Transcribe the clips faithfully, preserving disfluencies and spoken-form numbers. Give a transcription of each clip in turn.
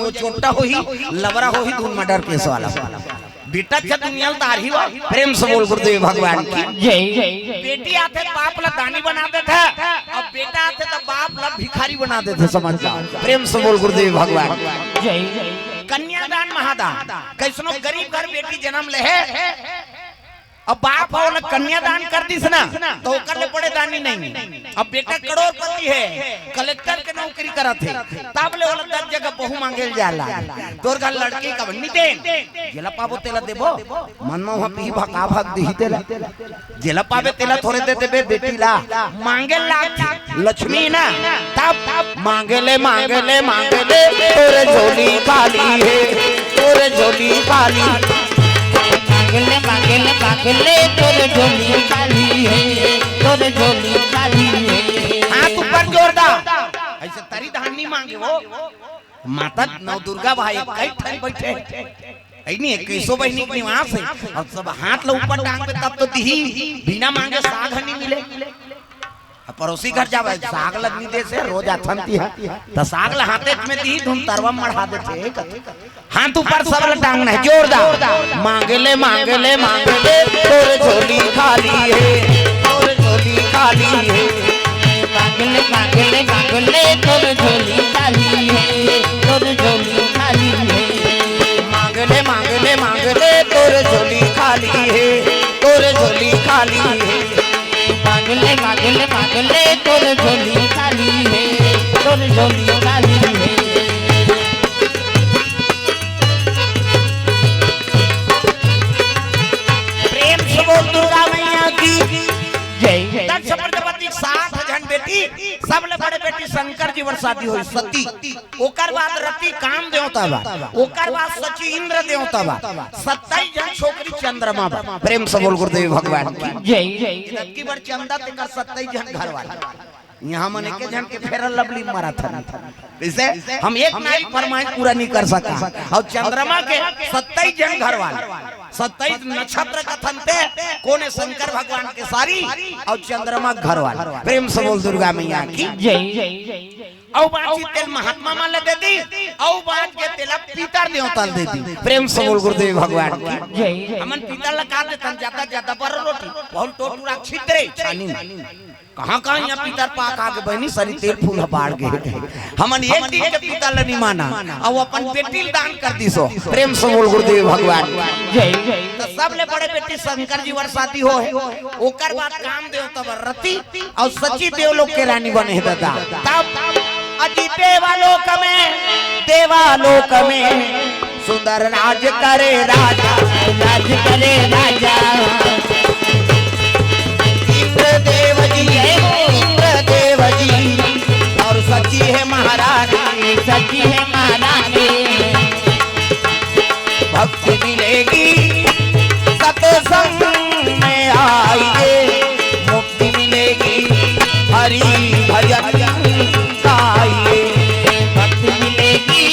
तो चोट्टा होही, लबरा होही, धुन मर्डर केस वाला। बेटा अच्छा दुनिया ल तारही हो। प्रेम से बोल गुरुदेव भगवान की। जय। बेटी आथे त बाप ला दानी बना देथे, अब बेटा आथे त बाप ला भिखारी बना देथे, समझ जा। प्रेम से बोल गुरुदेव भगवान की। जय। कन्यादान महादान, कइसनो गरीब घर बेटी जनम ले हे, अब बाप ह ओला कन्यादान कर दिस ना, त ओकर ले बड़े दानी नहीं। अब बेटा करोड़पति हे, कलेक्टर के नौकरी करत हे, तब ले ओला दस जगह बहू मांगे ल जाए लागे। तोर घर लड़की कब नितेन, जेला पाबो तेला देबो, मन म उहाँ पीही भका भक दिही तेला। जेला पाबे तेला थोरे दे देबे बेटी ला, मांगे लाग लक्ष्मी ना, तब मांगे ले, मांगे ले, मांगे ले, तोरे झोली खाली हे, तोरे झोली खाली। मांगे ले, मांगे ले, मांगे ले, तोरे झोली खाली हे, तोरे झोली खाली हे। हाथ ऊपर जोर दा। अइसे तरी धान नहीं मांगे हो। माता नवदुर्गा भाई कई ठन बइठे। अइ नहीं, इक्कीसों बहिनी के निवास हे। अउ सब हाथ ला ऊपर टांग के तब तो दिही, बिना मांगे साग ह नहीं मिले। अब पड़ोसी घर जावे, साग ला नहीं देसे, रोज आथन तिहा। त साग ला हाथे में दिही, धुन तरवा मढ़ा देथे, कथे। हाथ ऊपर सब ला टांगना हे, जोरदार। मांगे ले, मांगे ले, मांगे ले, तोर झोली खाली हे, तोर झोली खाली हे। मांगे ले, मांगे ले, मांगे ले, तोर झोली खाली हे, तोर झोली खाली हे। मांगे ले, मांगे ले, मांगे ले, तोर झोली खाली हे, तोर झोली खाली हे। मांगे ले, मांगे ले, मांगे ले, तोर झोली खाली हे, तोर झोली खाली हे। प्रेम से बोल दुर्गा मैया की। जय। दक्ष प्रजापति के सात झन बेटी, सबले बड़े बेटी शंकर जी बर शादी होइस सती। ओकर बाद रति काम देवता बा, ओकर बाद सची इंद्र देवता बा, सत्ताईस झन छोकरी चंद्रमा बा। प्रेम से बोल गुरुदेव भगवान की। जय। जबकि बर चंदा तेकर सत्ताईस झन घर वाला। इहाँ मन एके झन के फेरन लवली मारत हन। कइसे? हम एक नाई फरमाइश पूरा नहीं कर सका। अउ चंद्रमा के सत्ताईस झन घर वाले, सत्ताईस नक्षत्र कथन ते, कोने शंकर भगवान के सारी अउ चंद्रमा के घर वाले। प्रेम से बोल दुर्गा मैया की। जय। अउ बाँची तेल महात्मा मन ल दे दी, अउ बाँच के तेला पितर देवता ल दे दी। प्रेम से बोल गुरुदेव भगवान की। जय। हमन पितर ल का देथन, ज्यादा ज्यादा बर रोटी, बहुत टोटुरा छितरे छानी। कहाँ कहाँ इहाँ पितर पाक आगे बहिनी, सरी तेल फूल ह बाढ़ गे। हमन एक दिन के पितर ल नहीं माना, अउ अपन बेटी ल दान कर दिसो। प्रेम से बोल गुरुदेव भगवान। जय। त सबले बड़े बेटी शंकर जी बर शादी हो हे, ओकर बाद काम देवता बर रति अउ सची देवलोक के रानी बने हे दादा। तब अजी देवालोक में, देवालोक में सुंदर राज करे राजा, राज करे राजा। इंद्र देव जी, इंद्र देव जी, अउ सची हे महारानी, सची हे महारानी। भक्ति मिलेगी सत्संग में आइए, मुक्ति मिलेगी हरि भजन गाइए। भक्ति मिलेगी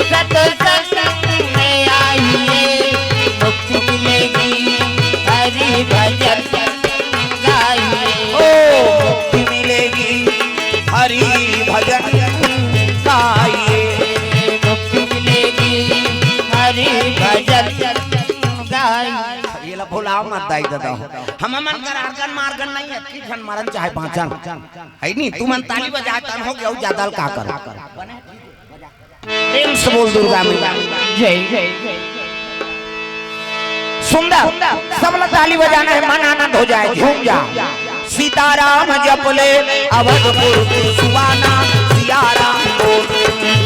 सत्संग में आइए, मुक्ति मिलेगी हरि भजन गाइए। ओ, मुक्ति मिलेगी हरि भजन गाइए। मुक्ति मिलेगी हरि भजन गाइए। ये ला भुलाव मत दाई ददा हो। हमन कर आर्गन मार्गन नहीं हे, एक झन मरन चाहे बाँचन। हे नहीं, तुमन ताली बजाए तन हो गया, ज्यादा ल का कर। प्रेम से बोल दुर्गा मैया। जय। सुंदर, सब ला ताली बजाना हे, मन आनंद हो जाए, झूम जा। सीताराम जप ले अवधपुर के सुहाना, सियाराम बोल।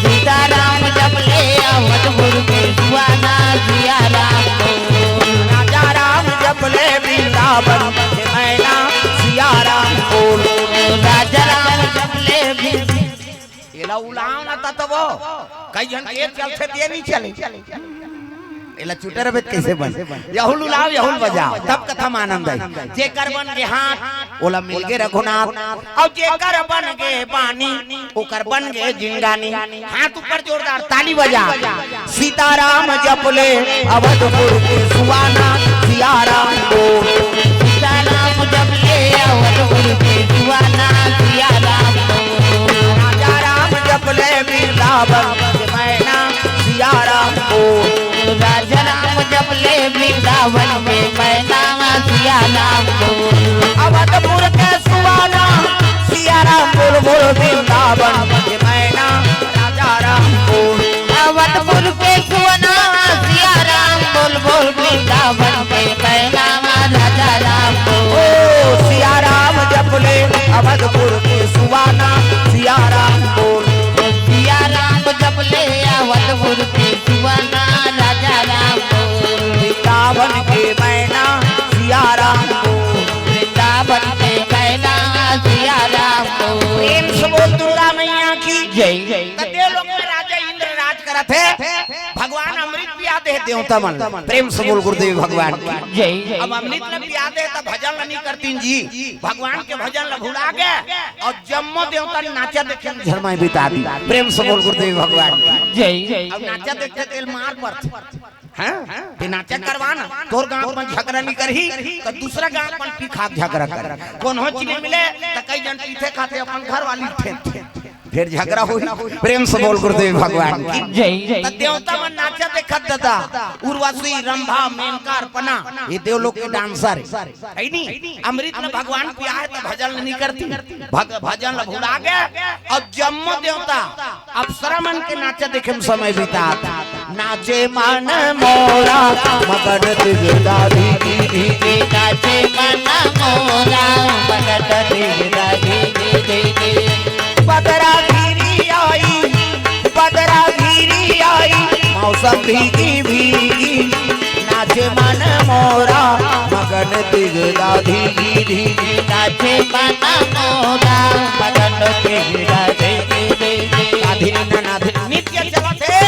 सीताराम जप ले अवधपुर के सुहाना, सियाराम बोल। राजा राम जप ले वृंदावन के मैना, सियाराम बोल। राजा राम जप ले वृंद- एला उलाव ना ततबो। कई झन के चलथे ते नहीं चले। एला चुटे रबे कइसे बन? यहुल उलाव, यहुल बजाव, तब कथा म आनंद आई। जेकर बन गे हाथ, ओला मिल गे रघुनाथ, अउ जेकर बन गे बानी, ओकर बन गे जिंगानी। हाथ ऊपर जोरदार ताली बजा। सीताराम जप ले अवधपुर के सुहाना, सियाराम बोल। सीताराम जप ले अवधपुर के सुहाना, सियाराम बोल। राजा राम जप ले वृंदावन के मैं राजा राम जप ले वृंदावन के मैना सिया राम बोल। अवधपुर के सुहाना सिया राम बोल बोल वृंदावन के मैना राजा राम बोल। अवधपुर के सुहाना सिया राम बोल बोल वृंदावन के मैना राजा राम बोल। ओ सिया राम जप ले अवधपुर के सुहाना सिया राम बोल। सिया राम जप ले अवधपुर के सुहाना राजा राम बोल। वृंदावन के मैना सिया राम बोल। वृंदावन के मैना सिया राम बोल। प्रेम से बोल दुर्गा मैया की जय। जय। त देव लोक में राजा इंद्र राज करत हे, भगवान अमृत पिया दे देवता मन। प्रेम से बोल गुरुदेव भगवान की जय। अब अमृत न पिया दे त भजन ल नहीं करतीन जी, भगवान के भजन ल भुला गे। अउ जम्मो देवता नाचा देखे झरमाई बिता दी। प्रेम से बोल गुरुदेव भगवान की जय। अब नाचा देखे तेल मार पड़थे। हाँ? ते नाचा करवा ना, तोर गांव में झगड़ा नहीं करही, त दूसरा गांव में पी खा के झगड़ा कर। कोनो चीज नहीं मिले, त कई जन पीथे खाथे अपन घर वाली ठेन। फिर झगड़ा होही। प्रेम से बोल गुरुदेव भगवान की जय। त देवता मन नाचा देखत दादा, उर्वशी, रंभा, मेनका, अर्पणा, ये देव लोक के डांसर हे। है नी? अमृत ल भगवान पिया हे त भजन ल नहीं करती, भग-, भजन ल भुला गे। अउ जम्मो देवता अप्सरा मन के नाचा देखे में समय बितात। नाचे मन मोरा मगन दिगदारी। नाचे मन मोरा मगन दिगदारी। बदरा घिरी आई, बदरा घिरी आई, मौसम भीगी भीगी। नाचे मन मोरा मगन दिगदा धीगी धीगी। नाचे मन मोरा मगन दिगदा धीगी धीगी। आधी नना धी-, नित्य चलत हे।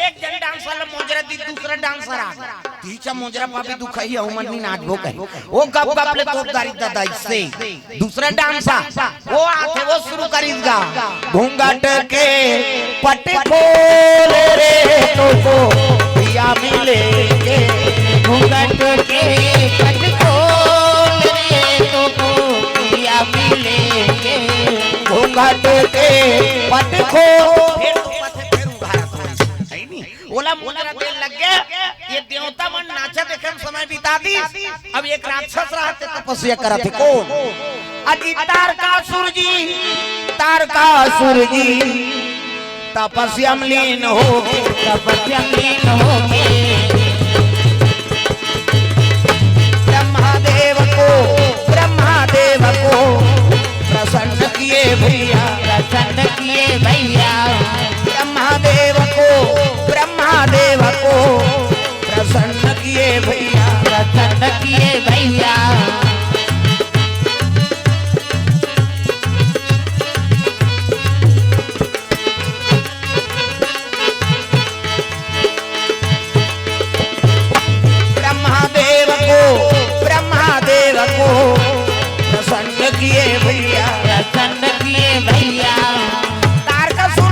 एक जन डांसर ल मोजरा दी, दूसरा डांसर आ गया। तीचा मोजरा पापी दुखाई, अउ मन नी नाचबो कहे। ओ गप गप ले तोप दारी दादा इससे। दूसरा डांसर, वो आथे, वो शुरू करीस गा। घूंघट के पट खोल रे, तोको पिया मिलेंगे। घूंघट के पट खोल रे, तोको पिया मिलेंगे। घूंघट के पट खोल। फिर तो पट, फिर उघार खोल। है नी? ओला मोजरा देन लग गे, ये देवता मन नाचा देखे में समय बिता दी। अब एक राक्षस रहत हे तपस्या करत हे। कोन? अजी तारकासुर जी, तारकासुर जी तपस्या में लीन हो, तपस्या में लीन हो। ब्रह्मा देव को, ब्रह्मा देव को प्रसन्न किए भैया, प्रसन्न किए भैया। ब्रह्मा देव को, ब्रह्मा देव को प्रसन्न किए भैया, प्रसन्न किए भैया। ब्रह्मा देव को, ब्रह्मा देव को प्रसन्न किए भैया, प्रसन्न किए भैया। तारकासुर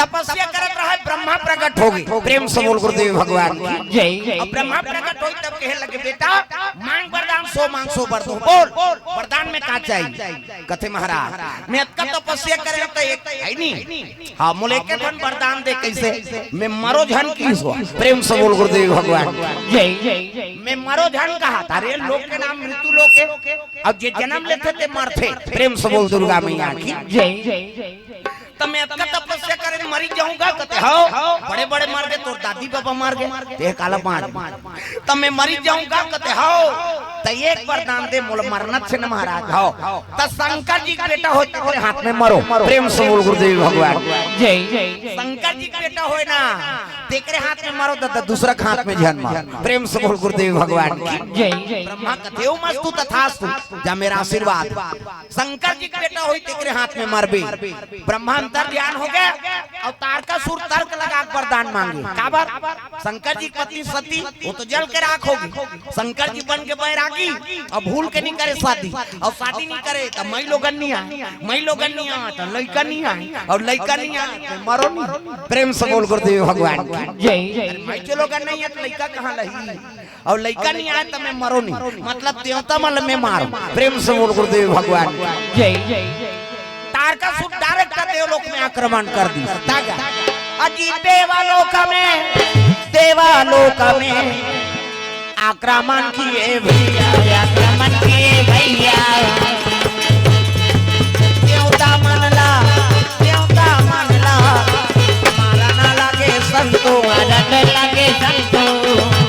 तपस्या करत रहे, ब्रह्मा प्रकट हो गे। प्रेम से बोल गुरुदेव भगवान की जय। अब ब्रह्मा प्रकट होई तब कहे लगे, "बेटा, मांग वरदान, सो मांग सो बर दूं।" बोल, वरदान में का चाहिए? कथे महाराज, मैं अतका तपस्या करे त एक है नी। हाँ, मोला एक ठन वरदान दे, कैसे? मैं मरो झन किहिस। प्रेम से बोल गुरुदेव भगवान। जय। मैं मरो झन कहा, अरे लोग के नाम मृत्यु लोक हे। अब जे जन्म लेथे ते मरथे। प्रेम से बोल दुर्गा मैया की। जय। त मैं अतका तपस्या करे मरी जाहूं गा, कथे, "हव, बड़े-बड़े मर गे, तोर दादी बाबा मर गे, ते काला बांच।" त मैं मरी जाहूं गा, कथे, "हव, त एक वरदान दे, मोला मरना छे न महाराज।" हव, त शंकर जी के बेटा होय तेकरे हाथ में मरो। प्रेम से बोल गुरुदेव भगवान। जय। शंकर जी के बेटा होय ना, तेकरे हाथ में मरो, त, त दूसरा के हाथ में झन मरो। प्रेम से बोल गुरुदेव भगवान की। जय। ब्रह्मा कथे, "ओम अस्तु तथास्तु, जा मेरा आशीर्वाद।" शंकर जी के बेटा होई तेकरे हाथ में मरबे। ब्रह्मा अंतर ध्यान हो गे, अउ तारकासुर तर्क लगा के वरदान मांगे। काबर? शंकर जी की पत्नी सती, वो तो जल के राख हो गे। शंकर जी बन के बैरागी, अब भूल के नहीं करे शादी, अउ शादी नहीं करे त मई लोगन नहीं आए, मई लोगन नहीं आए त लइका नहीं आए, अउ लइका नहीं आए त मरो नहीं। प्रेम से बोल गुरुदेव भगवान की। जय। अरे मई के लोगन नहीं आए त लइका कहाँ लही? अउ लइका नहीं आए त मैं मरो नहीं, मतलब देवता मन ल मैं मारो। प्रेम से बोल गुरुदेव भगवान। जय। तारकासुर direct देवलोक में आक्रमण कर दी। तागा अजी देवलोक में देवलोक में आक्रमण किए भैया, आक्रमण किए भैया। देवता मन ला, देवता मन ला मारन लगे संतो, मारन लगे संतो।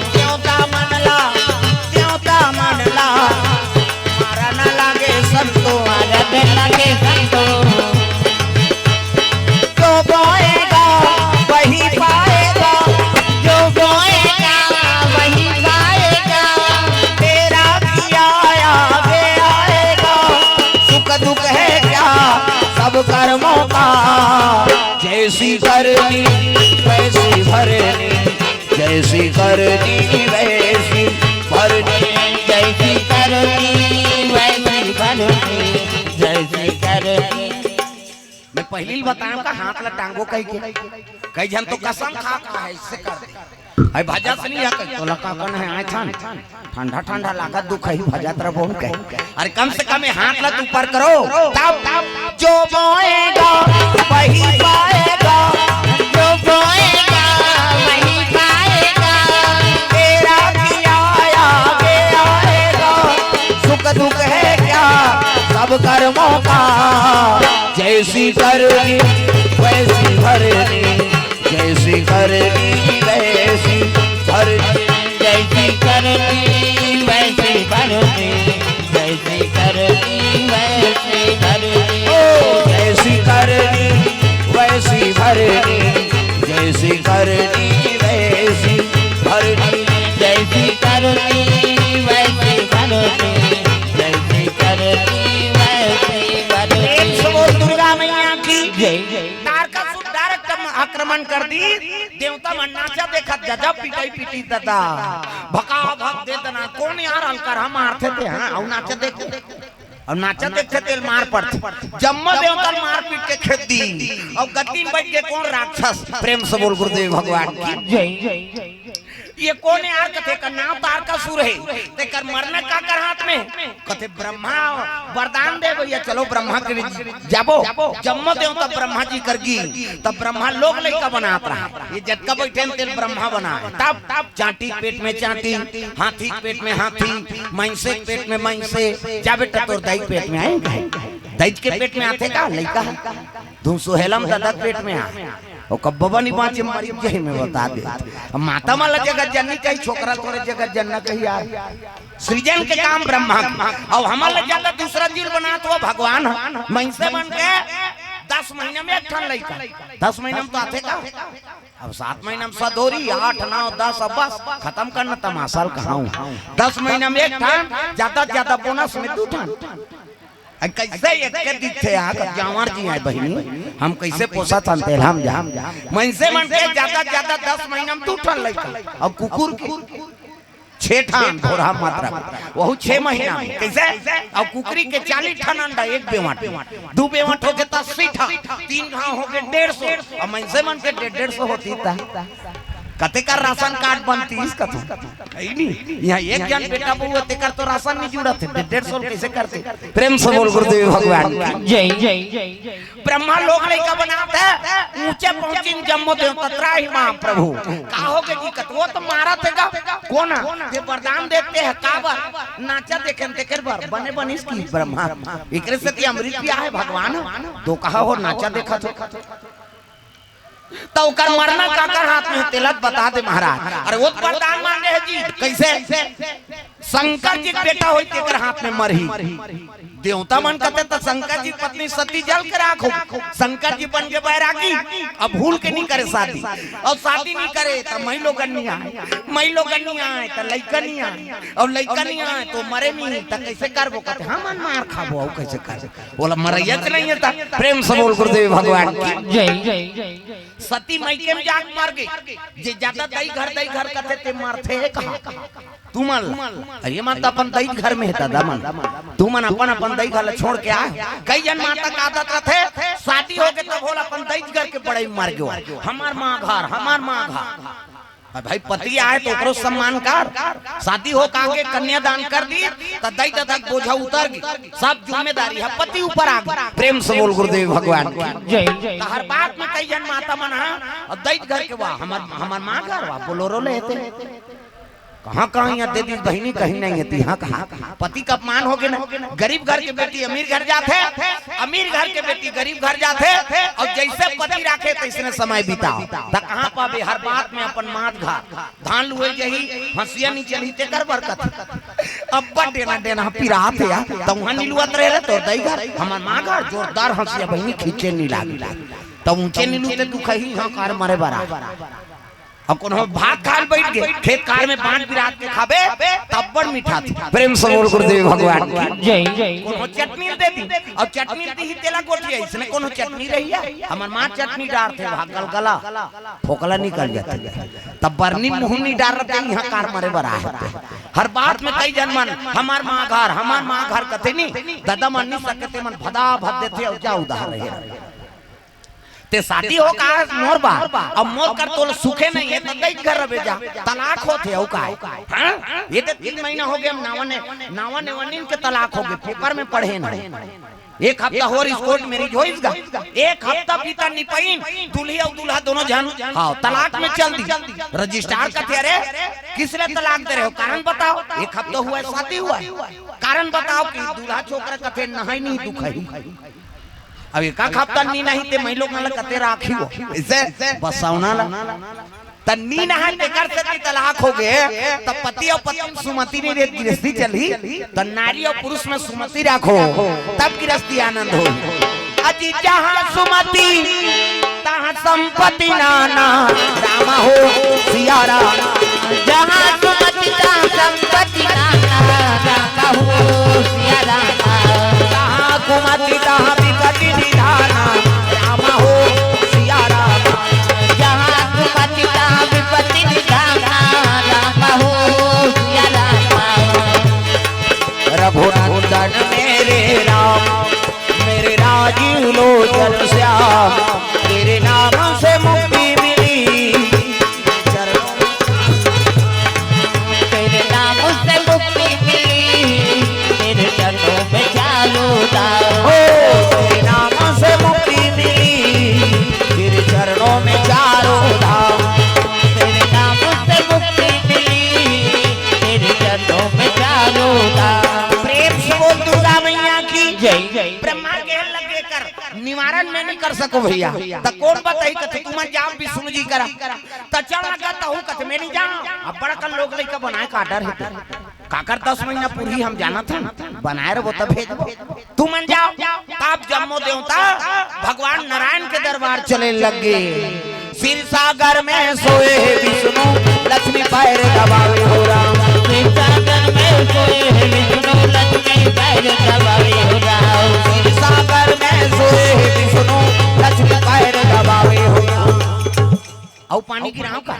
देवता मन ला, देवता मन ला मारन लगे संतो, मारन लगे संतो। जो बोएगा वही पाएगा, जो बोएगा वही पाएगा। तेरा किया आगे आएगा, सुख दुख है क्या सब कर्मों का। जैसी करनी वैसी भरनी, जैसी करनी वैसी भरनी। जैसी करनी वैसी भरनी, जैसी करनी। मैं पहिली ल बताएंव का हाथ ला टांगो कहिके, कई झन तो कसम खा खा हे इससे कर दे। अरे भजत नहीं हे कही, तोला का करना हे, आए थान ठंडा ठंडा लागत दुख ही भजत रह बोन कहे। अरे कम से कम ये हाथ ला तो ऊपर करो, तब जो बोएगा वही पाएगा, जो बोएगा वही पाएगा। तेरा किया आगे आएगा, सुख दुख है क्या सब कर्मों का। जैसी करनी वैसी भरनी, जैसी करनी वैसी भरनी। जैसी करनी वैसी भरनी, जैसी करनी वैसी भरनी। ओ जैसी करनी वैसी भरनी, जैसी करनी वैसी भरनी। जैसी करनी वैसी भरनी, जैसी करनी वैसी भरनी। प्रेम से बोल दुर्गा मैया की जय। तारकासुर direct आक्रमण कर दी। देवता मन नाचा देखत, गजब पिटाई पीटी ददा। भका भक दे दना, कोन यार हल्का रहा मारथे ते, हाँ, अउ नाचा देख, अउ नाचा देखथे तेल मार पड़थे। जम्मो देवता ल मार पीट के खेद दी। अउ गद्दी में बैठ के कोन राक्षस, प्रेम से बोल गुरुदेव भगवान की। जय। ये कोन यार कथे का नाम तारकासुर हे, तेकर मरना काकर हाथ में? कथे ब्रह्मा वरदान दे भैया, चलो ब्रह्मा के जाबो। जम्मो देवता ब्रह्मा जी कर गी, तब ब्रह्मा लोग लइका बनात रहा। ये जतका बैठे न तेल ब्रह्मा बना हे। तब, तब चांटी के पेट में चांटी, हाथी के पेट में हाथी, मइंसे के पेट में मइंसे। जा बेटा तोर दाई के पेट में आए कहे? दाई के पेट में आथे का लइका? धुन सुहेलम ददा के पेट में आ। ओ कब्बो बनी बाँचे मरी जाही, मैं बता दे। अब माता मन ला जगत जननी कही, छोकरा तोरे जगत जनना कही यार। सृजन के काम ब्रह्मा के। अब हमन ला ज्यादा दूसरा जीव बनात हे भगवान ह। मइंसे बन के दस महीना में एक ठन लइका। दस महीना में तो आथे का? अब सात महीना में सदोरी, आठ, नौ, दस, अब बस खतम करना तमाशा ल कहाऊं। दस महीना में एक ठन, ज्यादा से ज्यादा बोनस में दू ठन। अरे कइसे एक के दिखथे यार, जांवर जी आय बहिनी, हम कइसे पोसत हन तेला हम जान। मइनसे मन के ज्यादा ज्यादा दस महीना में दू ठन लइका, अउ कुकुर के छे ठन, भोरहा मात्रा, वहू छे महीना में। कइसे? अउ कुकरी के चालीस ठन अंडा एक बेवंट, दू बेवंट होगे त अस्सी ठन, तीन घांव होगे डेढ़ सौ, अउ मइनसे मन के डेढ़ डेढ़ सौ होती त कतेक राशन कार्ड बनतीस कथों। हइ नी? इहाँ एक झन बेटा बहू हे, तेकर तो राशन नइ जुड़त हे, डेढ़ सौ कइसे करते? प्रेम से बोल गुरुदेव भगवान की। जय, जय, जय, जय। ब्रह्मा लोग लइका बनात हे, ऊंचे पहुंचिन जम्मो देवता त्राहि माम प्रभु। का होगे जी कथों? ओ तो मारत हे का? कोन? जे वरदान देथे काबर? नाचा देखे तेकर बर, बने बनिस कि ब्रह्मा। एकरे सेती अमृत पिया हे भगवान, तो कहा हो नाचा देखत हो। त ओकर मरना काकर हाथ में हे, तेला बता दे महाराज। अरे ओ तो वरदान मांगे हे जी, कइसे? शंकर जी के बेटा होई तेकर हाथ में मरही। देवता मन कथे त शंकर जी के पत्नी सती जल के राख हो। शंकर जी बन के बैरागी, अब भूल के नइ करे शादी। अउ शादी नइ करे त मइलोगन नइ आय, मइलोगन नइ आय त लइका नइ आय, अउ लइका नइ आय त मरे नइ, त कइसे करबो? कथे हमन मार खाबो, अउ कइसे करबो? ओला मरइया के नइ हे त। प्रेम से बोल गुरुदेव भगवान की। जय। सती मइके में जाके मर गे। जे जादा दई घर, दई घर कथे ते मरथे कहाँ? तुमन ला। अरे मन त अपन दई घर में हे दादा मन। तुमन अपन अपन दई घर ला छोड़ के आए। कई झन माता के आदत रथे, शादी होगे तब होल अपन दई घर के बड़ई मर गयो। हमर माँ घर, हमर माँ घर। अब भाई, पति आय त ओकरो सम्मान कर। शादी हो के आगे कन्यादान कर दी त दई ददा के बोझा उतर गे, सब जिम्मेदारी ह पति ऊपर आ गे। प्रेम से बोल गुरुदेव भगवान की। जय। त हर बात में कई झन माता मन ह, अउ दई घर के, वाह, हमर, हमर माँ घर, वाह, बोलोरो लेते। कहाँ, कहाँ यहाँ दे दी बहिनी, कहीं नहीं है, तिहाँ कहाँ। पति का अपमान हो गे ना। गरीब घर के बेटी अमीर घर जाथे, अमीर घर के बेटी गरीब घर जाथे, अउ जइसे पति राखे तइसने समय बिताव। त कहाँ पाबे, हर बात में अपन मात घर। धान लुए जही, हँसिया नी चलही, तेकर बरकत। अब्बड़ डेना डेना पिरात हे यार, त उहाँ नी लुअत रहे रे तोर दई घर, हमर माँ घर जोरदार हँसिया बहिनी खींचे नी लागे। त ऊँचे नी लुते दुखही, हाँ, कार मरे बरा। अउ कोनो भात खाय ल बइठ गे, खेत खार में बाँट बिरात के खाबे, त अब्बड़ मिठाथे। प्रेम से बोल गुरुदेव भगवान की। जय। कोनो चटनी दे दी, अउ चटनी दीही तेला गोठिया, इसने कोनो चटनी रहिया, हमर माँ चटनी डारथे, वहाँ गलगला, फोकला निकल जाथे। तब बरनी मुँह नी डारथे, इहाँ कार मरे बरा हे। हर बात में कई झन मन, हमर माँ घर, हमर माँ घर कथे नी, ददा मन नी सकथे, मन भदा भद देथे, अउ जा उधार रहे। ते शादी हो का मोर बा, अब मोर कर तोला सुखे नहीं है, त दई घर रबे जा, तलाक होथे अउ काय? हाँ? ये ते तीन महीना हो गे, हम नावा ने, नावा नेवनिन के तलाक हो गे, पेपर में पढ़े ना। एक हफ्ता होइस कोर्ट मैरिज होइस गा, एक हफ्ता बीता नी पाइन, दूल्ही अउ दूल्हा दोनों झन, हाँ, तलाक में चल दी, रजिस्ट्रार कथे, "अरे, किस लिए तलाक दे रहे हो? कारण बताओ।" एक हफ्ता हुआ है, शादी हुआ है, कारण बताओ कि दूल्हा छोकरा कथे, "नहाई नहीं दुखही।" अब एक हफ्ता नी नहाही ते मइलोग मन ला कते राखही हो। इसे बसौना ला। त नी नहाय तेकर सेती तलाक हो गे, त पति अउ पत्नी सुमति नी रहे, गिरस्ती चलही, त नारी अउ पुरुष में सुमति राखो, तब गिरस्ती आनंद हो। अजी जहाँ सुमति, तहाँ संपत्ति नाना, राम हो सिया राम। जहाँ सुमति, तहाँ संपत्ति नाना, राम हो सिया राम। जहाँ कुमति, तहाँ विपत्ति निधाना, राम हो सिया राम। जहाँ कुमति, तहाँ विपत्ति निधाना, राम हो सिया राम। रघुनंदन मेरे राम, मेरे राजीव लोचन श्याम, तेरे नाम से मुक्ति मिली। तेरे नाम से मुक्ति मिली, तेरे चरणों में चारों धाम। ओ, तेरे नाम से मुक्ति मिली, तेरे चरणों में चारों धाम। तेरे नाम से मुक्ति मिली, तेरे चरणों में चारों धाम। प्रेम से बोल दुर्गा मैया की जय। ब्रह्मा के लगे कर निवारण मैं नहीं कर सको भैया, त कोन बताही? कथे तुमन जाव विष्णु जी करा। त चल लगा तहूँ कथे मैं नहीं जाव। अब बड़ा कन लोग लइका बनाए का डर हे ते। काकर दस महीना पूरी हम जानत हन, बनाए रहो तब भेजबो। तुमन जाव। तब जम्मो देवता भगवान नारायण के दरबार चले लगे। क्षीर सागर में सोए हे विष्णु, लक्ष्मी पैर दबावे हो राम। क्षीर सागर में सोए हे विष्णु, लक्ष्मी पैर दबावे हो राम। क्षीर सागर में सोए हे विष्णु, लक्ष्मी पैर दबावे हो राम। अउ पानी गिराव का?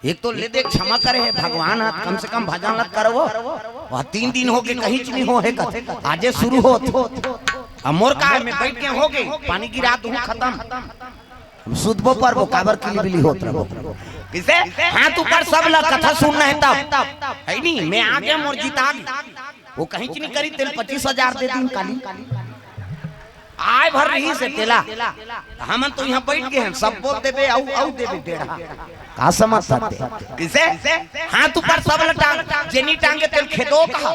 एक तो ले दे, क्षमा करे हे भगवान, कम से कम भजन लत करवो। वह तीन दिन हो गे, कहींच नहीं हो हे कथे, आजे शुरू होत। अब मोर का हे, मैं बइठ के हो गे, पानी गिरा दूँ, खतम। हम सुतबो परबो, काबर किलबिली होत रहो। किसे? हाथ ऊपर सब ला, कथा सुनना हे तब। हे नी, मैं आगे, मोर जीत आगे। वो कहींच नहीं करी, तेला पच्चीस हजार दे दिन काली। आय भर रहिसे तेला। हमन तो इहाँ बइठ गे हन, सब बोल देबे, अउ, अउ देबे बेड़ा। का समझ सकते? किसे? हाथ ऊपर सब ला टांग, जे नी टांगे तेला खेदो कहा।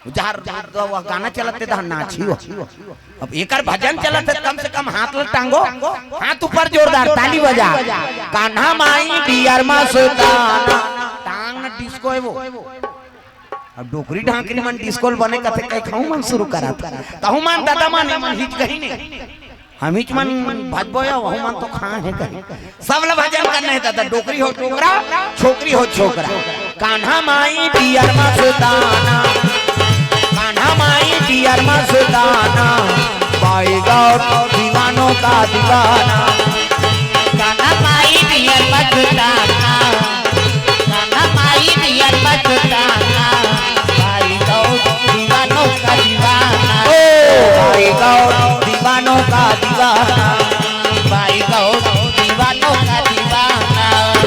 जहर, जहर तो वह गाना चलत हे, तहाँ नाची हो। अब एकर भजन चलत हे, कम से कम हाथ ला टांगो। हाथ ऊपर जोरदार ताली बजा। कान्हा माई बियर मस्ताना। टांग न डिस्को हे वो। अब डोकरी ढाकरी मन डिस्को ल बने कथे, कहे कहूँ मन शुरू करत। तहूँ मन ददा मन, एमन हिचकही नहीं। हम हिच मन भजबो या वहू मन तो खाए हे कहे। सब ल भजन करना हे ददा, डोकरी हो डोकरा, छोकरी हो छोकरा। कान्हा माई बियर मस्ताना, कान्हा माई बियर मस्ताना, बाई गौर दीवानों का दीवाना। कान्हा माई बियर मस्ताना, कान्हा माई बियर मस्ताना, बाई गौर दीवानों का दीवाना। ओ, बाई गौर दीवानों का दीवाना। बाई गौर दीवानों का दीवाना।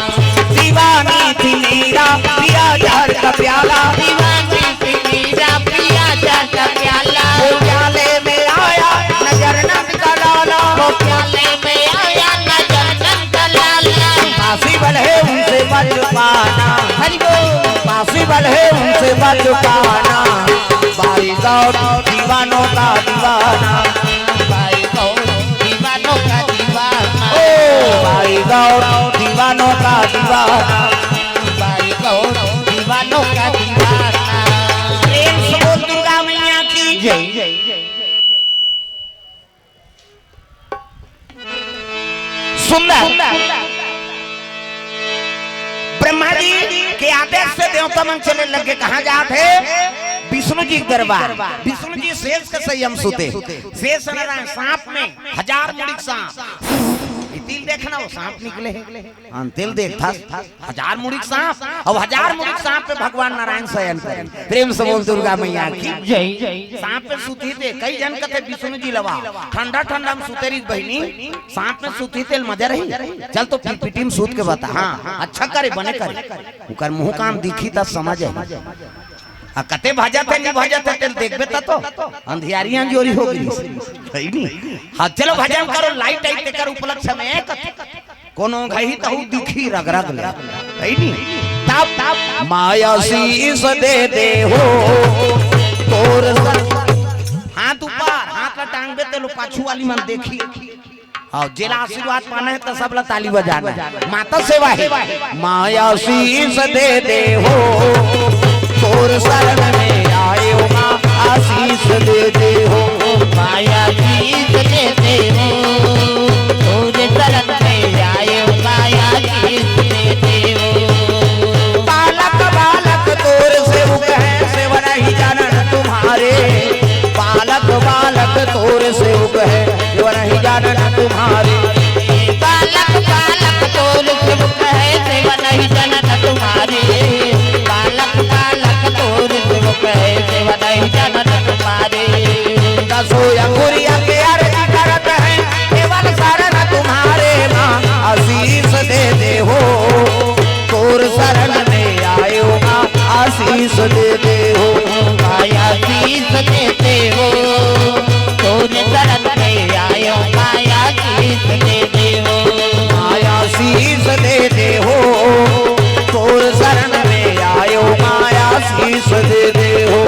चुकाना। भाई गौर दीवानों का दीवाना। भाई गौर दीवानों का दीवाना। ओ भाई गौर दीवानों का दीवाना। भाई गौर दीवानों का दीवाना। प्रेम से बोल दुर्गा मैया की जय। सुंदर। ब्रह्मा जी के आदेश से देवता मन चले लगे। कहाँ जात हे? विष्णु जी के दरबार। विष्णु जी शेष के सही म सुते। शेष नारायण सांप में, हजार मुड़ी के सांप। ये तिल देखना, वो सांप निकले। हाँ, तिल देख था। हजार मुड़ी के सांप, अब हजार मुड़ी के सांप पे भगवान नारायण शयन करे। प्रेम से बोल दुर्गा मैया की जय। सांप पे सुती थे, कई जन कथे विष्णु जी लवा, ठंडा ठंडा में सुते रही बहिनी, सांप में सुती थे मजा रही। चल तो फिर पिटी में सूत के बता। हाँ, अच्छा करे, बने करे, उकर मुंह काम दिखी त समझ है। आ कते भजत हे, नहीं भजत हे, तेल देखबे त तो अंधियारी अंजोरी हो गई। सही नहीं। हाँ, चलो भजन करो, लाइट आई तेकर उपलक्ष्य में कथे। कोनो घही तहु दिखी रग रग ले। है नी? तब, तब माया शीश दे दे हो तोर स-, हाथ ऊपर, हाथ ला टांगबे ते लो पाछू वाली मन देखी। हाँ, जेला आशीर्वाद पाना है तो सब ला ताली बजाना है। माता सेवा है। माया शीश दे दे हो तोर शरण में आए हो माँ आशीष दे दे हो। माया शीश दे दे हो तोर शरण में आए हो माया शीश दे दे हो। बालक बालक तोर सेवक है सेवा नहीं जानन तुम्हारे। बालक बालक तोर सेवक है सेवा नहीं जानन तुम्हारे। बालक बालक तोर सेवक है सेवा नहीं जानन तुम्हारे। बालक बालक तोर सेवक है सेवा नहीं जानन तुम्हारे। दसो अंगुरिया के अर्ज करत है केवल शरण तुम्हारे माँ आशीष दे दे हो। तोर शरण में आयो माँ आशीष दे दे हो। माँ आशीष दे दे हो। तोर शरण में आयो माँ आशीष दे दे हो। माँ आशीष दे दे हो। तोर शरण में आयो माँ आशीष दे दे हो।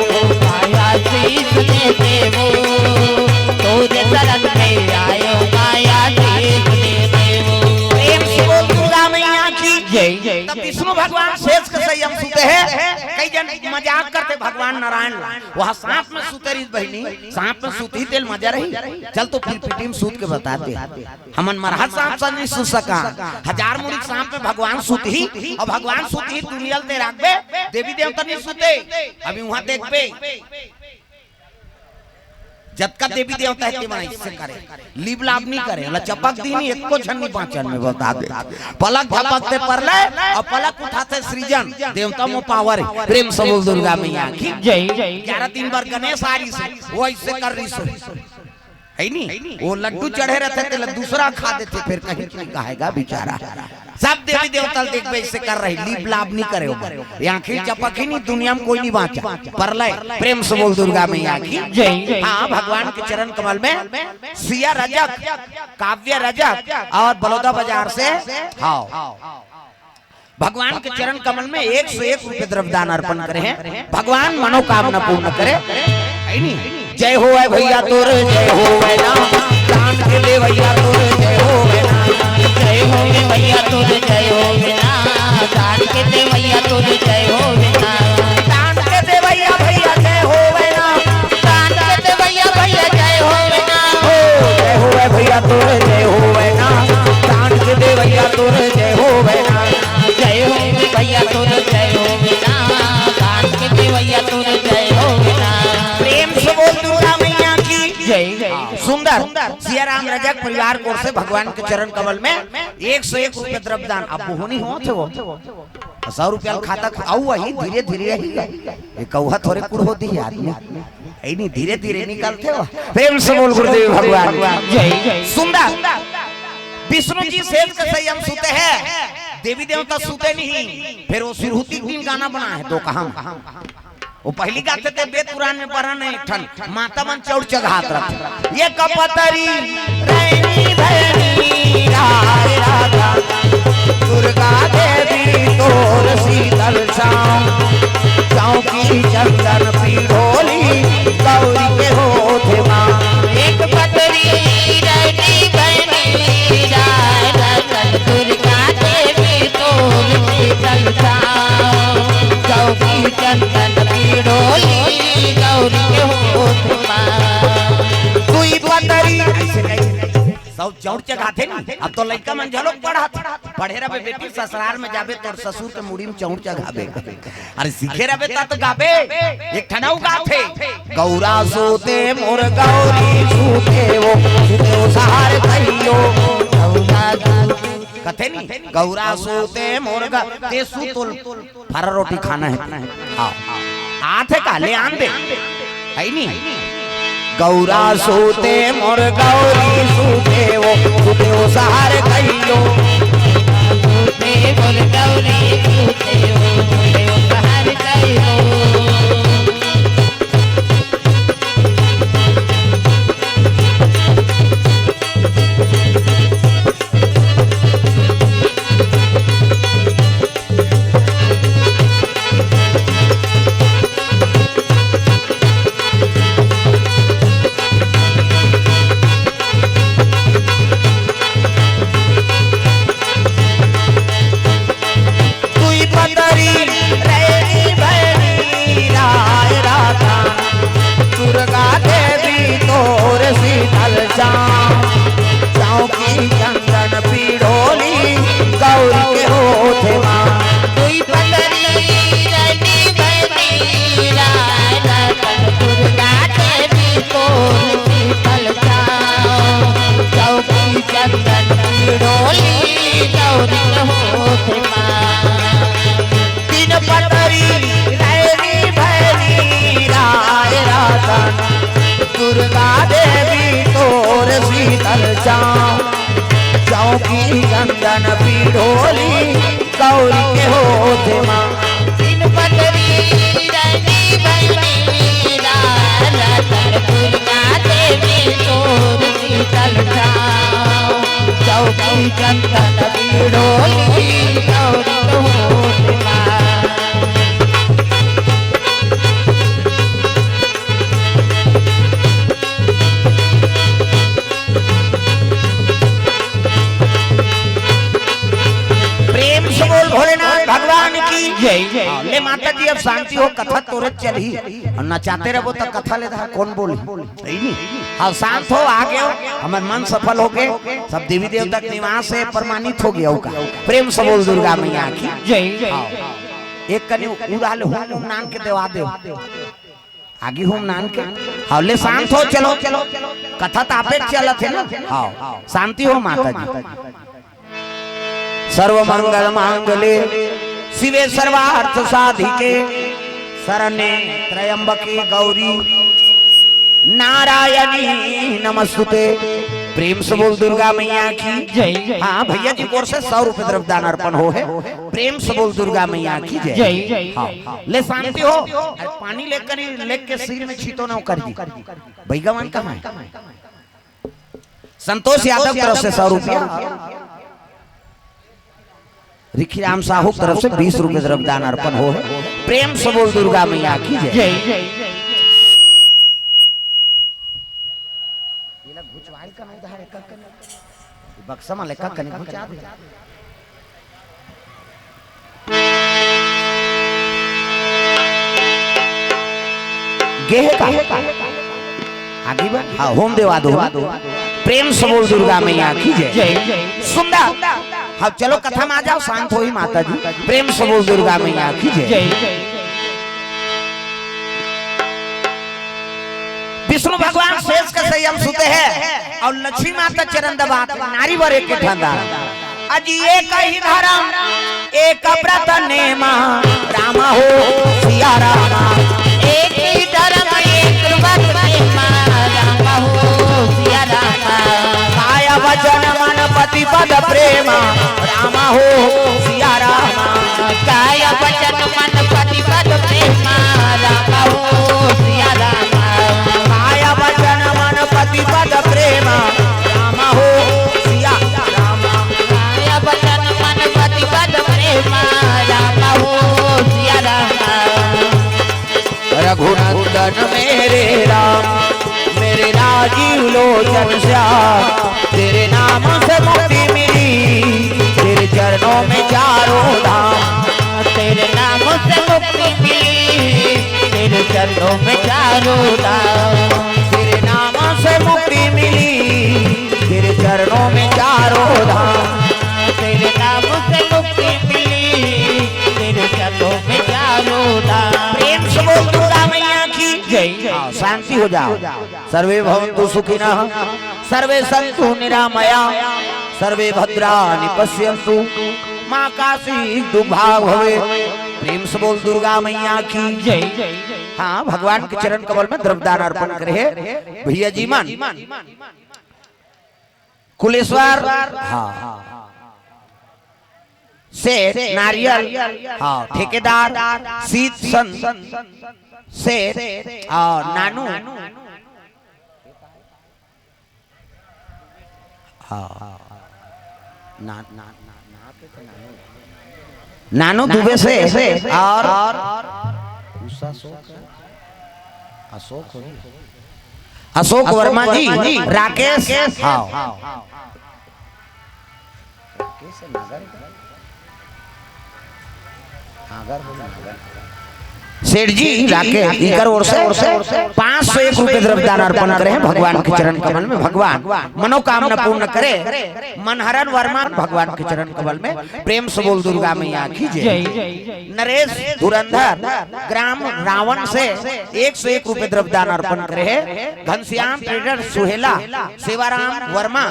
माँ आशीष दे दे हो। तोर शरण में आयो माँ आशीष दे दे हो। प्रेम से बोल दुर्गा मैया की जय। तब विष्णु भगवान शेष के सही म सुते हैं। कई जन मजाक करते भगवान नारायण ला। वहाँ सांप में सुते रही बहिनी, सांप में सुती तेल मजा रही। चल तो फिर पिटी में सूत के बताते। हमन मरहा सांप सा नहीं सुत सका। हजार मुड़ी सांप में भगवान सुत ही, और भगवान सुत ही दुनिया ते राखबे, देवी देवता नहीं सुते। अभी वहाँ देखबे। जतका देवी देवता है, ते मन ऐसे करे, लीब लाभ नहीं करे, ओला चपक दी नहीं, एको झन नहीं बाँचन में बता दे। पलक झपकते परलय, और पलक उठाते सृजन, देवता में पावर है। प्रेम से बोल दुर्गा मैया की जय। ग्यारह दिन बर गणेश आ रही से, वो ऐसे कर रही सो। है नी? वो लड्डू चढ़े रहते, तेला दूसरा खा देते, फिर कहीं नहीं कहेगा बेचारा। सब देवी देवता ल देखबे, ऐसे कर रही, लीब लाभ नहीं करे ओकर। ये आँखी चपक ही नहीं, दुनिया में कोई नहीं बाँचा। परलय, प्रेम से बोल दुर्गा मैया की जय। हाँ, भगवान के चरण कमल में सिया रजक, काव्य रजक और बलौदा बाजार से, हाँ, भगवान के चरण कमल में एक सौ एक रुपये द्रव्य दान अर्पण करे हैं। भगवान मनोकामना पूर्ण करे। है नी? जय होवै भैया तोर, जय होवै ना। दान के देवैया तोर, जय होवै ना। जय होवै भैया तोर, जय होवै ना। दान के देवैया तोर, जय होवै ना। दान के देवैया भैया, जय होवै ना। दान के देवैया भैया, जय होवै ना। हो, जय होवै भैया तोर, जय होवै ना। दान के देवैया तोर, जय होवै ना। जय होवै भैया तोर, जय होवै ना। दान के देवैया तोर, जय होवै ना। प्रेम से बोल दुर्गा मैया की जय। सुंदर। सिया राम रजक परिवार की ओर से भगवान के चरण कमल में एक सौ एक रुपये द्रव्य दान। अब बोहनी होत हे वो। सौ रुपया ल खाता खा-, अउ वही धीरे धीरे रही। ये कौहा थोरे कुड़ होती है आदमी। है नहीं, धीरे धीरे निकलते हो। प्रेम से बोल गुरुदेव भगवान। जय। सुंदर। विष्णु जी शेष के सही म सुते हैं। देवी देवता सुते नहीं। फिर वो सुरहुती के दिन गाना बना है, दो कहा। वो पहली गाते थे, वेद पुराण में पढ़ा नहीं, ठन माता मन चौर चघात रहते। ये कपतरी रैनी भैनी राय राधा, दुर्गा देवी तोर शीतल छाँव, चौकी चढ़ चंदन पिड़ोली गौरी के होत मा। दुई पतरी, अइसे कही, सब चौड़ चघाथे नी। अब तो लइका मन घलोक पढ़त, पढ़े रहिबे बेटी, ससुरार में जाबे, तोर ससुर के मुड़ी में चौड़ चघाबे। अरे सीखे रहिबे ता तो गाबे। एक ठन अउ गाथे, गौरा सूते मोर गौरी सूते वो, सूते वो सहार कहियो। गौरा सूते, कथे नी, गौरा सूते मोर ग-, ते सूत ओल, फरा रोटी खाना हे। हाँ। आथे का, ले आन दे। हइ नी? गौरा सूते मोर गौरी सूते वो, सूते वो सहार कहियो। सूते मोर गौरी सूते वो, सूते वो सहार कहियो। दुई पतरी रैनी भैनी राय राता, दुर्गा देवी तोर शीतल छाँव, चौकी चंदन पिड़ोली गौरी के होथे माँ। दुई पतरी रैनी भैनी राय राता, दुर्गा देवी तोर शीतल छाँव, चौकी चंदन पिड़ोली गौरी के होथे माँ। तीन पतरी रैनी भैनी राय राता, दुर्गा देवी तोर शीतल छाँव, चौकी चंदन पिड़ोली गौरी के होथे माँ। तीन पतरी रैनी भैनी राय राता, दुर्गा देवी तोर शीतल छाँव, चौकी चंदन पिड़ोली गौरी के होथे माँ। प्रेम से बोल भोलेनाथ भगवान की जय। हाँ, ले माता जी, अब शांति हो, कथा तोरे चलही। अउ नचाते रहिबो त कथा ले धार कोन बोलही? सही नी? हाँ, शांत हो, आ गे हो, हमर मन सफल होगे, सब देवी देवता के निवास हे, प्रमाणित होगे। अउ का? प्रेम से बोल दुर्गा मैया की जय। हाँ। एक कनी उड़ा ले, हूम हूम नान के देवा दे। आगी हूम नान के। हाँ, ले शांत हो, चलो। कथा त आपे चलत हे ना। हाँ, शांति हो माता जी। सर्व मंगल मांगल्ये शिवे सर्वार्थ साधिके शरण्ये त्र्यंबके गौरी नारायणी नमस्तुते। प्रेम से बोल दुर्गा मैया की जय। हाँ भैया जी, ओर से सौ रुपये द्रव्य दान अर्पण हो हे। प्रेम से बोल दुर्गा मैया की जय। जय। हाँ, ले शांति हो। अरे पानी लेकर ही, लेके सिर में छीतो ना कर दी। बैगा मन कहाँ हे? संतोष यादव तरफ से सौ रुपया, रिखीराम साहू तरफ से बीस रुपये द्रव्य दान अर्पण हो हे। प्रेम से बोल दुर्गा मैया की जय। जय। ये ला घुचवाई का नहीं धारे, का, का, बक्सा में लेका कने घुचा दे। गे हे का? आगे बा? हाँ, हूम देवा दो। प्रेम से बोल दुर्गा मैया की जय। जय। सुंदर। हाँ, चलो कथा में आ जाओ, शांत होई माता जी। प्रेम से बोल दुर्गा मैया की जय। जय। विष्णु भगवान शेष के सैया म सुते हे अउ लक्ष्मी माता चरण दबात, नारी बर एक ठन दान। अजी एक ही धरम एक व्रत नेमा, राम हो सिया राम। एक ही धरम एक व्रत नेमा, राम हो सिया राम। काय वचन मन पति पद प्रेमा, राम हो सिया राम। काय वचन मन पति पद प्रेमा, राम हो सिया राम। काय वचन मन पति पद प्रेमा, राम हो सिया राम। काय वचन मन पति पद प्रेमा, राम हो सिया राम। रघुनंदन मेरे राम, मेरे राजीव लोचन श्याम, तेरे नाम से मुक्ति मिली, तेरे चरणों में चारों धाम। तेरे नाम से मुक्ति मिली, तेरे नाम से मुक्ति मिली, तेरे चरणों में चारों धाम। तेरे नाम से मुक्ति मिली, तेरे चरणों में चारों धाम। प्रेम से बोल दुर्गा मैया की जय। हाँ, शांति हो जाओ। सर्वे भवन्तु सुखिनः, सर्वे सन्तु निरामया, सर्वे भद्राणि पश्यन्तु, माँ काशी दुर्भाग भवे। प्रेम से बोल दुर्गा मैया की जय। हाँ, भगवान के चरण कमल में द्रव्यदान अर्पण करे हे भैया जी मन। कुलेश्वर, हाँ, सेठ, नारियल, हाँ, ठेकेदार, सीत सन, सेठ, हाँ, नानू, हाँ, ना, ना, ना, ना, नानू दुबे से और उषा अशोक, अशोक हो, अशोक वर्मा जी, राकेश, हाँ। राकेश नागर, नागर हो, नागर। सेठ जी, राकेश, इकर ओर से पाँच सौ एक रुपए द्रव्यदान अर्पण करे हे भगवान के चरण कमल में। भगवान मनोकामना पूर्ण करे। मनहरन वर्मा भगवान के चरण कमल में। प्रेम से बोल दुर्गा मैया की जय। नरेश धुरंधर ग्राम रावण से एक सौ एक रुपए द्रव्यदान अर्पण करे हे। घनश्याम ट्रेडर सुहेला, सेवाराम वर्मा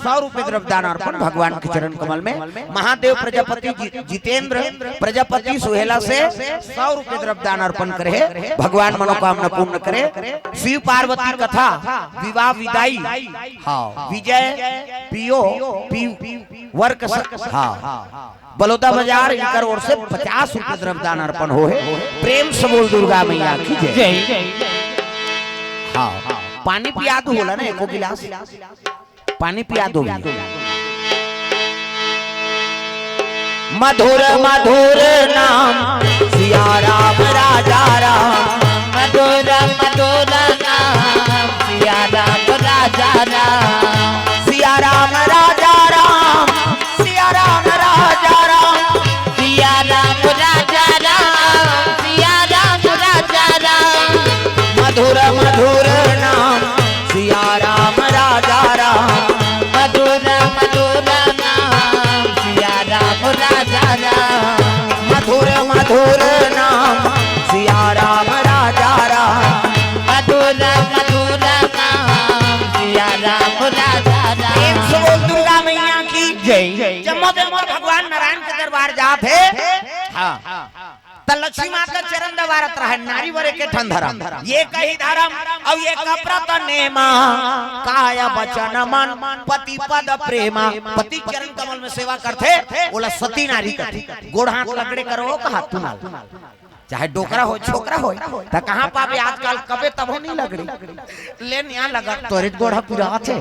सौ रुपए द्रव्यदान अर्पण भगवान के चरण कमल में। महादेव प्रजापति जी, जितेंद्र प्रजापति सुहेला से सौ रुपए द्रव्यदान अर्पण करे हे। भगवान मनोकामना पूर्ण करे। शिव पार्वती कथा विवाह विदाई, हाँ, विजय पियो पी वर्क स-, हाँ, बलौदा बाजार, इकर ओर से पचास रुपए द्रव्यदान अर्पण हो हे। प्रेम से बोल दुर्गा मैया की जय। हाँ, पानी पिया दो बोला ना, एको गिलास पानी पिया दो भैया। मधुर मधुर नाम सिया राम राजा राम। मधुर मधुर नाम सिया राम राजा राम। सिया राम राजा राम, सिया राम राजा राम। सिया राम राजा राम, सिया राम राजा राम। मधुर मधुर नाम सिया राम राजा राम। मधुर मधुर नाम सिया राम राजा राम। मधुर मधुर नाम सिया राम राजा राम। मधुर मधुर नाम सिया राम राजा राम। एक सौ बोल दुर्गा मैया की जय। जम्मो जम्मो भगवान नारायण के दरबार जात हे। हाँ। त लक्ष्मी माता चरण दबारत रहय, नारी बर एके ठन धरम, ये कही धरम, अउ ये कपरत नेमा, काय बचन मन पति पद प्रेमा। पति चरण कमल में सेवा करथे, ओला सती नारी कथे। गोड़ हाथ लगड़े करो, कहा तुनाल, चाहे डोकरा हो, छोकरा हो, त कहाँ पाबे आजकल, कबे तभो नहीं लगड़े। ले निया लगा, तोरे गोड़ ह पुरात हे।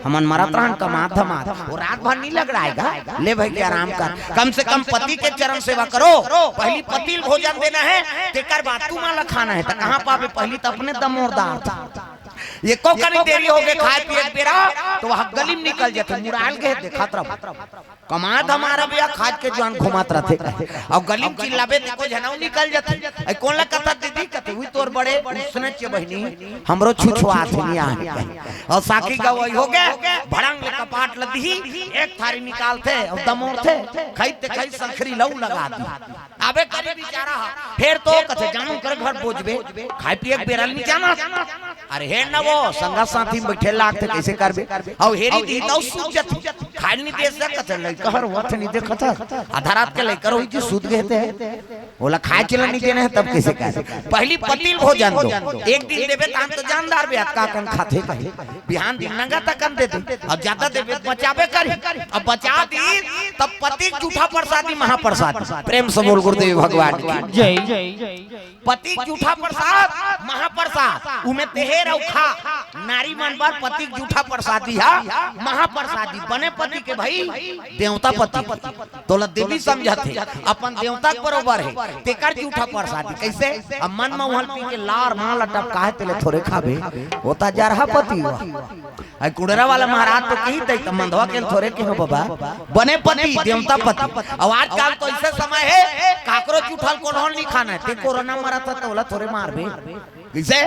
हमन मरत रहन कमात धमात, वो रात भर नहीं लगड़ाएगा। ले भाई के आराम कर, कम से कम पति के चरण सेवा करो। पहली पति ल भोजन देना है, तेकर बाद तुमन ला खाना है। त कहाँ पाबे, पहली त अपने दमोरदार था। एको कनी देरी हो गए खाए पिए के बेरा, त वह गली में निकल जाथे, मुराल गए देखत रहो। कमात हमारा भैया खाज के जुआन घुमात रथे। अउ गली में चिल्लाबे त एको झनऊ निकल जथे। अइ कोन ला कथा दीदी कथे, "उई तोर बड़े उसने चे बहिनी, हमरो छुछुआत हे निया।" अउ साखी गवई हो गे, भड़ंग ले कपाट ल दिही, एक थारी निकालथे अउ दमोरथे, खई ते खई संखरी लऊ लगा दी। आबे करी बिचारा हा, फेर तो कथे, "जानू कर घर बोझबे, खाए पिए के बेरा ल नहीं जाना।" अरे हे न वो, संगा साथी में बैठे लागथे, कैसे करबे? अउ हेरी दी तउ सूत जथे। खाए नहीं दे सकत हे, लइका हर वथ नहीं देखत हे। आधा रात के लइका रोही जी सूत गए थे। ओला खाए चला नहीं देना है, तब कैसे करे? पहली पति ल भोजन दो। एक दिन देबे त हम तो जानदार बे, अतका कन खाथे कहे। बिहान दिन नंगा तकन दे दे। अब ज्यादा देबे त बचाबे करी। अब बचा दी, तब पति के जूठा प्रसादी महाप्रसादी। प्रेम से बोल गुरुदेव भगवान की जय। पति के जूठा प्रसाद, महाप्रसाद, उमे तेहे रउखा, नारी मन बर पति के जूठा प्रसादी हा, महाप्रसादी, बने पति के भाई, देवता पति। तोला देवी समझत हे, अपन देवता के बरोबर हे, तेकर जूठा प्रसादी। कैसे? अब मन म उहल पी के लार मां लटक काहे तेले थोरे खाबे, होता जरहा पति हुआ। अइ कुड़रा वाला महाराज तो कही तई त मंदवा के थोरे के हो बाबा, बने पति, देवता पति। अउ आजकल तो ऐसे समय हे, काकरो जूठल कोन्होल नहीं खाना है, ते कोरोना मरत हे, तोला थोरे मारबे। कइसे?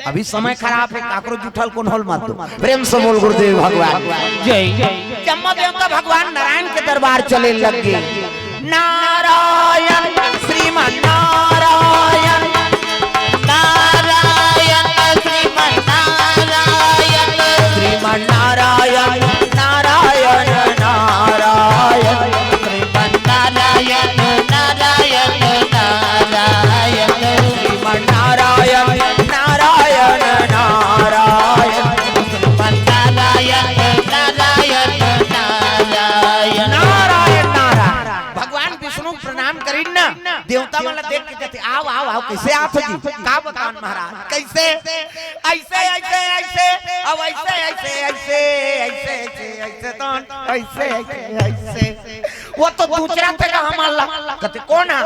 अभी समय खराब हे, काकरो जूठल कोन्होल मत दो। प्रेम से बोल गुरुदेव भगवान। जय। जम्मो देवता भगवान नारायण के दरबार चले लग गे। नारायण, श्रीमन नारायण, नारायण, श्रीमन नारायण, श्रीमन नारायण, नारायण, नारायण, श्रीमन नारायण, नारायण, नारायण, श्रीमन नारायण, नारायण, नारायण, श्रीमन नारायण, नारायण, नारायण, नारायण। भगवान विष्णु प्रणाम करिन ना, देवता मन ला देख के कथे, "आव, आव, आव, कइसे आत हो जी?" का बतावन महाराज, कइसे? अइसे, अइसे, अइसे, अब अइसे, अइसे, अइसे, अइसे, अइसे, अइसे, तो अइसे, अइसे, अइसे। वो तो दूसरा थे का हमन ला। कथे, "कोन हा?"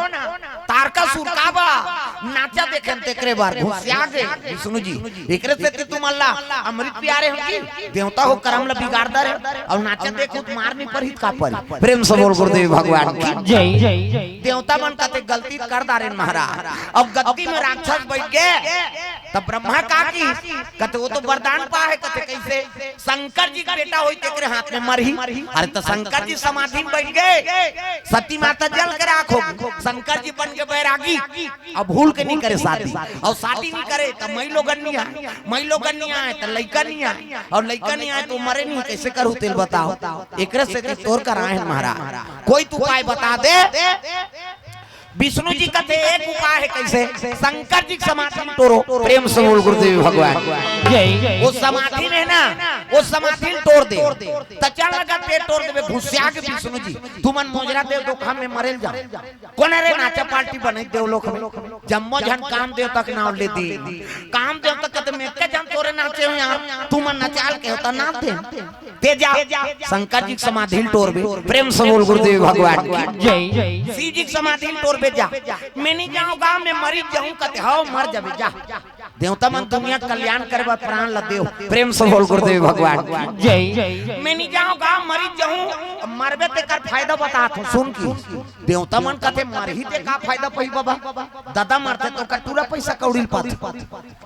"तारकासुर।" "का बा?" "नाचा देखेन तेकरे बर।" घुसिया गे विष्णु जी। एकरे सेती तुमन ला अमृत पियारे हंव जी, देवता हो करम ला बिगाड़ डारे अउ नाचा देखहूं त मार नहीं परही त का परी। प्रेम से बोल गुरुदेव भगवान की। जय। देवता मन कथे गलती कर डारेन महाराज। अब गद्दी में राक्षस बइठ गे, तब ब्रह्मा का किहिस? कथे वो तो वरदान पाहे। कथे कइसे? शंकर जी के बेटा होही तेकरे हाथ में मरही। अरे त शंकर जी समाधि में बइठ गे, सती माता जल के राख हो गे, शंकर जी बन गे बैरागी। अब भूल के नहीं करे शादी, अउ शादी नहीं करे त मई लोगन नहीं आय, मई लोगन नहीं आय त लइका नहीं आय, अउ लइका नहीं आय त मरे नहीं, कइसे करहूं तेला बताव? एकरे सेती तोर करा आएन महाराज, कोई तो उपाय बता दे। विष्णु जी कथे एक उपाय हे, कइसे? शंकर जी के समाधि ल टोरो। प्रेम से बोल गुरुदेव भगवान। जय। वो समाधि में ना, वो समाधि ल टोर दे। त चल लगा ते टोर देबे, घुसिया गे विष्णु जी। तुमन मोजरा देव धोखा में मरेल जा। कोन रे नाचा पार्टी बनई देवलोक में? जम्मो झन कामदेव तक नाव ले दी। कामदेव तक कथे में के जन तोरे नाचे हो यार, तुमन नचाल के होता नाच दे। ते जा, शंकर जी के समाधि ल टोरबे। प्रेम से बोल गुरुदेव भगवान की। जय। शिव जी के समाधि ल टोरबे जा। मैं नहीं जाऊं गांव में, मरी जाऊं कथे, हव मर जाबे जा। देवता मन दुनिया कल्याण करे बर प्राण ल देव। प्रेम से बोल गुरुदेव भगवान की। जय। मैं नहीं जाऊं गांव, मरी जाऊं, मरबे तेकर फायदा बतात हूं, सुन की। देवता मन कथे मरही ते का फायदा पही बाबा? ददा मरथे त ओकर टूरा पइसा कौड़ी ल पाथे।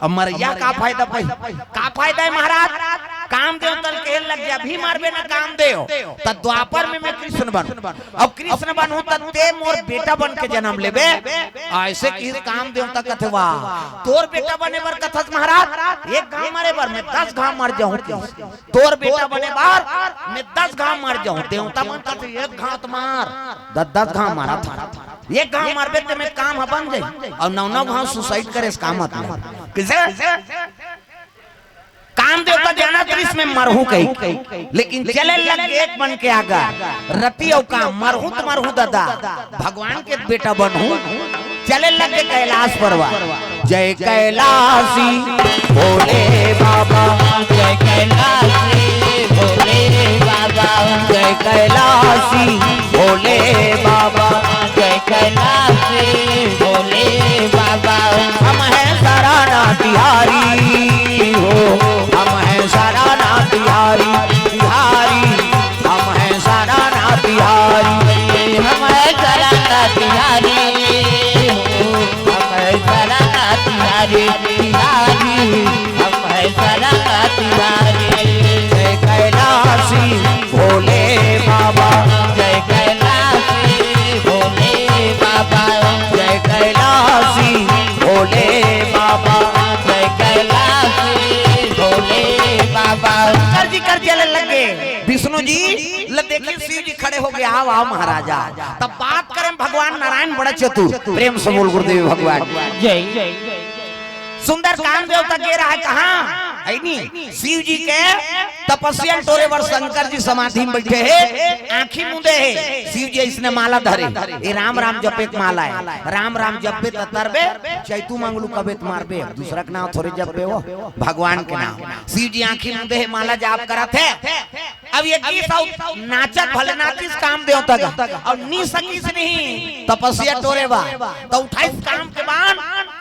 अब मरइया का फायदा पही? का फायदा हे महाराज? कामदेव तल कहे लग गे, अभी मरबे ना कामदेव, त द्वापर में मैं कृष्ण बनहूं। अब कृष्ण बनहूं त ते मोर बेटा बन के जनम लेबे। अइसे किहिस कामदेव त कथे वाह, तोर बेटा बने बर कथस महाराज, एक घांव मरे बर मैं दस घांव मर जाहूं। तोर बेटा बने बर मैं दस घांव मर जाहूं। देवता मन कथे एक घांव त मार, द-, दस घांव मारत हंव। एक घांव मरबे ते में काम ह बन जाही, अउ नौ नौ घांव suicide करे से का मतलब? कइसे? कामदेव त जानत रिहिस में मरहूं कहिके, लेकिन चले लग गे एक मन के आगर, रति अउ काम, मरहूं त मरहूं ददा, भगवान के बेटा बनहूं। चले लग गे कैलाश पर्वत। जय कैलाशी भोले बाबा, जय कैलाशी भोले बाबा, जय कैलाशी भोले बाबा, जय कैलाशी भोले बाबा। हम हैं सराना तिहारी हो, हम हैं सराना तिहारी, तिहारी, हम हैं सराना तिहारी, हम हैं सराना तिहारी हो, हम हैं सराना तिहारी, तिहारी, हम हैं सराना तिहारी। जय कैलाशी भोले बाबा, जय कैलाशी भोले बाबा, जय कैलाशी भोले बाबा, जय कैलाशी भोले बाबा। शंकर जी कर चले लग गे, विष्णु जी ल देखिन शिव जी खड़े हो गे, आव, आव महाराजा। तब बात करें भगवान नारायण बड़ा चतुर, प्रेम से बोल गुरुदेव भगवान। जय। सुंदर कामदेव त गे रहय कहां? हे नी? शिव जी के तपस्या ल टोरे बर शंकर जी समाधि में बइठे हे, आंखी मूंदे हे। शिव जी अइसने माला धरे, ए राम राम जपे के माला हे। राम राम जपबे त तरबे, चैतू मंगलू कबे त मरबे, दूसरा के नांव थोरे जपबे हो, भगवान के नांव। शिव जी आंखी मूंदे हे, माला जाप करत हे। अब ये गीत अउ नाचत भले नाचिस कामदेव तक, अउ नी सकिस नहीं तपस्या टोरे बर, त उठाइस काम के बाण,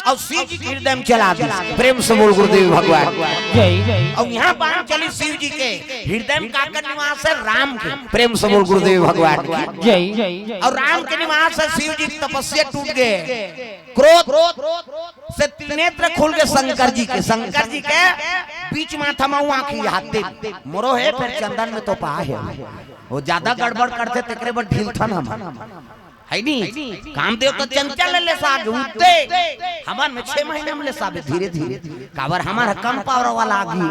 अउ शिव जी के हृदय में चला दिस। प्रेम से बोल गुरुदेव भगवान। जय। अउ इहाँ बाण चलिस शिव जी के हृदय में, काकर निवास हे? राम के। प्रेम से बोल गुरुदेव भगवान की। जय। अउ राम के निवास हे शिव जी के, तपस्या टूट गे, क्रोध से त्रिनेत्र खुल गे शंकर जी के। शंकर जी के बीच माथा म आँखी हाथे मोरो हे, फेर चंदन में तोपा हे। ओ जादा गड़बड़ करथे, तेकरे बर ढीलथन हम। हे नी? कामदेव तो चंचल ले साग उठथे, हमर में छह महीना में ले साबे धीरे धीरे। काबर हमर कम पावर वाला आगी।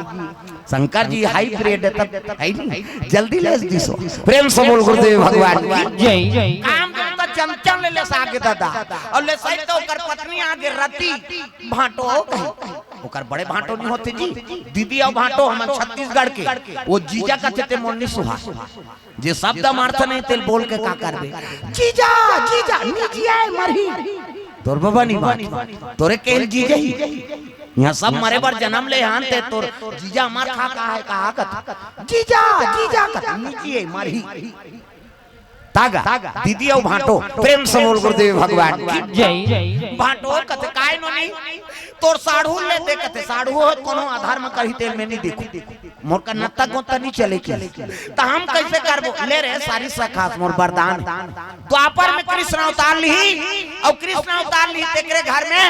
शंकर जी hybrid हे, तब हे नी, जल्दी ले दिसो। प्रेम से बोल गुरुदेव भगवान की। जय। कामदेव तो चंचल ले साग दादा, अउ ले सही तो ओकर पत्नी आगे रति भांटो कही। ओकर बड़े भांटो नहीं होते जी, दीदी अउ भांटो हमन छत्तीसगढ़ के। ओ जीजा कथे ते मोर नी सुहा। जे शब्द म अर्थ नहीं तेला बोल के का करबे? जीजा, जीजा, नी जिया ए मरही। तोर बबा नी बाँच, तोरे केल जीजा ही। इहाँ सब मरे बर जनम ले हन, ते तोर जीजा अमर खा का हे, का कथे? जीजा, जीजा कथे, नी जिए मरही। तागा, दीदी अउ भांटो, प्रेम से बोल गुरुदेव भगवान की। जय। भांटो कथे, काय नोनी? तोर साढ़ू ले दे कथे, साढ़ू हो कोनो आधार म करही तेल में नी देखो। मोर का नत्ता गोता नी चले के। त हम कइसे करबो? ले रे सारी सखा मोर वरदान। द्वापर में कृष्ण अवतार लिही, अउ कृष्ण अवतार लिही तेकरे घर में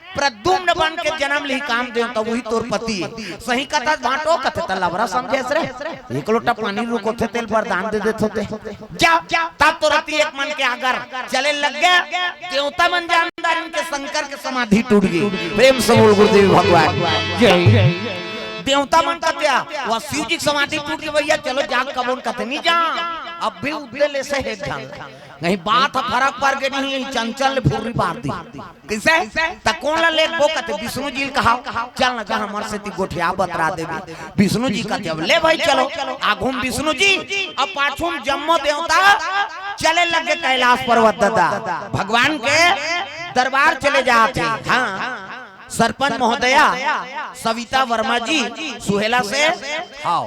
प्रद्युम्न बन के जनम लिही कामदेव, त उही तोर पति हे। सही कथस भांटो, कथे त लबरा समझेस रे। एक लोटा पानी रुकोथे तेला वरदान दे देथों ते। जा, तब तो रति एक मन के आगर चले लग गे। देवता मन जानदार इनके शंकर के समाधि टूट गे। प्रेम से बोल गुरुदेव भगवान। जय। देवता मन कथे, ओ शिव जी के समाधि टूट गे भइया, चलो जाग कबोन कथे नी जा। अब भी उद्दे ले से हे ध्यान। नहीं बात ह फरक पर गे नहीं, चंचल ले फुर्री पार दी। कइसे? त कोन ला लेगबो कथे, विष्णु जी ल कहाव, चल न गा हमर सेती गोठिया बतरा देबे। विष्णु जी कथे, अब ले भाई चलो। आघू म विष्णु जी, अब पाछू म जम्मो देवता चले लग गे कैलाश पर्वत दादा। भगवान के दरबार चले जात हे। हाँ, सरपंच महोदया सविता वर्मा जी सुहेला से, हाव।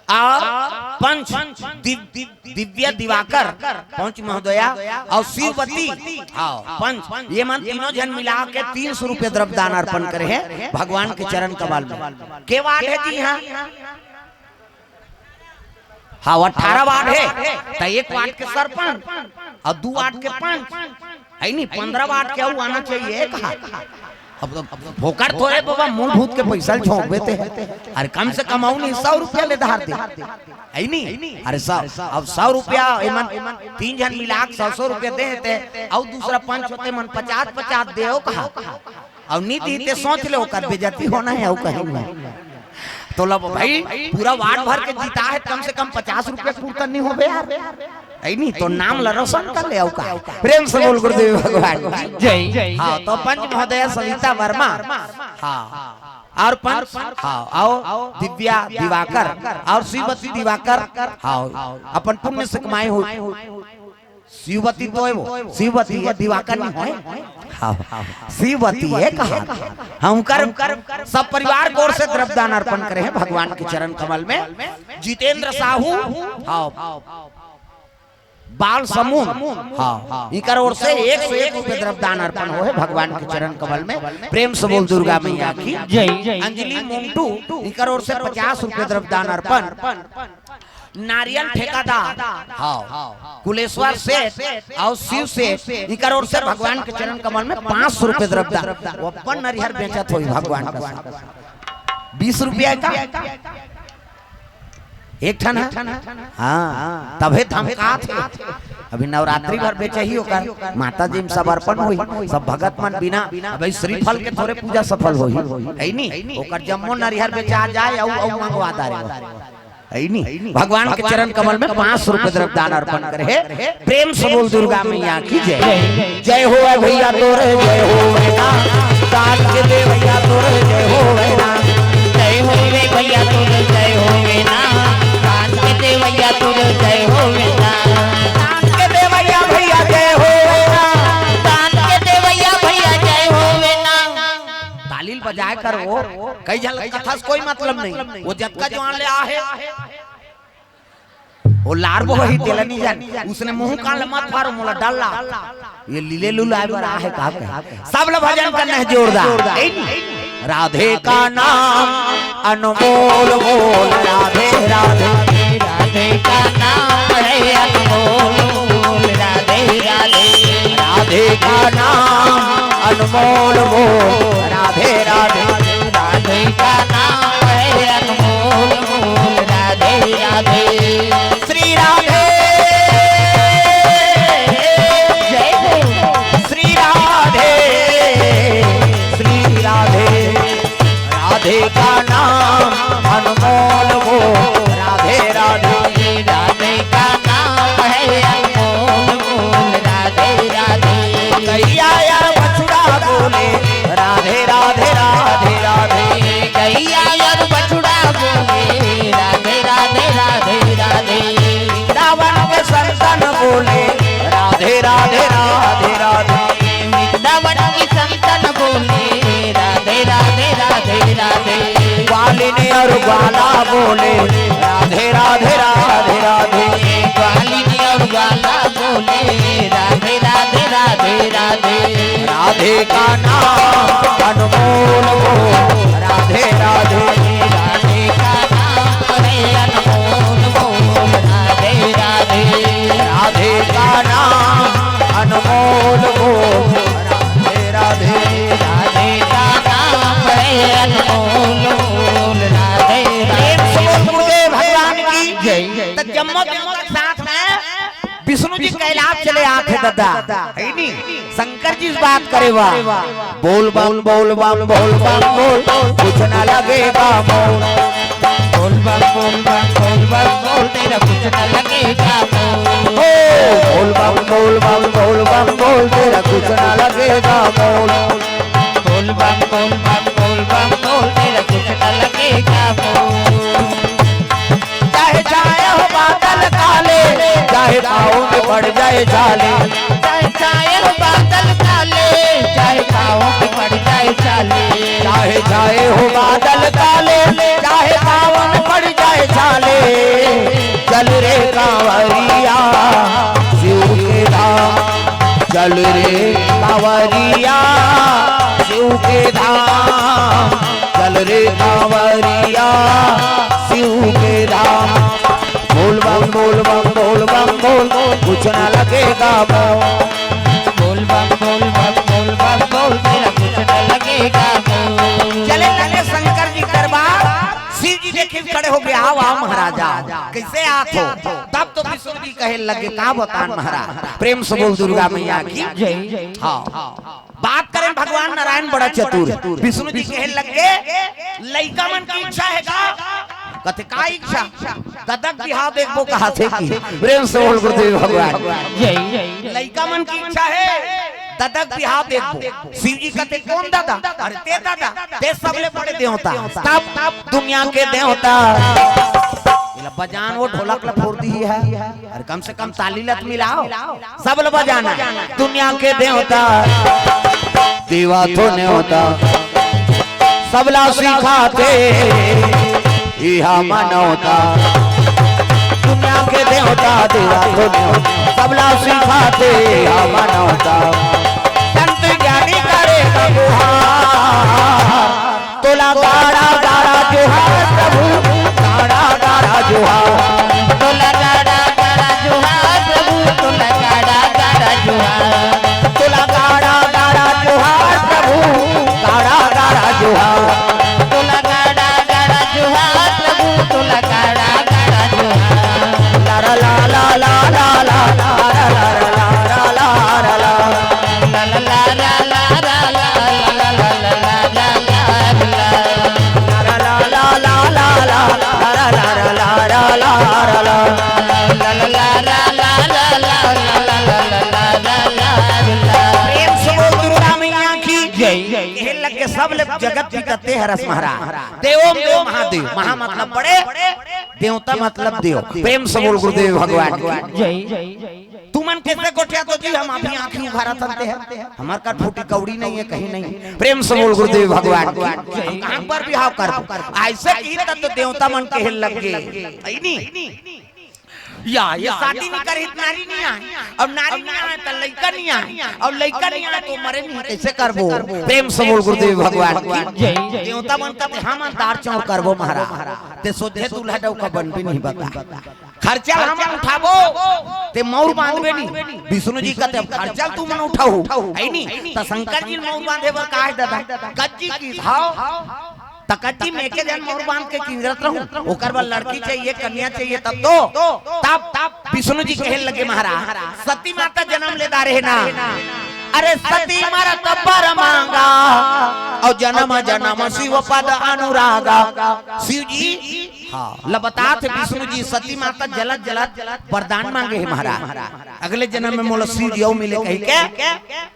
अउ पंच दिव-, दिव्या दिवाकर, पंच महोदया, अउ शिववती, हाव, पंच, ये मन तीनों झन मिला के तीन सौ रुपया द्रव्य दान अर्पण करे हे भगवान के चरण कमल में। के वार्ड हे जी? हाँ, हाव, अठारह वार्ड हे, त एक वार्ड के सरपंच अउ दू वार्ड के पंच, हे नी, पंद्रह वाट के अउ आना चाहिए कहा। अब तो फोकट थोरे बाबा, मूलभूत के पैसा ल झोंकबे ते। अरे कम से कम अउ नहीं, सौ रुपया ले धार दे, हे नी? अरे सौ, अब सौ रुपया एमन तीन झन मिला के सौ सौ रुपया दे ते, अउ दूसरा पंच होते मन पचास पचास दे कहा। अउ नी दी ते सोच ले, ओकर बेइज्जती होना हे, अउ कहीं नहीं। तो लब भाई, पूरा वार्ड भर के जीता हे, कम से कम पचास रुपया कुर्ता नहीं होबे यार, हे नी? तो नाम ला रोशन कर ले, अउ का? प्रेम से बोल गुरुदेव भगवान की। जय। हाँ, तो पंच महोदया सविता वर्मा, हाँ, अउ पंच, हाँ, अउ दिव्या दिवाकर, अउ शिववती दिवाकर, हाँ, अपन पुण्य से कमाए हुए। शिववती तो हे वो, शिववती हे, दिवाकर नहीं होय। हाँ, शिववती हे कहा। हाँ, उनकर सब परिवार के ओर से द्रव्य दान अर्पण करे हे भगवान के चरण कमल में। जितेंद्र साहू, हाँ, बाल समूह, हाँ, इनकर ओर से एक सौ एक रुपया द्रव्य दान अर्पण होय हे भगवान के चरण कमल में। प्रेम से बोल दुर्गा मैया की जय। अंजलि मुंटू, इनकर ओर से पचास रुपया द्रव्य दान अर्पण। नारियल ठेकेदार, हाँ, कुलेश्वर सेठ अउ शिव सेठ, इनकर ओर से भगवान के चरण कमल में पाँच सौ रुपया द्रव्य दान। वो अपन नरिहर बेचत होही भगवान का साथ। बीस रुपया का एक ठन हे? हाँ, तभे धमकात हे। अभी नवरात्रि भर बेचही ओकर, माता जी में समर्पण होही, सब भगत मन बिना, अबे श्रीफल के थोरे पूजा सफल होही, हे नी? ओकर जम्मो नरिहर बेचा जाए, अउ, अउ मंगवा डारे, हे नी? भगवान के चरण कमल में पाँच सौ रुपया द्रव्य दान अर्पण करे हे। प्रेम से बोल दुर्गा मैया की जय। जय होवे भैया तोरे, जय होवे ना। दान के देवैया तोरे, जय होवे ना। जय होवे भैया तोरे, जय होवे ना। दान के देवैया तोरे, जय होवे ना। दान के देवैया भैया, जय होवे ना। दान के देवैया भैया, जय होवे ना। ताली ल बजाए कर वो, कई झन कथा से कोई मतलब नहीं। वो जतका जुआर ले आहे, वो लार बोही तेला नहीं जान, उसने मुंह कान ल मत फारो, मोला डर ला। ये लीले लुलाए बर आहे का कहे। सब ल भजन करना है जोरदार। राधे का नाम अनमोल बोल, राधे राधे। राधे का नाम है अनमोल बोल, राधे राधे। राधे का नाम अनमोल बोल, राधे राधे। राधे का नाम है अनमोल बोल, राधे राधे। श्री राधे, जय हो। श्री राधे, श्री राधे। राधे का नाम अनमोल बोल, राधे राधे। राधे का नाम है अनमोल बोल, राधे राधे। गैया यार बछड़ा बोले, राधे राधे राधे राधे। गैया यार बछड़ा बोले, राधे राधे राधे राधे। वृंदावन के संतन बोले, राधे राधे राधे राधे। वृंदावन की संतन बोले, राधे राधे राधे राधे। ग्वालिनी और ग्वाला बोले, राधे राधे राधे राधे। ग्वालिनी और ग्वाला बोले, राधे राधे राधे राधे। राधे का नाम अनमोल बोल, राधे राधे। राधे का नाम है अनमोल बोल, राधे राधे। राधे का नाम अनमोल बोल, राधे राधे। राधे का नाम है अनमोल बोल, राधे राधे। प्रेम से बोल गुरुदेव भगवान की जय। त जम्मो देवता के साथ में विष्णु जी कैलाश चले आथे दादा, है नी? शंकर जी से बात करे बा। बोल बम बोल बम बोल बम बोल, कुछ ना लगेगा मोल। बोल बम बोल बम बोल बम बोल, तेरा कुछ ना लगेगा मोल। हो, बोल बम बोल बम बोल बम बोल, तेरा कुछ ना लगेगा मोल। बोल बम बोल बम बोल बम बोल, तेरा कुछ ना लगेगा मोल। चाहे छाए हो बादल काले, चाहे पाँव में पड़ जाए छाले। चाहे छाए हो बादल काले, चाहे पाँव में पड़ जाए छाले। चाहे छाए हो बादल काले, चाहे पाँव में पड़ जाए छाले। चल रे कांवरिया शिव के धाम, चल रे कांवरिया शिव के धाम। चल रे कांवरिया शिव के धाम। बोल बम बोल बम बोल बम बोल, कुछ ना लगेगा मोल। बोल बम बोल बम बोल बम बोल, तेरा कुछ ना लगेगा मोल। चले लगे शंकर जी दरबार, शिव जी देखे खड़े हो गए, आओ आओ महाराजा, कैसे आत हो? तब तो विष्णु जी कहे लगे, का बतान महाराज। प्रेम से बोल दुर्गा मैया की जय। हाँ। बात करें भगवान नारायण बड़ा चतुर, विष्णु जी कहे लगे, लइका मन की इच्छा है का? कथे का इच्छा? ददक बिहाव देखबो कहा थे कि प्रेम से बोल गुरुदेव भगवान। जय। लइका मन की इच्छा है ददक बिहाव देखबो। शिव जी कथे कौन दादा? अरे ते दादा, ते सबले बड़े देवता, सब दुनिया के देवता। एला बजान वो ढोलक ला फोड़ दी है। अरे कम से कम ताली ला तो मिलाओ। सब ल बजाना। दुनिया के देवता, देवा तो नेवता, सबला सिखाथे इहा मनौता। दुनिया के देवता, देवा तो नेवता, सबला सिखाथे इहा मनौता। संत ज्ञानी करे गुहार, तोला गाड़ा गाड़ा जोहार प्रभु, गाड़ा गाड़ा जोहार। तोला गाड़ा गाड़ा जोहार प्रभु, तोला गाड़ा गाड़ा जोहार। तोला गाड़ा गाड़ा जोहार प्रभु, गाड़ा गाड़ा जोहार। तोला गाड़ा गाड़ा जोहार प्रभु, तोला गाड़ा गाड़ा जोहार। ला ला ला ला ला ला ला ला ला ला ला ला ला। प्रेम से बोल दुर्गा मैया की जय। कहे लगे सब ले जगत पिता ते हरस महाराज। देवों देव महादेव, महा मतलब बड़े, देवता मतलब देव। प्रेम से बोल गुरुदेव भगवान की जय। तुमन कैसे गोठिया तो जी, हम अभी आँखी उघारा थनते हैं, हमार कर फूटी कौड़ी नहीं है, कहीं नहीं। प्रेम से बोल गुरुदेव भगवान की। हम कहाँ पर बिहाव कर, ऐसे की तब तो देवता मन कहे लग गए, ऐ नी? या, ये शादी नहीं करे त नारी नहीं आए, अउ नारी नहीं आए त लइका नहीं आए, अउ लइका नहीं आए त मरे नहीं, कइसे करबो? प्रेम से बोल गुरुदेव भगवान की जय। देवता मन कथे, "हमन दार चाउर करबो महाराज, ते सोझे दूल्हा डउका बनबे नहीं बता। खर्चा ल हमन उठाबो, ते मउर बांधबे नहीं।" विष्णु जी कथे, "अब खर्चा ल तुमन उठाहू, हइ नहीं? त शंकर जी ल मउर बांधे बर का हे दादा?" कच्ची की भाव त कच्ची में एके झन मउर बांध के किंजरत रहूं, ओकर बर लड़की चाहिए, कन्या चाहिए, तब तो, तब, तब विष्णु जी कहे लगे, "महाराज, सती माता जनम ले डारे हे ना, अरे सती मरत बर मांगा, अउ जनम जनम शिव पद अनुरागा।" शिव जी, हाँ, ल बतात हे विष्णु जी, सती माता जलत जलत वरदान मांगे हे महाराज, "अगले जनम में मोला शिव जी अउ मिले," कहि के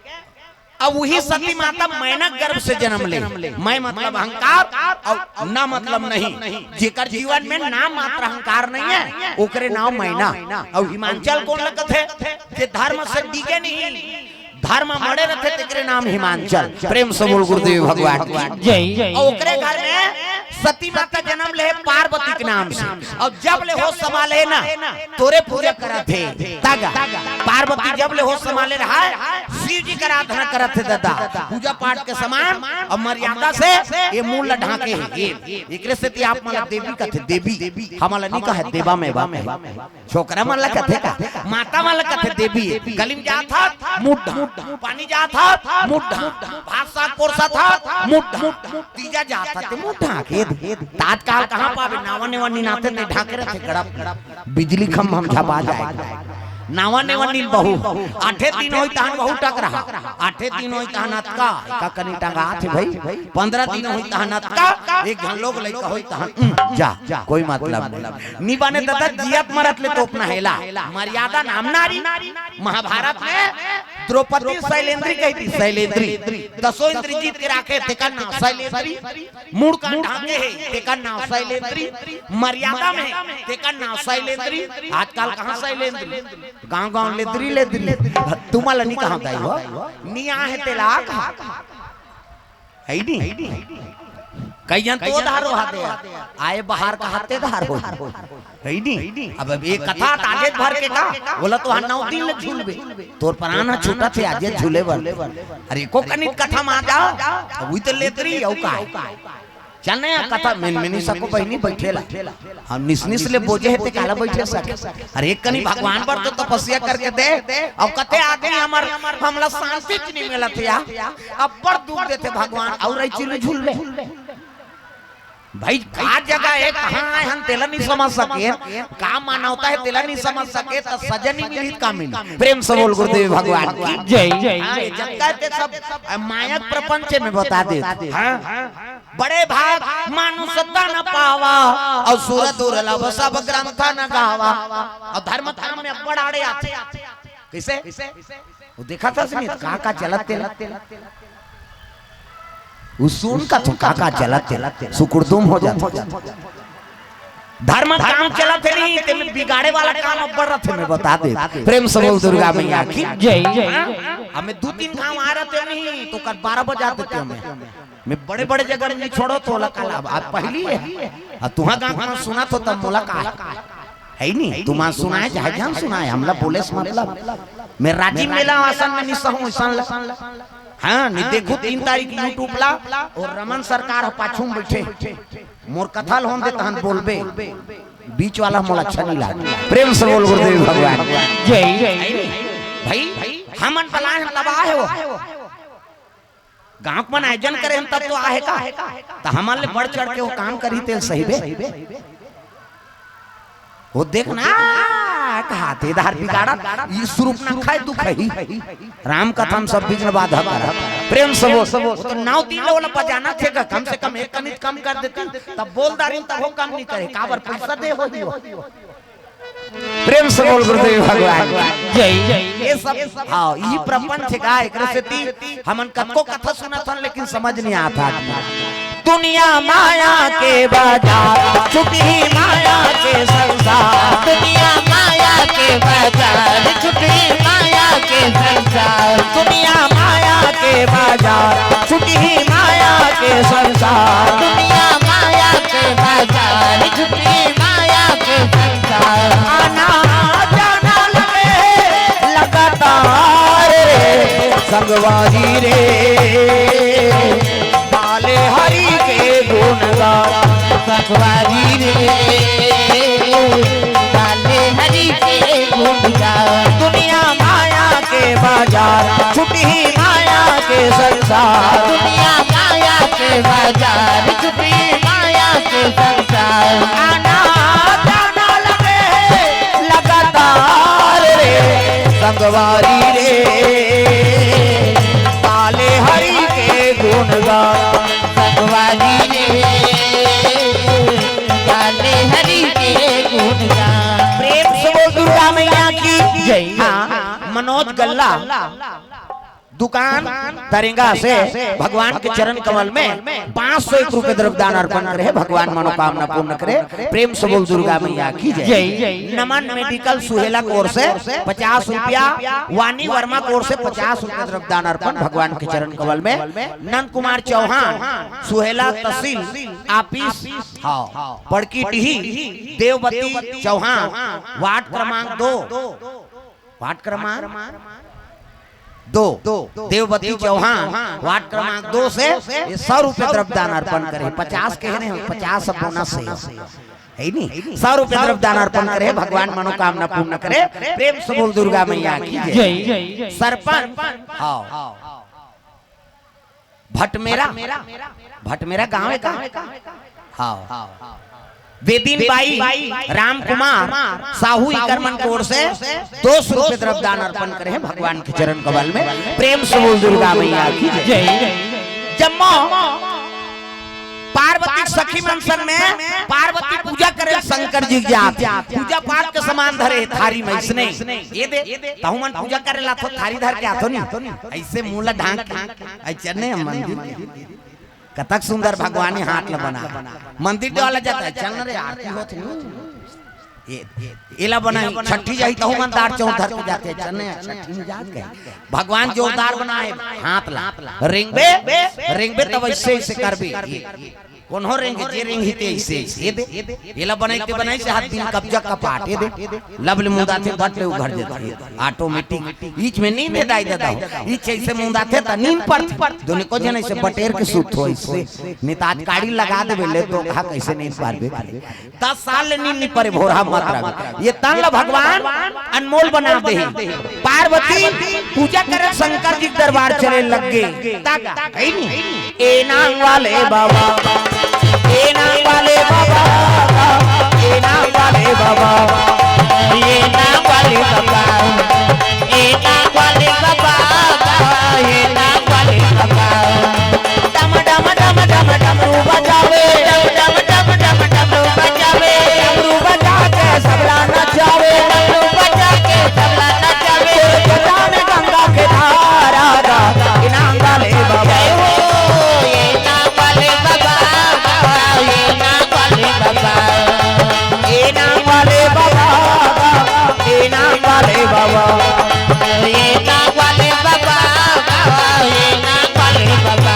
अब उही सती माता मैना गर्भ से जनम ले। मैं मतलब अहंकार अउ ना मतलब नहीं। जेकर जीवन में ना मात्र अहंकार नहीं हे, ओकरे नाव मैना। अउ हिमांचल कोन ल कथे? जे धर्म से डिगे नहीं, धर्म म अड़े रथे, तेकरे नाम हिमांचल। प्रेम से बोल गुरुदेव भगवान की जय। अउ ओकरे घर में सती माता जनम ले पार्वती के नाम से, अउ जब ले होश संभाले ना, तोरे पूजा करत हे। तगा पार्वती जब ले होश संभाले रहा, शिव जी के आराधना करत हे दादा, पूजा पाठ के समान अउ मर्यादा से ये मूल ल ढांके हे। ये एकरे सेती आप मन ल देवी कथे, देवी, हमन ल नहीं कहे देवा में बा। छोकरा मन ल कथे का, माता मन ल कथे देवी। गली में जात हस, मुड़ ढांक, पानी जात हस, मुड़ ढांक, भात साग परोसत हस, मुड़ ढांक, तीजा जात हस, ते मुड़ ढांक। हे, त आजकाल कहाँ पाबे? नावा नेवा निनाथे ते ढांके रथे गड़प। बिजली खंभा म झपा जाय। नावा नेवा नीन बहू, आठे दिन होही तहन बहू टकरहा, आठे दिन होही तहन अतका, एका कनी टंगात हे भई, पंद्रह दिन होही तहन अतका, एक झन लोग लइका होही तहन, उम, जा, कोई मतलब नहीं। नी बने दादा, जियत मरत ले तोपना हे ला। मर्यादा नाम नारी। महाभारत में द्रौपदी शैलेंद्री कहिथे, शैलेंद्री। दसों इंद्री जीत के राखे, तेकर नाम शैलेंद्री। मुड़ कान ढांके हे, तेकर नाम शैलेंद्री। मर्यादा में, तेकर नाम शैलेंद्री। आजकाल कहाँ शैलेंद्री? गांव गांव लेद्री, लेद्री। तुमन ल नी कहंव दाई हो, नी आहे तेला कहा। हइ नी? कई झन तो धारो हाथे, आए बाहर कहाथे धारो। हइ नी? अब, अब एक कथा त आजेच भर के का, ओला तो हर नौ दिन ले झूलबे। तोर परान ह छूटत हे आजेच झूले बर। अरे एको कनिक कथा म आ जाव, अब उही तो लेद्री, अउ का हे? चल न, कथा मिनमिनी सको बहिनी बइठे ला। हम निसनिस ले बोजे हे ते काला बइठे सके। अरे एक कनी भगवान बर तो तपस्या करके दे। अउ कथे आदमी हमर, हमला शांति च नहीं मिलत हे यार। अब्बड़ दुख देथे भगवान, अउ रही चिल्लू झूलबे। भाई का जगह हे, कहाँ आए हन तेला नहीं समझ सके, का मानवता हे तेला नहीं समझ सके, त सजा नहीं मिली त का मिली? प्रेम से बोल गुरुदेव भगवान की जय। हाँ, ये जगह ते सब मायक प्रपंच में बता दे। हाँ? बड़े भाग मानुष तन पावा, अउ सुर दुर्लभ सब ग्रंथ न गावा। अउ धर्म काम में अब्बड़ आड़े आथे। कइसे? वो देखत हस नहीं, का का चलत तेला। वो सुन का तो का का चलत तेला। सुकुड़दुम हो जात। धर्म काम चलत हे नहीं, ते में बिगाड़े वाला काम अब्बड़ रथे, मैं बता दे। प्रेम से बोल दुर्गा मैया की जय। हाँ? हमें दू तीन घांव आ रथे नहीं, त ओकर बारह बजा देते हमें। मैं बड़े-बड़े जगह में नहीं छोड़ो तो ओला काला, अब पहली हे। अब तुहा गांव में सुनत हो तब मोला का हे? हइ नी? तुमन सुनाए, चाहे झन सुनाए, हमला बोले से मतलब। मैं राजिम मेला असन में नहीं सहूं, असन ला। हाँ, नहीं देखहू तीन तारीख YouTube ला, अउ रमन सरकार ह पाछू में बइठे। मोर कथा ल होन दे तहन बोलबे। बीच वाला मोला अच्छा नहीं लागे। प्रेम से बोल गुरुदेव भगवान। जय। भाई, हमन बलाए हन तब आए हो। गांव के मन आयोजन करे हन तब तो आहे का? त हमन ले बढ़ चढ़ के वो काम करही तेला सहिबे। वो देख ना, कहाथे धार बिगाड़त, ई सुरूप ना खाए दुख ही। राम कथा में सब विघ्न बाधा करत। प्रेम से बोल। वो तो नौ दिन ले ओला बजाना थे का, कम से कम एक कनिक कम कर देती, तब बोल डारिन तब वो कम नहीं करे, काबर पइसा दे होही वो। प्रेम से बोल गुरुदेव भगवान की जय। ये सब, हाँ, ई प्रपंच हे का, एकरे सेती हमन कतको कथा सुनत हन, लेकिन समझ नहीं आत हे। दुनिया माया के बाजार, छुटही माया के संसार। दुनिया माया के बाजार, छुटही माया के संसार। दुनिया माया के बाजार, छुटही माया के संसार। दुनिया माया के बाजार, छुटही माया के संसार। आना संगवारी रे, बाले हरि के गुण गा। संगवारी रे, बाले हरि के गुण गा। दुनिया माया के बाजार, छुटी माया के संसार। दुनिया माया के बाजार, छुटी माया के संसार। आना जाना लगे लगातार रे, संगवारी रे, बाले हरि के गुण गा। संगवारी रे, बाले हरि के गुण गा। प्रेम से बोल दुर्गा मैया की जय। हाँ, मनोज गल्ला, दुकान तरेंगा से भगवान के चरण कमल में पाँच सौ एक रुपए द्रव्य दान अर्पण करे हे। भगवान मनोकामना पूर्ण करे। प्रेम से बोल दुर्गा मैया की जय। जय। नमन मेडिकल सुहेला कोर से पचास रुपया, वानी वर्मा कोर से पचास रुपया द्रव्य दान अर्पण भगवान के चरण कमल में। नंद कुमार चौहान, सुहेला तहसील ऑफिस, हाँ, पड़की टीही, देववती चौहान, वार्ड क्रमांक दो, वार्ड क्रमांक दो, देववती चौहान, वार्ड क्रमांक दो से ये सौ रुपए द्रव्य दान अर्पण करे। पचास कहे रहे हम, पचास अब बोनस है, है नी? सौ रुपए द्रव्य दान अर्पण करे, भगवान मनोकामना पूर्ण करे। प्रेम से बोल दुर्गा मैया की जय। जय। सरपंच, हाँ, भटमेरा, भटमेरा गांव है का? हाँ। बेदीन बाई राम कुमार साहू इकर मन कोर से दो सौ रुपए द्रव्य दान अर्पण करे हे भगवान के चरण कमल में। प्रेम से बोल दुर्गा मैया की जय। जय। जम्मो पार्वती सखी मन संग में पार्वती पूजा करे शंकर जी के जात, पूजा पाठ के सामान धरे थारी में इसने, ये दे, तहु मन पूजा करे ला तो थारी धर के आथो नी, ऐसे मुंह ला ढांक के, ऐसे नहीं हम मंदिर। कतक सुंदर भगवान ही हाथ ला बना। मंदिर देवाला जाता है, चल न रे, आरती होत है। ये, एला बनाई, छठी जाही तहु मन दार चौधर के जाते, चल न, छठी में जात गए। भगवान जोरदार बनाए, हाथ ला। रेंगबे, रेंगबे तब ऐसे, ऐसे करबे। ये, कोनो रेंग, जे रेंग ही ते ऐसे, ऐसे। ये दे, एला बनाई ते बनाई से हाथ दिन कब्जा का पाट, ये दे। लब ले मुंदाथे, बट ले उघर जाथे। ऑटोमेटिक। ईच में नींद है दाई दादा हो। ईच ऐसे मुंदाथे त नींद पड़थे। दुनिको जन ऐसे बटेर के सूत हो ऐसे। नितात काड़ी लगा देबे ले तो कहा कैसे नींद पारबे। दस साल ले नींद नहीं परे भोरहा मत रह। ये तन ला भगवान अनमोल बना दे। पार्वती पूजा करे शंकर जी के दरबार चले लग गे। ताका, है नी? ए नांग वाले बाबा, ए नांग वाले बाबा, ए नांग वाले बाबा, ए नांग वाले बाबा, ए नांग वाले बाबा, ए नांग वाले बाबा। डम डम डम डम डमरू बजावे, डम डम डम डम डमरू बजावे, डमरू बजा के सबला नचावे, डमरू बजा के सबला नचावे। तोर जटा में गंगा के धारा गा, ए नांग वाले बाबा। जय हो, ए नांग वाले बाबा, ए नांग वाले बाबा। ए नांग वाले बाबा, ए नांग वाले बाबा। ए नांग वाले बाबा, ए नांग वाले बाबा।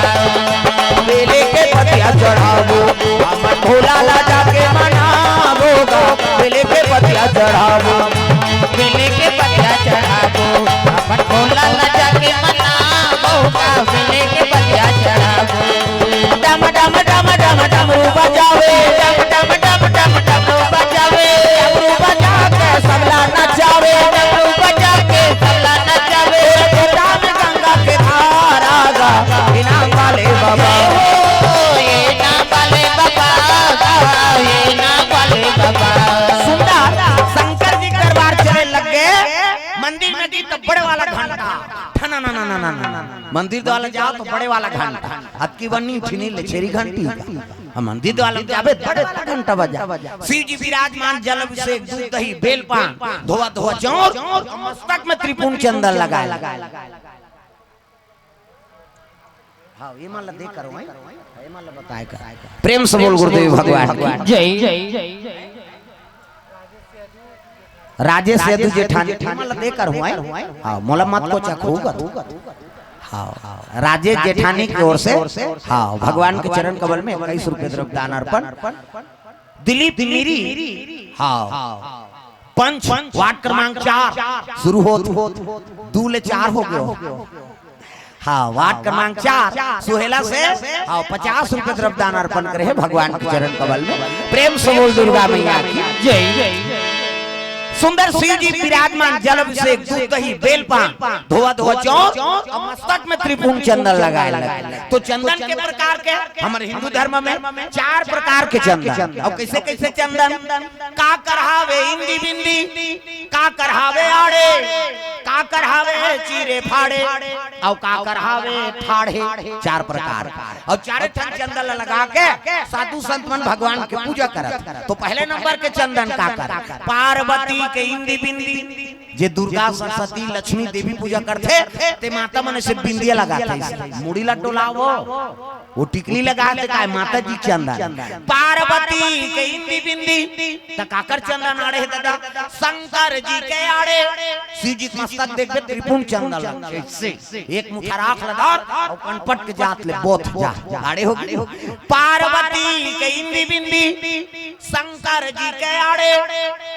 बेले के पतिया चढ़ाबो, अपन भोला ला जाके मनाबो गा। बेले के पतिया चढ़ाबो, बेले के पतिया चढ़ाबो, अपन भोला ला जाके मनाबो गा। बेले के पतिया चढ़ाबो। डम डम डम डम डमरू बजावे, डम डम डम डम डमरू बजावे, डमरू बजा के सबला नचावे, डमरू बजा के सबला नचावे। तोर जटा में गंगा के धारा गा, ए नांग वाले बाबा। जय हो, ए नांग वाले बाबा, ए नांग वाले बाबा। सुंदर शंकर जी के दरबार चले लग गे। मंदिर में दी तो बड़े वाला घंटा, ठना ना ना ना ना ना। मंदिर वाला जाओ तो बड़े वाला घंटा, अतकी बन्नी उठिनी ले छेरी घंटी। हम मंदिर वाला जाबे तो बड़े वाला घंटा बजा। शिव जी विराजमान, जल अभिषेक, दूध दही बेल पान, धोआ धोआ चौर, मस्तक में त्रिपुंड चंदन लगाए। हाँ, ये मान ला देख करो, हैं? ये मान ला बताए कर। प्रेम से बोल गुरुदेव भगवान की जय। राजेश यदु जेठानी, ये मान ला देख करो, हैं? हाँ, मोला मत को चखू कर। हाँ, राजेश जेठानी की ओर से, हाँ, भगवान के चरण कमल में इक्कीस रुपए द्रव्य दान अर्पण। दिलीप मीरी, हाँ, पंच, वार्ड क्रमांक चार, शुरू होत, दू ले चार हो गयो। हाँ, वार्ड क्रमांक चार, सुहेला से, हाँ, पचास रुपए द्रव्यदान अर्पण करे हे भगवान के चरण कमल में। प्रेम से बोल दुर्गा मैया की जय। सुंदर शिव जी विराजमान, जल अभिषेक, दूध दही, बेल पान, धोवा धोवा चौक, और मस्तक में त्रिपुंड चंदन लगाए लगे। तो चंदन के प्रकार के, हमारे हिंदू धर्म में चार प्रकार के चंदन। और कैसे कैसे चंदन? काकर हावे इंदी बिंदी, काकर हावे आड़े, काकर हावे चीरे फाड़े, और काकर हावे ठाढ़े। चार प्रकार। और चारे ठन चंदन ल लगा के साधु संत मन भगवान के पूजा करत। तो पहले नंबर के चंदन काकर? पार्वती के इंदी बिंदी। जे दुर्गा, सरस्वती, लक्ष्मी, देवी पूजा करथे, ते माता मन से बिंदिया लगाथे, मुड़ी ला डोलावो। वो टिकली लगा दे काय माता जी के चंदन। पार्वती के इंदी बिंदी, त काकर चंदन आड़े हे दादा? शंकर जी के आड़े। शिव जी के मस्तक देखबे त्रिपुंड चंदन लगे। एक मुठा राख लगा और कनपट के जात ले बोथ जा। आड़े होगे। पार्वती के इंदी बिंदी, शंकर जी के आड़े।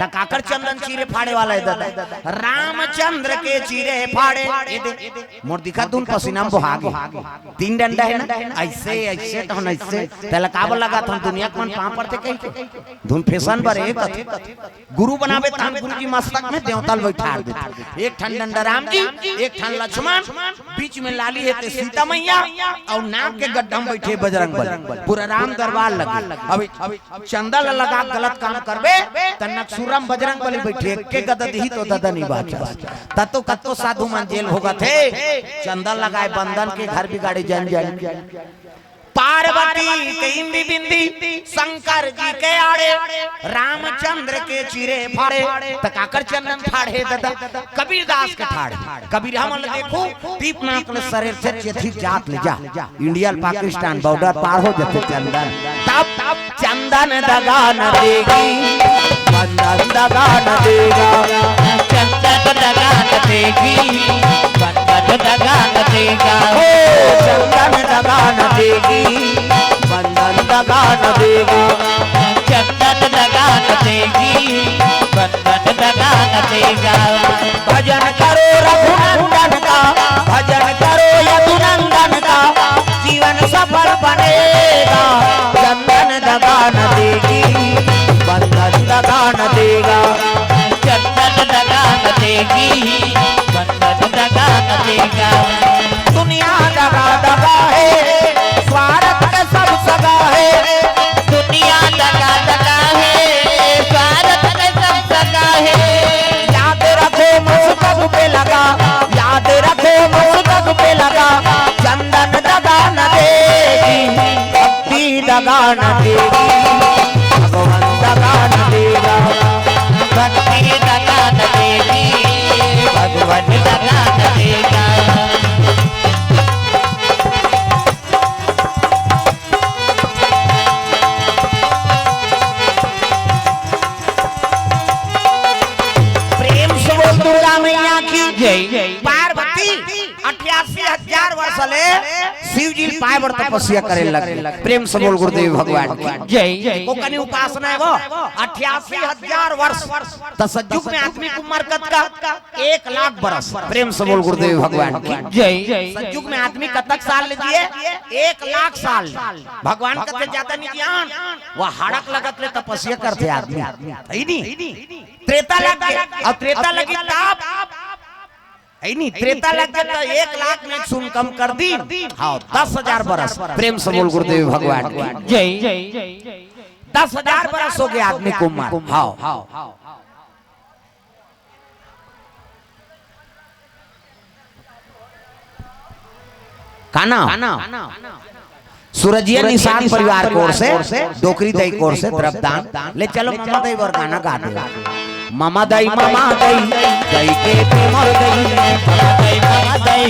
त काकर चंदन चीरे फाड़े वाला हे दादा? रामचंद्र के चीरे फाड़े। ये दे, मोर दिखा दुन पसीना में बोहा गे। तीन डंडा हे ना, ऐसे, ऐसे, तो हम ऐसे। तेला काबर लगा था दुनिया के मन पाँव पड़थे कही के? धुन फैशन बर एक गुरु बनावे तहन गुरु जी मस्तक में देवता ल बैठार देथे। एक ठन डंडा राम जी, एक ठन लक्ष्मण, बीच में लाली हे ते सीता मैया, और नाक के गड्ढा में बैठे बजरंग बली। पूरा राम दरबार लगे। अब चंदा ल लगा गलत काम करबे, त नकसुरम बजरंग बली बैठे, एक के गदा दिही तो ददा नहीं बाचस। त तो कत्तो साधु मन जेल भोगत हे, चंदा लगाए बंदन के घर बिगाड़े जन जन। पार्वती के इंदी बिंदी, शंकर जी के आड़े, रामचंद्र के चीरे फाड़े, त काकर चंदन फाड़े ददा? कबीरदास के ठाड़े। कबीर हमन ल देखो, दीप नाक ले सरेर से चेथी जात ले जा। इंडिया ल पाकिस्तान बॉर्डर पार हो जाथे चंदन। तब चंदन दगा न देगी, बंदन दगा न देगा। चंदन दगा न देगी, बंदन दगा न देगा। हो, चंदन दगा न देगी, बंदन दगा न देगा। चंदन दगा न देगी, बंदन दगा न देगा। भजन करो रघुनंदन का, भजन करो यदुनंदन का, जीवन सफल बनेगा। चंदन दगा न देगी, बंदन दगा न देगा। चंदन दगा न देगी, बंदन दगा न देगा। दुनिया दगा दगा हे, स्वार्थ के सब सगा हे। दुनिया दगा दगा हे, स्वार्थ के सब सगा हे। याद रखो मस्तक पे लगा, याद रखो मस्तक पे लगा, चंदन दगा न देगी, भक्ति दगा न देगी, भगवान दगा न देगा। भक्ति दगा न देगी, भगवान दगा न देगा। प्रेम से बोल दुर्गा मैया की जय। पार्वती अठासी हजार वर्ष ले शिव जी पाए बर तपस्या करे लगे। प्रेम से बोल गुरुदेव भगवान की जय। वो कनी उपासना हे वो, अठासी हजार वर्ष। त सतयुग में आदमी के उम्र कतका? एक लाख बरस। प्रेम से बोल गुरुदेव भगवान की जय। सतयुग में आदमी कतक साल ले जिए? एक लाख साल। भगवान कथे ज्यादा नहीं जियान, वो हड़क लगत ले तपस्या करथे आदमी। हे नहीं? त्रेता लग गे, अब त्रेता लगी तब, हे नहीं? त्रेता लग गे त एक लाख में सुन कम कर दी। हाँ, दस हजार बरस। प्रेम से बोल गुरुदेव भगवान की जय। दस हजार बरस हो गे आदमी के उम्र। हाँ। का नाम? सूरजिया निषाद परिवार के ओर से, डोकरी दई के ओर से द्रव्यदान। ले चलो ममा दई बर गाना गा दे। ममा दई, ममा दई, दई के ते मोर दई, ममा दई, ममा दई।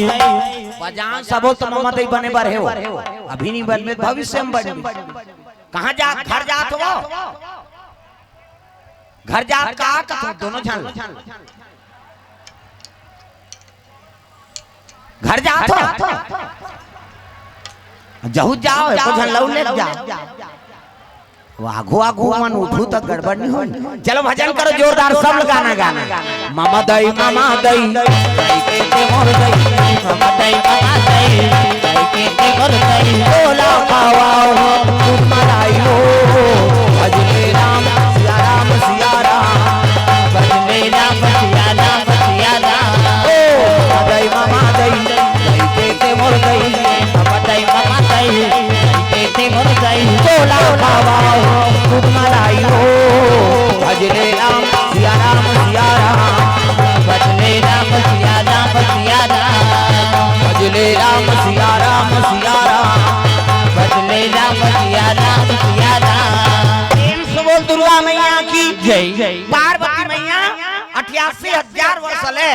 बजान सबो तो ममा दई बने बर हे वो। अभी नहीं बन में, भविष्य में बन। कहाँ जा, घर जात हो? घर जात का कथो दोनों झन ल? घर जात हो? जहू जाओ, एको झन लऊ ले जाओ। वो आघू आघू मन उठू त गड़बड़ नहीं होई। चलो भजन करो जोरदार, सब गाना गाना। ममा दई, ममा दई, दई के ते मोर दई। ममतई ममतई, कई के ते मोर तई, तोला पावा हो, तुम मलाई हो। भजले राम सिया राम सिया राम, भजले राम सिया राम सिया राम। ओ ममतई ममतई, कई के ते मोर तई, ममतई ममतई, कई के ते मोर तई, तोला पावा हो, तुम मलाई हो। भजले राम सिया राम सिया राम, भजले राम सिया राम सिया राम, भजले राम सिया राम सिया राम, भजले राम सिया राम सिया राम। प्रेम से बोल दुर्गा मैया की जय। पार्वती मैया अठासी हजार वर्ष ले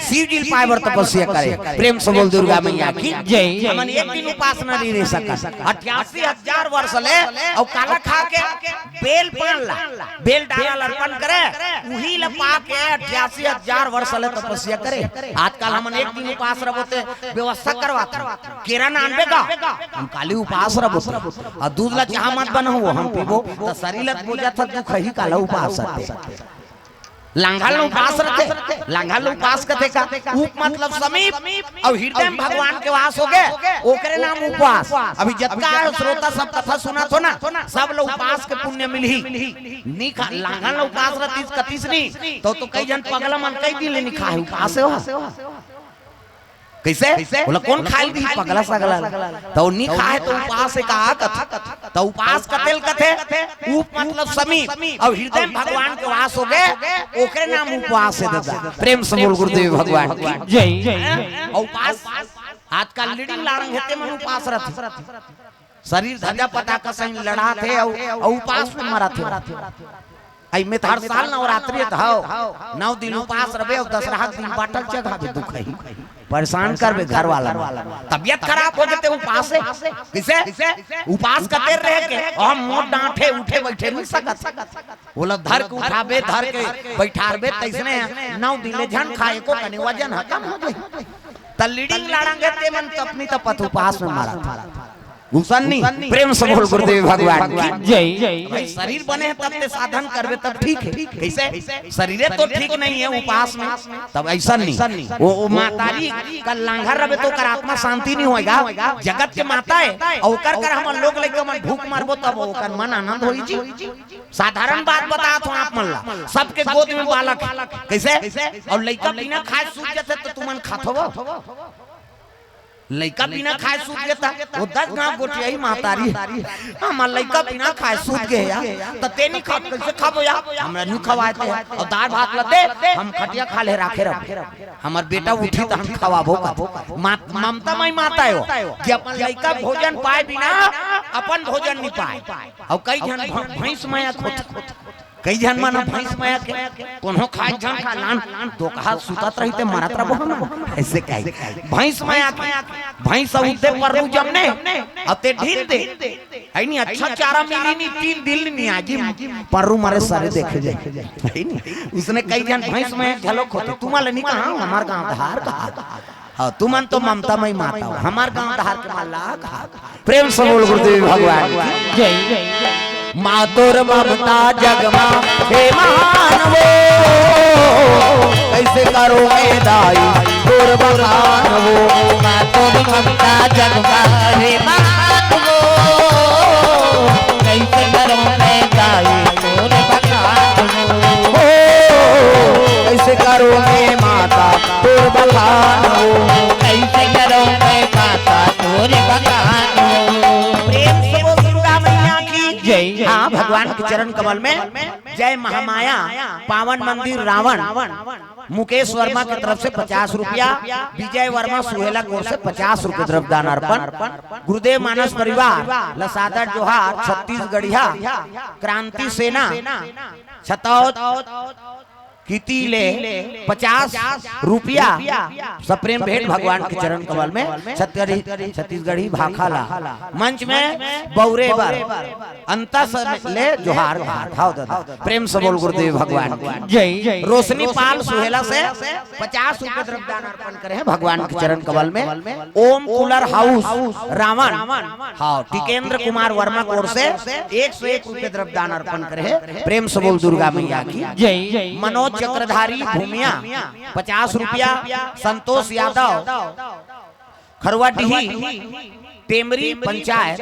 शिव जी पाए बर तपस्या करे। प्रेम से बोल दुर्गा मैया की जय। हमन एक दिन उपास न रह सकत। अठासी हजार वर्ष ले अउ काला खा के बेल पान ला, बेल डाला ल अर्पण करे, उही ल पा के अठासी हजार वर्ष ले तपस्या करे। आजकल हमन एक दिन उपास रबो ते व्यवस्था करवात हन। केरा नानबे गा, हम काली उपास रबो ते। अउ दूध ला चाह मत बनाओ, हम पीबो, त शरीर ल बोजा था दुख ही काला उपास हते। लांघा ल उपास रथे, लांघा ल उपास कथे का? उप मतलब समीप, अउ हृदय में भगवान के वास हो गए, ओकरे नाम उपवास। अभी जतका है श्रोता सब कथा सुनत हो ना, सब ल उपास के पुण्य मिलही। नी खा, लांघा ल उपास रथिस कथिस नी, तो, तो कई झन पगला मन कई दिन ले नी खाए, उपास है वह। कइसे? बोला, कोन खाए दी पगला सगला? त ओ नी खाए त उपास हे का कथे? त उपास कते ल कथे? उप मतलब समीप, अउ हृदय में भगवान के वास हो गए, ओकरे नाम उपास हे दादा। प्रेम से बोल गुरुदेव भगवान की जय। अउ उपास, आजकल लीडिंग लाड़ंग हे ते मन उपास रथे। शरीर धजा पता का सही लड़ात हे अउ, अउ उपास में मरत हे। अई में त हर साल नवरात्रि त हव, नौ दिन उपास रबे अउ दसरहा के दिन बाटल चघाबे दुख ही। परेशान करबे घर वाला मन। तबियत खराब हो गे ते उपास हे। कइसे? उपास कते रहे के? हम मोर डांठे उठे बइठे नी सकत। ओला धर के उठाबे, धर के बइठारबे, तइसने नौ दिन ले झन खाए को कने वजन ह कम हो जाही। त लीडिंग लाड़ंग हे ते मन तपनी तपत उपास में मरत। गुसन नी, प्रेम से बोल गुरुदेव भगवान की जय। भाई शरीर बने हे तब ते साधन करबे तब ठीक हे। कइसे? शरीरे तो ठीक नहीं हे उपास में, तब अइसन नी। ओ, ओ मातारी का लांघा रबे तो ओकर आत्मा शांति नी होय गा। जगत के माता हे, अउ ओकर कर हमन लोग लइका मन भूख मरबो तब ओकर मन आनंद होई जी। साधारण बात बतात हों आप मन ला, सबके गोद में बालक हे। कइसे? अउ लइका बिना खाए सूत जाथे त तुमन खाथो वो? लइका बिना खाए सूत जाथे, ओ दस गांव गोठियाही महतारी हे। हमर लइका बिना खाए सूत गे हे या, त ते नी खाबे, कइसे खाबो या? हमरा नी खवाए ते। अउ दार भात ल दे, हम खटिया खाल्हे राखे रहो। हमर बेटा उठही त हम खवाबो कथे। मात-, ममता मई माता हे वो, कि अपन लइका भोजन पाए बिना अपन भोजन नी पाए। अउ कई झन भ-, भैंस मया खोत, कई झन मन भैंस मया के, कोनो खाए झन खा लान, दोकहा सुतत रही ते मरत रबो हम, अइसे कही। भैंस मया के, भैंस अउ ते पररू जमने, अउ ते ढील दे, हे नी, अच्छा चारा मिली नी, तीन दिन नी आजी, पररू मरे सरे देखे जाए, हे नी। उसने कई झन भैंस मया घलो खोते, तुम्हां ले नी कहा, हमर गांव धार कहा। हाँ, तुमन तो ममता मई माता हो, हमर गांव धार के माला घाट। प्रेम से बोल गुरुदेव भगवान की जय। माँ तोर ममता जग मा हे महान वो, कइसे करों मैं दाई तोर बखान वो। माँ तोर ममता जग मा हे महान वो, कइसे करों मैं दाई तोर बखान वो। ओ, कइसे करों मैं माता तोर बखान वो। कइसे करों मैं माता तोर बखान वो। प्रेम से बोल दुर्गा मैया की जय। हाँ, भगवान के चरण कमल में जय महामाया पावन मंदिर रावण मुकेश वर्मा के तरफ से पचास रुपया, विजय वर्मा सुहेला कोर से पचास रुपया द्रव्य दान अर्पण, गुरुदेव मानस परिवार ल सादर जोहार, छत्तीसगढ़िया क्रांति सेना छतौद किती ले पचास रुपया सप्रेम भेंट भगवान के चरण कमल में छत्तीसगढ़ी, छत्तीसगढ़ी भाखा ला मंच में बउरे बर अंतस ले जोहार घाट। हव दादा, प्रेम से बोल गुरुदेव भगवान की जय। रोशनी पाल सुहेला से पचास रुपये द्रव्यदान अर्पण करे हे भगवान के चरण कमल में। ओम कूलर हाउस रावण, हाँ, टिकेंद्र कुमार वर्मा कोर से एक सौ एक रुपये द्रव्यदान अर्पण करे हे। प्रेम से बोल दुर्गा मैया की जय। मनोज चक्रधारी भूमिया, पचास रुपया। संतोष यादव, खरवाडीही, टेमरी पंचायत।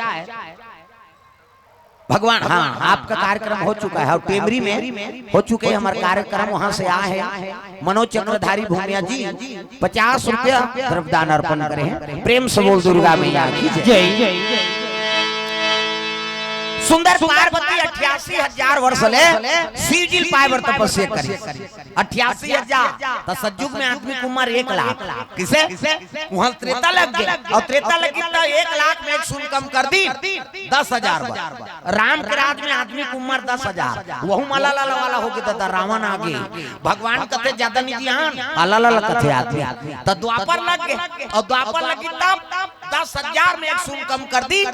भगवान, हाँ, आपका कार्यक्रम हो चुका है और टेमरी में हो चुके हैं हमारे कार्यक्रम, वहां से आए हैं मनोज चक्रधारी भूमिया जी, पचास रुपया द्रव्य दान अर्पण करे हैं। प्रेम से बोल दुर्गा मैया की जय। जय। सुंदर पार्वती अट्ठासी हजार वर्ष ले शिव जी पाए बर तपस्या करी। अट्ठासी हजार, त सतयुग में आदमी के उम्र एक लाख। किसे? वहां त्रेता लग गए, और त्रेता लगी त एक लाख में एक शून्य कम कर दी, दस हजार बर। राम के राज में आदमी के उम्र दस हजार, वहू म अलाला वाला हो गए दादा, रावण आ गए। भगवान कथे ज्यादा नहीं जियान, अलाला कथे आदमी। त द्वापर लग गए, और द्वापर लगी तब दस हजार में एक शून्य कम कर दी,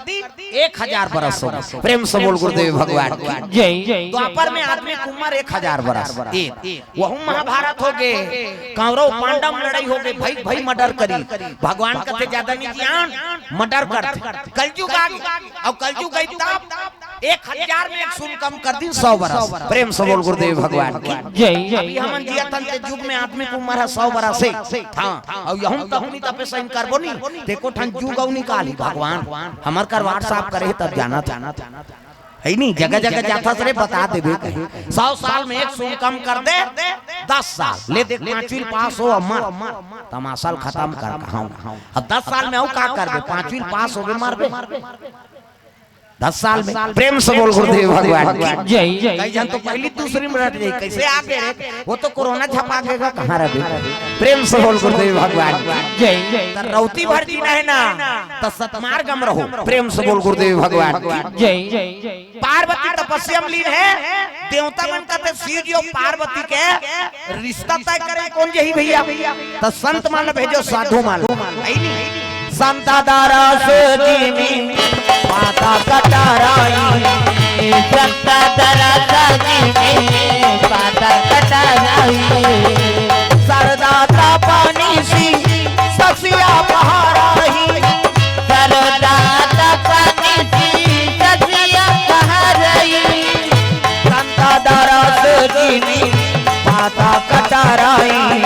एक हजार बरस हो गए। प्रेम से बोल गुरुदेव भगवान की जय। द्वापर में आदमी के उम्र एक हजार बरस, एक वहू महाभारत हो गए, कौरव पांडव लड़ाई हो गए, भाई भाई मर्डर करी। भगवान कथे ज्यादा नहीं जियान, मर्डर करथे। कलयुग आ गए, और कलयुग आई तब एक हजार में एक शून्य कम कर दी, सौ बरस। प्रेम से बोल गुरुदेव भगवान की जय। अभी हमन जियत हन ते युग में आदमी के उम्र है सौ बरस है। हाँ, और यहू तहूनी तपे सही करबो नहीं, ते को ठन युग अउ निकाली भगवान। हमर कर WhatsApp करे तब जाना था, है नहीं, जगह जगह जाथस रे, बता देबे कहीं। सौ साल में एक शून्य कम कर दे, दस साल ले देख, पांचवी पास हो अमर, तमाशा ल खत्म कर कहाऊं। अब दस साल में अउ का करबे, पांचवी पास होबे, मरबे। दस साल में। प्रेम से बोल गुरुदेव भगवान की जय। कई झन तो पहली दूसरी में रट गई, कैसे आ गए रे? वो तो कोरोना झपा गएगा, कहाँ रहे? प्रेम से बोल गुरुदेव भगवान की जय। त रौती भर जीना है ना, त सतमार्ग में रहो। प्रेम से बोल गुरुदेव भगवान की जय। पार्वती तपस्या में लीन है, देवता मन कथे शिव जी और पार्वती के रिश्ता तय करे कोन जही भैया, त संत मन भेजो, साधु मन। संत दरस जिमि पाता कटाराई, संत दरस जिमि पाता कटाराई। सरदा तपनिसी ससिया पहाराई, सरदा तपनिसी ससिया पहाराई। संत दरस जिमि पाता कटाराई,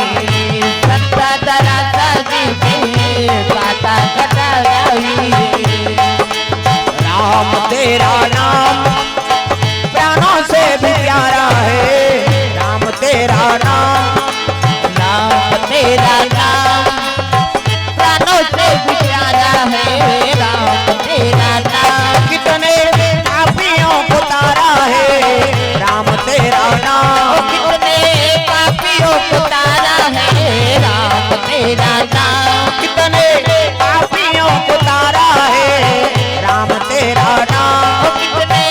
संत दरस जिमि पाता कटाराई। राम तेरा नाम प्राणों से भी प्यारा है, राम तेरा नाम, राम तेरा नाम प्राणों से भी प्यारा है, राम तेरा नाम। कितने पापियों को तारा है राम तेरा नाम, कितने पापियों को तारा है राम तेरा नाम, कितने पापियों को तारा है राम तेरा नाम, कितने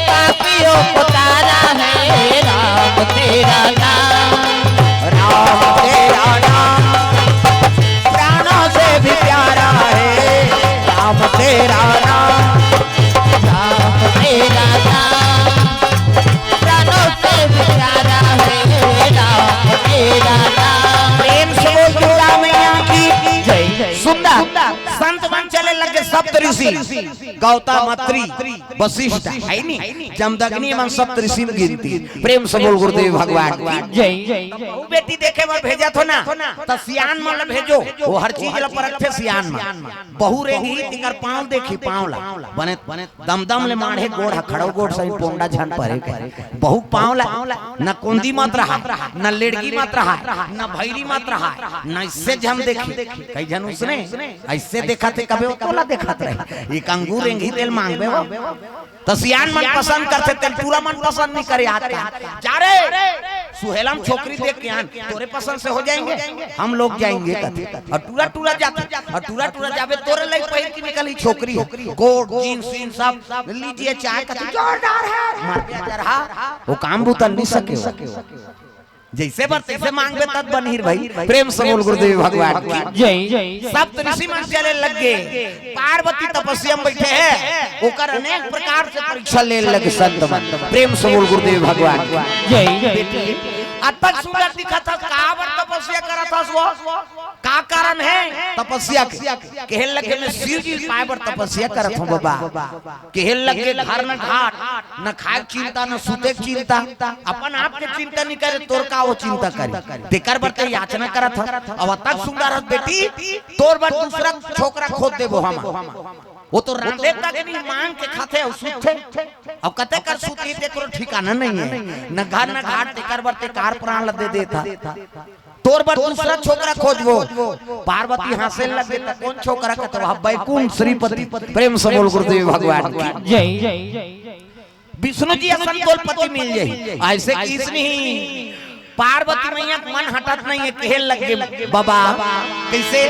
पापियों को तारा है राम तेरा नाम, राम तेरा नाम प्राणों से भी प्यारा है राम तेरा नाम, राम तेरा नाम प्राणों से भी प्यारा है राम तेरा नाम। प्रेम से बोल दुर्गा मैया की जय। सुंदर संत मन चले लगे सप्त ऋषि, गौतम, अत्रि, वशिष्ठ, है नी, जमदग्नि, मन सप्त ऋषि में गिनती। प्रेम से बोल गुरुदेव भगवान की जय। बहू बेटी देखे बर भेजत हो ना, त सियान मन ल भेजो, वो हर चीज ल परखथे सियान मन। बहू रेंगही तिकर पाँव देखी, पाँव ला बने दमदम ले माढ़े गोड़ ह, खड़ो गोड़ सही पोंडा झन परे के। बहू पाँव ला न कोंदी मत रहा, न लेड़गी मत रहा, न भैरी मत रहा, न इससे झन देखी। कई झन उसने ऐसे देखा थे, कबे वो तोला देखत रही, एक अंगूर रेंगही तेल मांगबे वो। त सियान मन पसंद करथे, तेल टूरा मन पसंद नहीं करे। आज का जा रे सुहेलम छोकरी देख के आन, तोरे पसंद से हो जाएंगे, हम लोग जाएंगे कथे। और टूरा टूरा जाथे, और टूरा टूरा जाबे तोरे लई पहिर के निकलही छोकरी, कोट जींस इन सब लीजिए चाहे कथे जोरदार है, मार के चढ़ा, वो काम बुतल नहीं सके हो। जैसे बर तैसे मांगबे तब बनही भाई। प्रेम से बोल गुरुदेव भगवान की जय। सप्त ऋषि मन चले लग गए, पार्वती तपस्या में बैठे हैं, ओकर अनेक प्रकार से परीक्षा ले लगे संत मन। प्रेम से बोल गुरुदेव भगवान की जय। बेटी, अतक सुंदर दिखत हस, काबर तपस्या तपस्या करत हस वो? का कारण हे तपस्या के? कहे लगे, मैं शिव जी पाए बर तपस्या करत हूँ बाबा। कहे लगे, घर न घाट, न खाए के चिंता, न सूते के चिंता, अपन आप के चिंता नहीं करे, तोर का वो चिंता करे? तेकर बर ते याचना करत हस। अब तक सुंदर हस बेटी, तोर बर दूसरा छोकरा खोज देबो हम। वो तो रांधे तक नहीं, मांग के खाथे अउ सूतथे। अब कते कर सूतही, तेकरो ठिकाना नहीं है, न घर न घाट, तेकर बर ते कार प्राण ल दे देत हस। तोर बर दूसरा छोकरा खोजबो। पार्वती हंसे लगे, त कौन छोकरा के? तो बैकुंठ श्रीपति। प्रेम से बोल गुरुदेव भगवान की। जय। विष्णु जी असन तोर पति मिल जाही। ऐसे किस नहीं, पार्वती मैया के मन हटत नहीं है, कहे लगे बाबा। कैसे?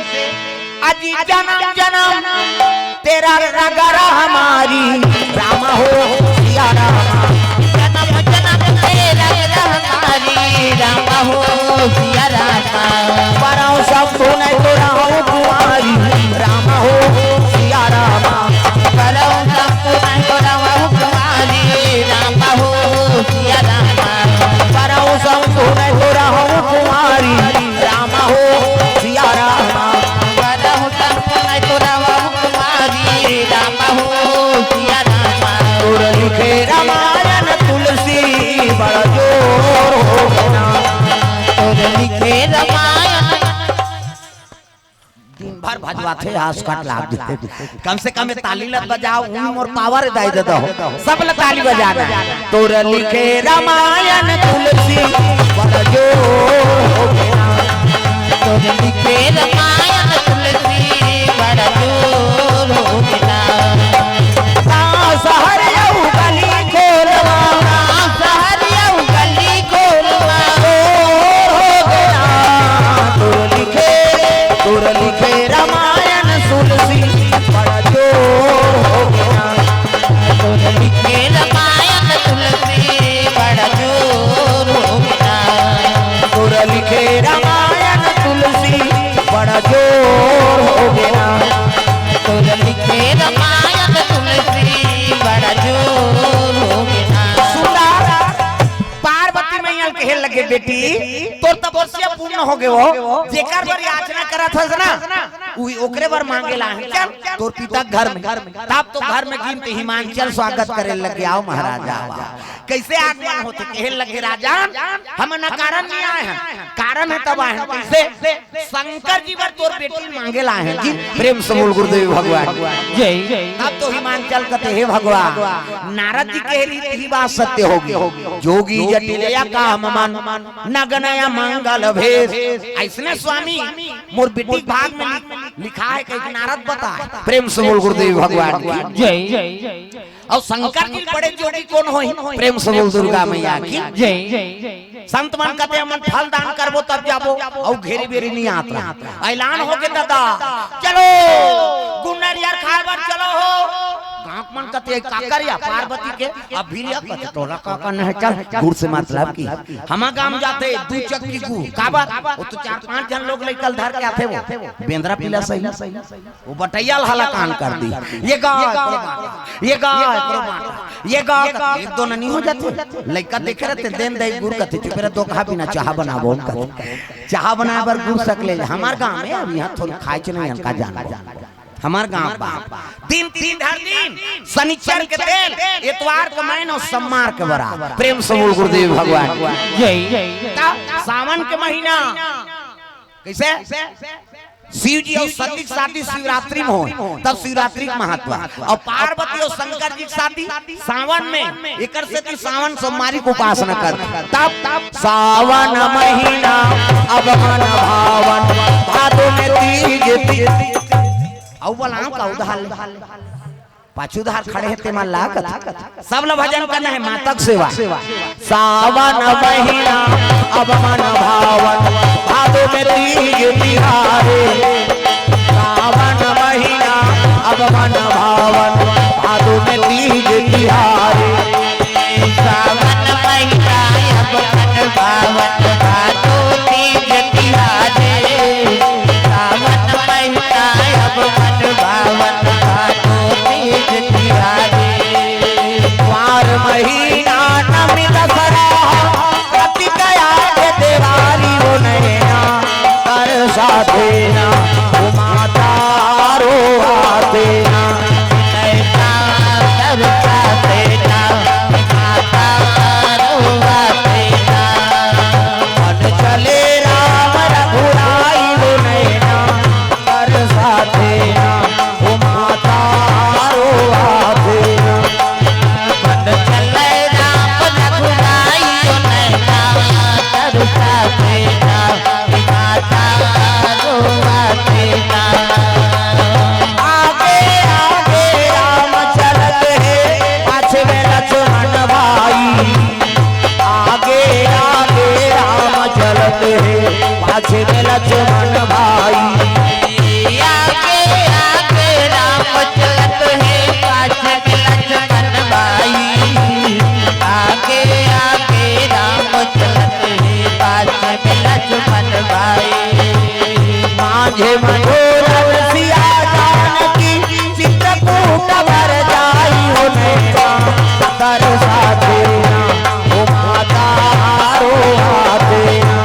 अजी जन्म जन्म तेरा रगा रहा हमारी, राम हो सिया राम। जन्म जन्म तेरा रगा हमारी, राम हो सिया राम। परौ सब तो नहीं तो रहूं कुंवारी, राम हो सिया राम। परौ सब तो नहीं तो रहूं कुंवारी, राम हो सिया राम। परौ सब तो नहीं तो रहूं कुंवारी, राम हो सिया राम। परौ सब तो नहीं तो रहूं कुंवारी, राम हो सिया राम। तोर लिखे रामायण तुलसी बड़ा जोर हो गया। तोर लिखे रामायण। दिन भर भजवाथे, आस काट लाग देथे। कम से कम ये ताली लत बजाओ, उन मोर पावर दाई दे दो। सब ल ताली बजाना। तोर लिखे रामायण तुलसी बड़ा जोर हो गया। तोर लिखे रामायण तुलसी बड़ा जोर हो गया। ना शहर अउ गली खोलवा, ना शहर अउ गली खोलवा, जोर हो गया। तोर लिखे, तोर लिखे रामायण तुलसी बड़ा जोर हो गया। तोर लिखे रामायण तुलसी बड़ा जोर हो गया। तोर लिखे रामायण तुलसी बड़ा जोर हो गया। तोर लिखे रामायण तुलसी बड़ा जोर हो गया। सुंदर पार्वती मैया ल कहे लगे, बेटी, तोर तपस्या पूर्ण हो गए हो, जेकर बर याचना करत हस ना, उही ओकरे बर मांगे ला हे। चल, तोर पिता घर में, तब तो घर में गिनते हिमांचल स्वागत करे लगे, आओ महाराज, आओ। कैसे आगमन होथे? कहे लगे, राजन, हम ना कारण नहीं आए हैं, कारण है तब आए हैं। कैसे? शंकर जी बर तोर बेटी मांगे ला हे जी। प्रेम से बोल गुरुदेव भगवान। जय। तब तो हिमांचल कथे, हे भगवान, नारद जी कहे रहिस, यही बात सत्य होगी। जोगी जटिलया काम मन, नगनया मंगल भेष। ऐसने स्वामी मोर बेटी के भाग में लिख-, लिखा है, कहे नारद बताए। प्रेम से बोल गुरुदेव भगवान की। जय। अउ शंकर जी बड़े जोगी कोन होही? प्रेम से बोल दुर्गा मैया की। जय। संत मन कथे, हमन फल दान करबो तब जाबो, अउ घेरी बेरी नहीं आत रहा। ऐलान हो गे दादा, चलो गुन्नर यार खाए बर चलो हो। गांव मन कथे, काकर या पार्वती के, अब भी लिया कथे, टोला काकर नहीं, चल गुड़ से मतलब की। हमा गांव जाथे दू चक्की गुड़, काबर? वो तो चार पांच झन लोग लइका ल धर के आथे, वो बेंदरा पीला सही। वो बटैया ल हलाकान कर दी। ये गा, ये गा, ये गा, एक दो ननी हो जाथे। लइका देखे रहते, देन दई गुड़ कथे, चुप रह, दो कहा बिना चाहा बनाबो, हम कथे। चाहा बनाए बर गुड़ सकले, हमार गांव में अब यहाँ थोड़ी खाए च नहीं, इनका जान। हमार गांव बा। दिन तीन हर दिन, शनिचर के दिन, एतवार के मैन अउ सम्मार के बरात। प्रेम से बोल गुरुदेव भगवान। जय। त सावन के महीना कैसे? शिव जी अउ सती के शादी शिवरात्रि में होय, तब शिवरात्रि के महत्व। अउ पार्वती अउ शंकर जी के शादी सावन में, एकर सेती सावन सोमवारी के उपासना कर। तब सावन महीना अब मन भावन, भादो में तीज, तीज। अउ बोलाओ का उधार ले। पाछू धार खड़े हे तेमा लागत। सब ल भजन करना हे, माता के सेवा। सावन महीना अब मन भावन, भादो में तीज तिहारे। सावन महीना अब मन भावन, भादो में तीज तिहारे। सावन महीना अब मन भावन, भादो तीज तिहारे। सावन महीना अब मन भावन, भादो तीज तिहारे। कुंवार महीना नमी दसरा, कतिक आगे देवारी हो नैना। ओ माता रोवत हे ना। नैना तरसत हे ना, माता रोवत हे ना। मन चले राम रघुराई, ओ नैना तरसत हे ना, ओ माता रोवत हे ना। मन चले राम रघुराई, ओ नैना तरसत हे ना, माता रोवत हे ना। आगे आगे राम चलत हे, पाछे में लक्ष्मण भाई। आगे आगे राम चलत हे, पाछे में लक्ष्मण भाई। आगे आगे राम चलत हे, पाछे में लक्ष्मण भाई। आगे आगे राम चलत हे, पाछे में लक्ष्मण भाई। माझे मनोरथ सिया जानकी, चित्रकूट भर जाई, ओ नैना तरसत हे ना, ओ माता रोवत हे ना।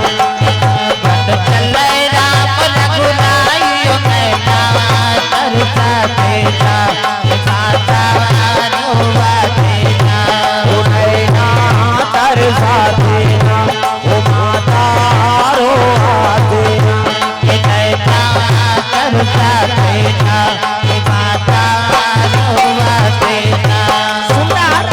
मन चले राम रघुराई, ओ नैना तरसत हे ना, ओ माता रोवत हे ना। ओ नैना तरसत हे ना, ओ माता रोवत हे ना। सुंदर,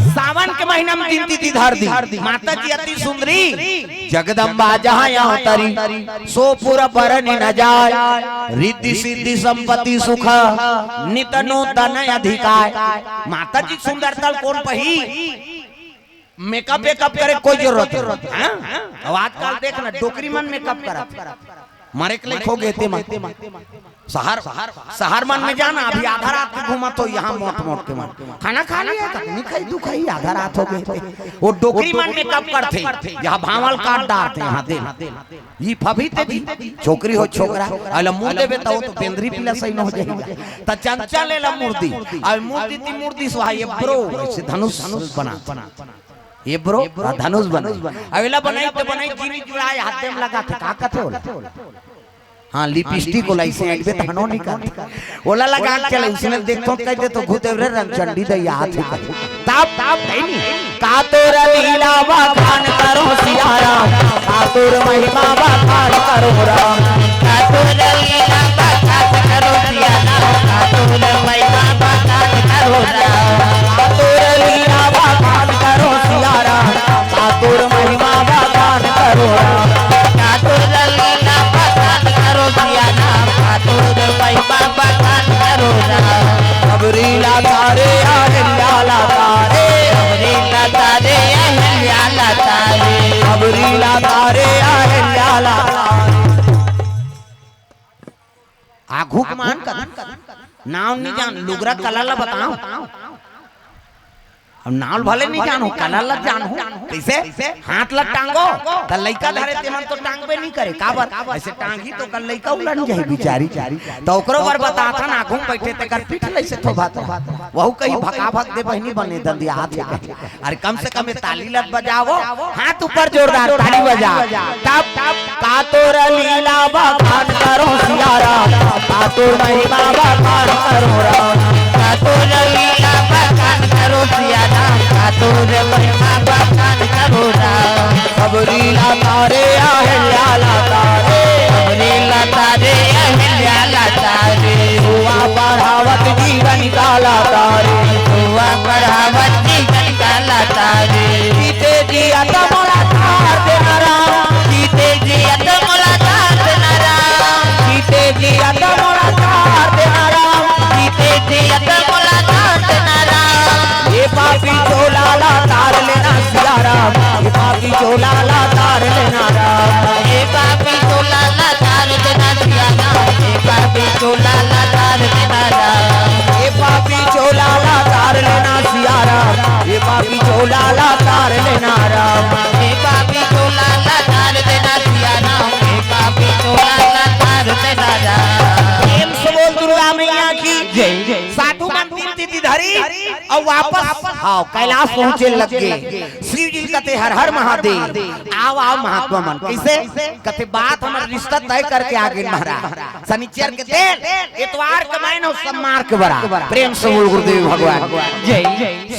सावन के महीना में तीन तिथि धर दी। माता जी अति सुंदरी जगदम्बा जहाँ यहाँ तरी, सो पुर बरनि न जाय। रिद्धि सिद्धि संपत्ति सुख, नित नूतन अधिकाय। माता जी के सुंदरता ल कोन पही? मेकअप वेकअप करे कोई जरूरत नहीं। हाँ? अब आजकल देख ना, डोकरी मन मेकअप करत हे। मरे के लइक हो गे ते मन। शहर, शहर मन में जाना, अभी आधा रात के घूमत हो यहाँ मोट मोट के मन। खाना खा लिया का? नहीं खाई, तू खाई, आधा रात हो गे ते। वो डोकरी मन मेकअप करथे, यहाँ भांवल काट डारथे, यहाँ दे। ये फभी ते दी, छोकरी हो छोकरा, अइला मुँह देबे त वो तो बेंदरी पिला सही न हो जाएगा। त चंचल एला मुर्दी, अब मुर्दी ती मुर्दी सुहा, ये ब्रो, ऐसे धनुष बना। ये ब्रो, हाँ, धनुष बनाई। अब एला बनाई त बनाई, जीवी जुड़ाए, हाथे में लगा थे, का कथे ओला? हाँ, लिपस्टिक ओला ऐसे ऐंठबे त हनो निकाल। ओला लगा के चले, उसने देखथों कह दे तो घुदेव रे रंगचंडी दैया हाथ ही कहे। तब, तब नहीं। का तोर लीला बखान करो सिया राम, का तोर महिमा बखान करो राम। का तोर लीला बखान करो सिया राम, का तोर महिमा बखान करो राम। का तोर लीला बखान करो सिया राम, का तोर महिमा बखान करो राम। का तोर लीला बखान करो सिया राम, का तोर महिमा बखान करो राम। सबरी लाता रे, अहिल्या लाता रे। सबरी लाता रे, अहिल्या लाता रे। सबरी लाता रे, अहिल्या लाता रे। आघू के मान कर नाव नहीं जान, लुगरा कला ला बताओ। अब नाव भले नहीं जानो, कला ला जानो। कैसे? हाथ ला टांगो, त लइका धरे ते मन तो टांगबे नहीं करे। काबर? ऐसे टांगी तो कल लइका उलन जाही बिचारी। त ओकरो बर बताथन, आघू में बैठे तेकर पीठ लइसे थोभात रहा। वहू कही भका भक दे बहिनी बने दंदिया हाथ हे कहे। अरे कम से कम ये ताली लत बजावो, हाथ ऊपर जोरदार ताली बजा। तब का तोर लीला बखान करो सिया राम, का तोर महिमा बखान करो राम। का तोर लीला बखान करो सिया राम, का तोर महिमा बखान करो राम। सबरी लाता रे, अहिल्या लाता रे। सबरी लाता रे, अहिल्या लाता रे। दुआ बढ़ावत जीवन का लाता रे। दुआ बढ़ावत जीवन का लाता रे। जीते जियत मोला तार देना राम। जीते जियत मोला तार देना राम। जीते जियत मोला तार देना राम। जीते जियत मोला तार देना राम। ये पापी चोला ला तार लेना सिया राम। ये पापी चोला ला तार लेना राम। ये पापी चोला ला तार देना सिया राम। ये पापी चोला ला तार देना राम। ये पापी चोला ला तार लेना सिया राम। ये पापी चोला ला तार लेना राम। ये पापी चोला ला तार देना सिया राम। ये पापी चोला ला तार देना राम। प्रेम से बोल दुर्गा मैया की जय। साधु मन तीन तिथि धरी अउ वापस, हाँ, कैलाश पहुंचे लग गे। शिव जी कथे, "हर हर महादेव, आव आव महात्मा मन।" कइसे? कथे, "बात हमर रिश्ता तय करके आ गेन महाराज। शनिचर के दिन, एतवार के मैं न सब मार के बरा।" प्रेम से बोल गुरुदेव भगवान। जय।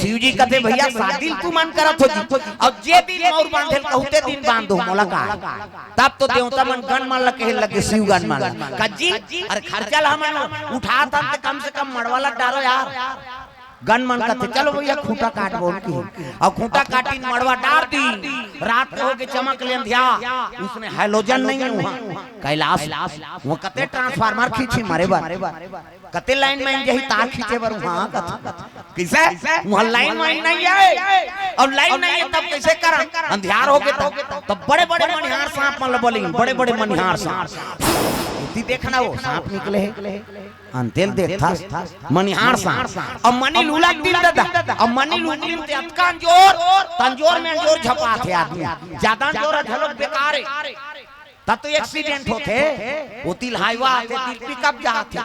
शिव जी कथे, "भइया, शादी ल तुमन करत हो जी, अउ जे दिन मउर बांधे ल कहू ते दिन बांध दो, मोला का?" तब तो देवता मन गन मन ल कहे लगे, शिव गन मन ल, "का जी, अरे खर्चा ल हमन उठात हन, ते कम से कम मड़वा ल डारो यार।" गन मन कथे, "चलो भइया, खूंटा काट बोल के।" अउ खूंटा काटिन, मड़वा डार दी। रात के होके चमक ले अंधिया, उसमें halogen नहीं है वहाँ, कैलाश, वो कते transformer खींची मरे बर, कते line में जही तार खींचे बर वहाँ कथे। कइसे? वहाँ line वाइन नहीं है, अउ line नहीं है तब कइसे करन? अंधियार होके तब, तब बड़े-बड़े मनिहार सांप मन ल बोलिन, बड़े-बड़े मनिहार सांप। इतनी देखना वो सांप निकले हे। अंतेल देखथस, मनिहार सांप। अउ मनी लूला तीन ददा, अउ मनी लूला तीन ते अतका अंजोर, तंजोर में अंजोर झपाथे आदमी। ज्यादा अंजोर ह घलोक बेकार हे। तब तो accident होथे, वो तिल हाईवा आथे, तिल pickup जाथे।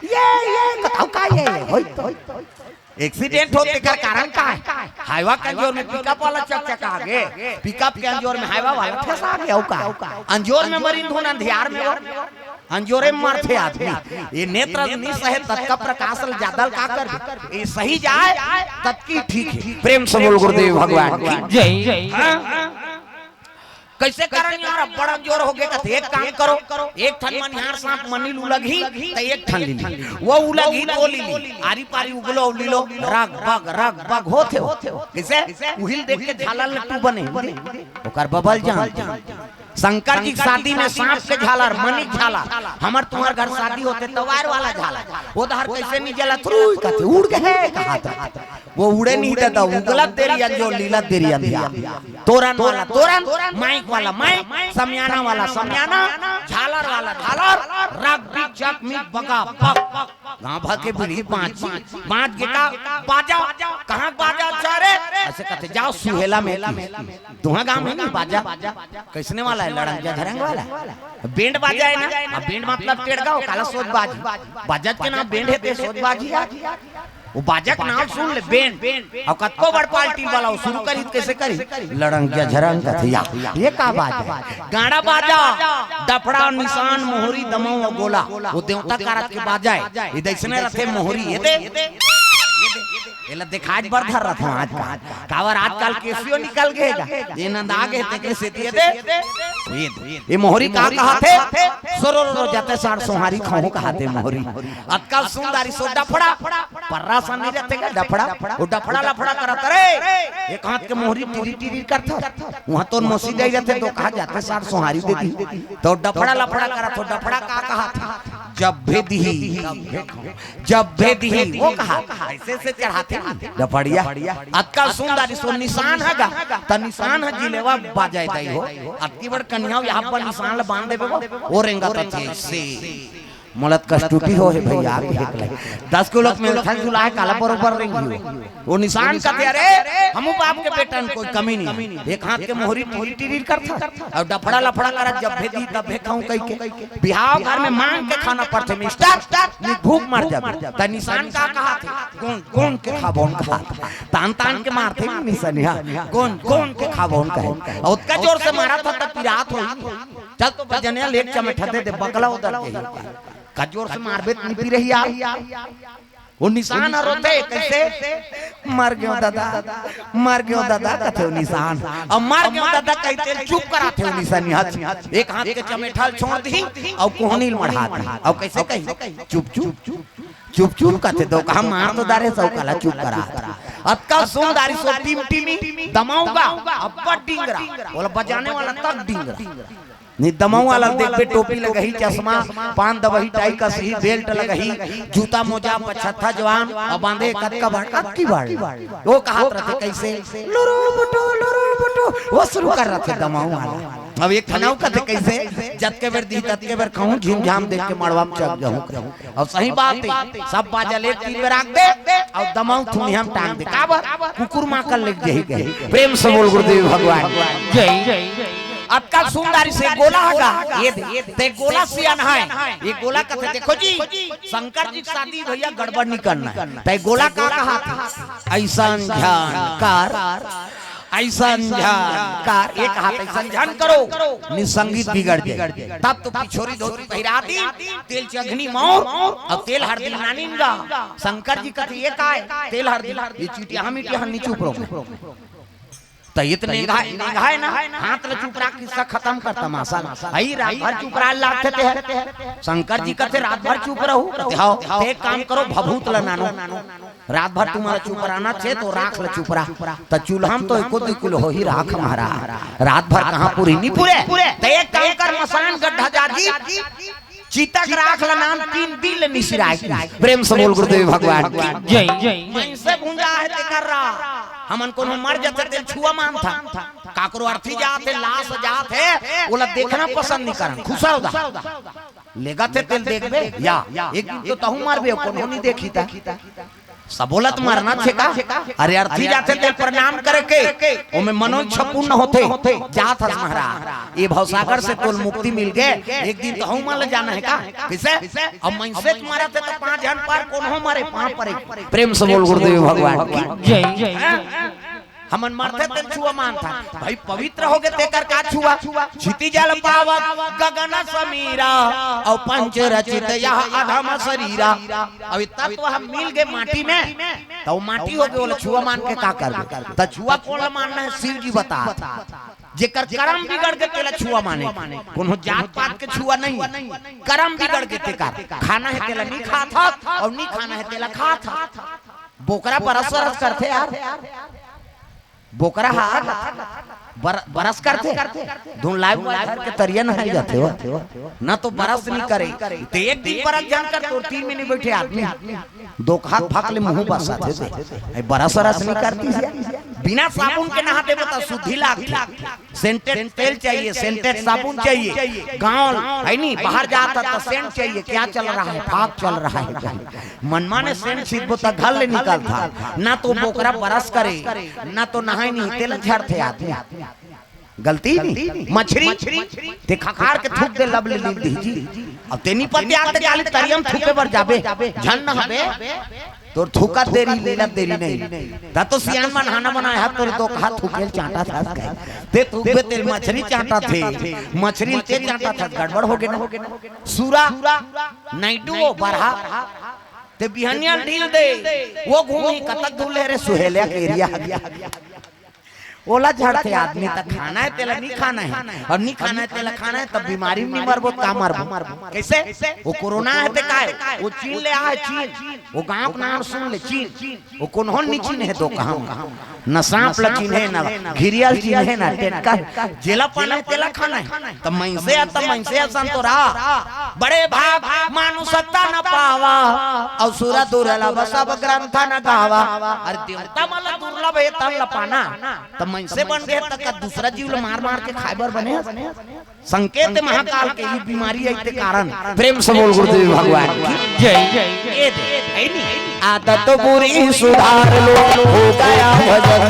ये, ये, बताओ का ये, होई तो। Accident होथे, तेकर कारण का हे? हाईवा के अंजोर में pickup वाला चकचका गे, pickup के अंजोर में हाईवा वाला फंसा गे, अउ का? अंजोर में मरिन धुन अंधियार में वो। अंजोरे म मरथे आदमी। ये नेत्र नि सहे ततका प्रकाश ल जादा ल का करबे? ये सही जाय ततकी ठीक हे। प्रेम से बोल गुरुदेव भगवान की जय। हाँ? कइसे करन यार, अब बड़ा जोर होगे कथे, एक काम करो, एक ठन मनिहार सांप मनी ल उलगही, त एक ठन ली ली। वो उलगही त वो ली ली। आरी पारी उगलो, ली लो, रग बग, रग बग होथे हो। कइसे? उहिल देख के झालर लट्टू बने। ओकर बबल जान। शंकर जी के शादी में सांप के झालर, मनी के झालर, हमर तुम्हर घर शादी होथे त वायर वाला झालर, वो डहर कइसे नहीं जलत, रुई कथे, उड़ गे हे, कहात रथे। वो उड़े नहीं देता, उगलत देरी अंजोर, लीलत देरी अंधिया। तोरन वाला तोरन, माइक वाला माइक, समियाना वाला समियाना, झालर वाला झालर, रग बिग चक मिग बगा बग। गांव भर के बीड़ी बांच, बांच गे का बाजा, कहाँ बाजा अच्छा रे? अइसे कथे, "जाव सुहेला में।" तुहा गांव में नहीं बाजा, कइसने वाला हे? लड़ंगिया झरंग वाला। Band बाजा हे ना, अब band मतलब टेड़गा हो, काला सोज बाजी। बाजा के नाम band हे ते सोज बाजी यार। वो बाजा के नाम सुन ले, band। अउ कतको बड़ पार्टी वाला हो, शुरू करही त कइसे करही? लड़ंगिया झरंग कथे या। ये का बाजा हे? गाड़ा बाजा, डफड़ा, निसान, मोहरी, दमऊ अउ गोला। वो देवता कारत के बाजा हे। ये दइसने रथे मोहरी, ये दे, ये दे। एला देखाय बर धर रथों आजकल। काबर आजकल केसियो निकल गे हे गा। ये नंदा गे हे, तेकरे सेती ये दे। ये दे। ये मोहरी का कहाथे? सोरो रो रो जाते सार सोहारी खाहूं कहाथे मोहरी। अतका सुंदरी सो डफड़ा। पर्रा सन नहीं रहते का डफड़ा? वो डफड़ा लफड़ा करत रे। एक हाथ के मोहरी टिरी टिरी करत। वहां तो मोसी दे रहते तो कहा जाते सार सोहारी दे दी। तो डफड़ा लफड़ा करत हो, डफड़ा का कहाथे? जब भेदी ही। जब भेदी ही, वो कहा, अइसे अइसे चढ़ाथे ना, डफड़िया। अतका सुंदर सो निसान हे गा, त निसान हे जिलेवा बाजा दई हो। अतकी बड़ कनिहा यहाँ पर निसान ल बांध देबे वो, वो रेंगत हे से। मोला त कस्तूती हो हे भइया, आके हेक ले। दस किलो के मेलथन झुला हे, काला बरोबर रेंगी हो। वो निसान कथे, अरे, हमू बाप के बेटन कोई कमी नहीं। एक हाथ के मोहरी टिरी टिरी करत हे, अउ डफड़ा लफड़ा करत, जब भेदी तब भेखाऊं कहि के। बिहाव घर में मांग के खाना पड़थे मिस्टर, नहीं भूख मर जाबे। त निसान का कहाथे? गोन गोन के खाबोन कहाथे। तान तान के मारथे निसनिया। गोन गोन के खाबोन कहे। अउ ओतका जोर से मारत हे त पिरात होही। चल तो बजनिया लेके चमेठा दे दे, बकला उदर के। का जोर से मारबे त नहीं पिरही यार। वो निसान ह रोथे, कइसे? "मर गेंव ददा, मर गेंव ददा," कथे वो निसान। अउ "मर गेंव ददा" कहिथे, चुप कराथे वो निसान। एक हाथ के चमेठा ल छोड़ दिही, अउ कोहनी ल मढ़ा दिही। अउ कइसे कही? "चुप, चुप, चुप, चुप," कथे तो कहा, "मार तो डारे सौ काला चुप करा।" अतका सुंदरी सो टिमटिमी, दमऊ गा, अब्बड़ डिंगरा, बोला बजाने वाला तक डिंगरा। नहीं, दमऊ वाला देखबे, टोपी लगही, चश्मा, पान दबही, टाई कसही, बेल्ट लगही, जूता मोजा, पछत्था जवान, अउ बांधे कतका बाड़, कतकी बाड़। वो कहात रथे कइसे? लुरु बुटु, लुरु बुटु, वो शुरू कर रथे दमऊ वाला। अब एक ठन अउ कथे कइसे? जतके बेर दिही, ततके बेर खाहूं, झिमझाम देख के मड़वा में चल जाहूं। अउ सही बात हे, सब बाजा ले तीन बेर आग दे, अउ दमऊ थुनिया में टांग दे। काबर? कुकुर माकड़ लेके जाही कहे। प्रेम से बोल गुरुदेव भगवान। जय। अतका सुंदरी से गोला हे गा, ये दे, ते गोला सियान हे। ये गोला कथे, देखो जी, शंकर जी के शादी भइया गड़बड़ नहीं करना हे। ते गोला का कहाथे? अइसन झन कर। अइसन झन कर, एक हाथ अइसन झन करो, निसंगीत बिगड़ जाय। तब तो पिछोरी धोती पहिरा दी, तेल चघनी मौर अउ तेल हरदी नानिन गा। शंकर जी कथे, "ये काय? तेल हरदी।" ये चिटिया हम इटिया हम नी चुप रहो। त इतने निंघाय, निंघाय ना, हाथ ल चुप रख, किस्सा खतम कर तमाशा। अई रात भर चुप रह लागथे ते। शंकर जी कथे, "रात भर चुप रहू?" कथे, "हव।" "ते एक काम करो, भभूत ल नानो।" रात भर तुम्हारा चुप रहना छे, तो राख ल चुप रह। त चूल्हा म तो एको दुई किलो होही राख महाराज। रात भर कहाँ पूरी नी पूरे। त एक काम कर, मसान गड्ढा जाजी, चिता के राख ल नान, तीन दिन ले निसिराय। प्रेम से बोल गुरुदेव भगवान की जय। मइनसे भुंजा हे तेकर रा। हमन कोनो मर जाथे तेल छुआ मानथन। काकरो अर्थी जात हे, लाश जात हे, ओला देखना पसंद नी करन। खुसर दा। लेगथे तेल देखबे या, एक दिन तो तहूँ मरबे, कोनो नी देखी ता। सबोलत मरना छे का? अरे अर्थी जाथे तेल प्रणाम करे के, ओमे मनोइच्छा पूर्ण होथे। जात हस महाराज, ये भवसागर से तोल मुक्ति मिल गे, एक दिन तहूँ मन ल जाना हे का? कइसे? अब मइनसे मरत हे त पाँच झन पर कोनो मरे, पाँव परे। प्रेम से बोल गुरुदेव भगवान की जय। हमन मरथे तेल छुआ मानथन। भाई पवित्र होगे तेकर का छुआ? क्षिति जल पावक गगन समीरा, अउ पंच रचित यह अधम शरीरा। अब ये तत्व हम मिल गे माटी में, त वो माटी होगे, ओला छुआ मान के का करबे? त छुआ कोन ला मानना हे? शिव जी बतात। जेकर करम बिगड़ गे तेला छुआ माने। कोनो जात पात के छुआ नहीं, करम बिगड़ गे तेकर। खाना हे तेला नी खात हस, अउ नी खाना हे तेला खात हस। बोकरा बरस बरस करथे यार। बोकरा हा बर-, बरस करथे। धुन लाइव वाइव धर के तरिया नहाय जाथे हो। न तो बरस नी करे। ते एक दिन बरस झन कर, तोर तीर में नी बइठे आदमी। दो हाथ फाक ले मुँह बसाथे ते। ए बरस बरस नी करतिस। बिना साबुन के नहाथे बता, शुद्धि लागथे। सेंटेड तेल चाहिए, सेंटेड साबुन चाहिए। गाँव हे नी, बाहर जात हस त सेंट चाहिए। क्या चल रहा है? फाग चल रहा है। मनमाने सेंट छितबो त घर ले निकलथा। ना तो बोकरा बरस करे, ना तो नहाय नी, तेला झरथे आदमी। गलती नी। मछरी ते खखार के थूक दे, लब ले लील दिही जी। अब ते नी पतियात ते काली तरिया म थूके बर जाबे, झन नहाबे। तोर थूकत देरी, लीलत देरी नहीं। त तो सियान मन हाना बनाय हे, तोर दो हाथ थूके ल चांटत हस कहे। ते थूकबे तेल मछरी चांटथे, मछरी ल ते चांटत हस, गड़बड़ होगे ना। सूरा, नाइटू, वो बरहा, ते बिहनिया ल ढील दे, वो घूमही कतक दूर ले रे सुहेलिया के एरिया। ओला झरथे आदमी। त खाना हे तेला नी खाना हे, अउ नी खाना हे तेला खाना हे, त बीमारी म नी मरबो त का मरबो? कइसे? वो कोरोना हे ते काय? वो चीन ले आय, चीन। वो गाँव के नाम सुन ले, चीन। वो कोनहो ल नी चिन्हे दो कहाँ। न सांप ल चिन्हे, न घिरिया ल चिन्हे, न टेटका। जेला पाना हे तेला खाना हे। त मइनसे ह, त मइनसे ह संतोरा। बड़े भाग मानुषता न पावा, अउ सुर दुर्लभ सब ग्रंथ न गावा। अरे देवता मन ल दुर्लभ हे तन ल पाना, त मइनसे बन गे त का दूसरा जीव ल मार मार के खाय बर बने? संकेत महाकाल के ये बीमारी अइते कारण। प्रेम से बोल गुरुदेव भगवान की जय। ये दे, है नी? आदत बुरी सुधार लो, हो गया भजन।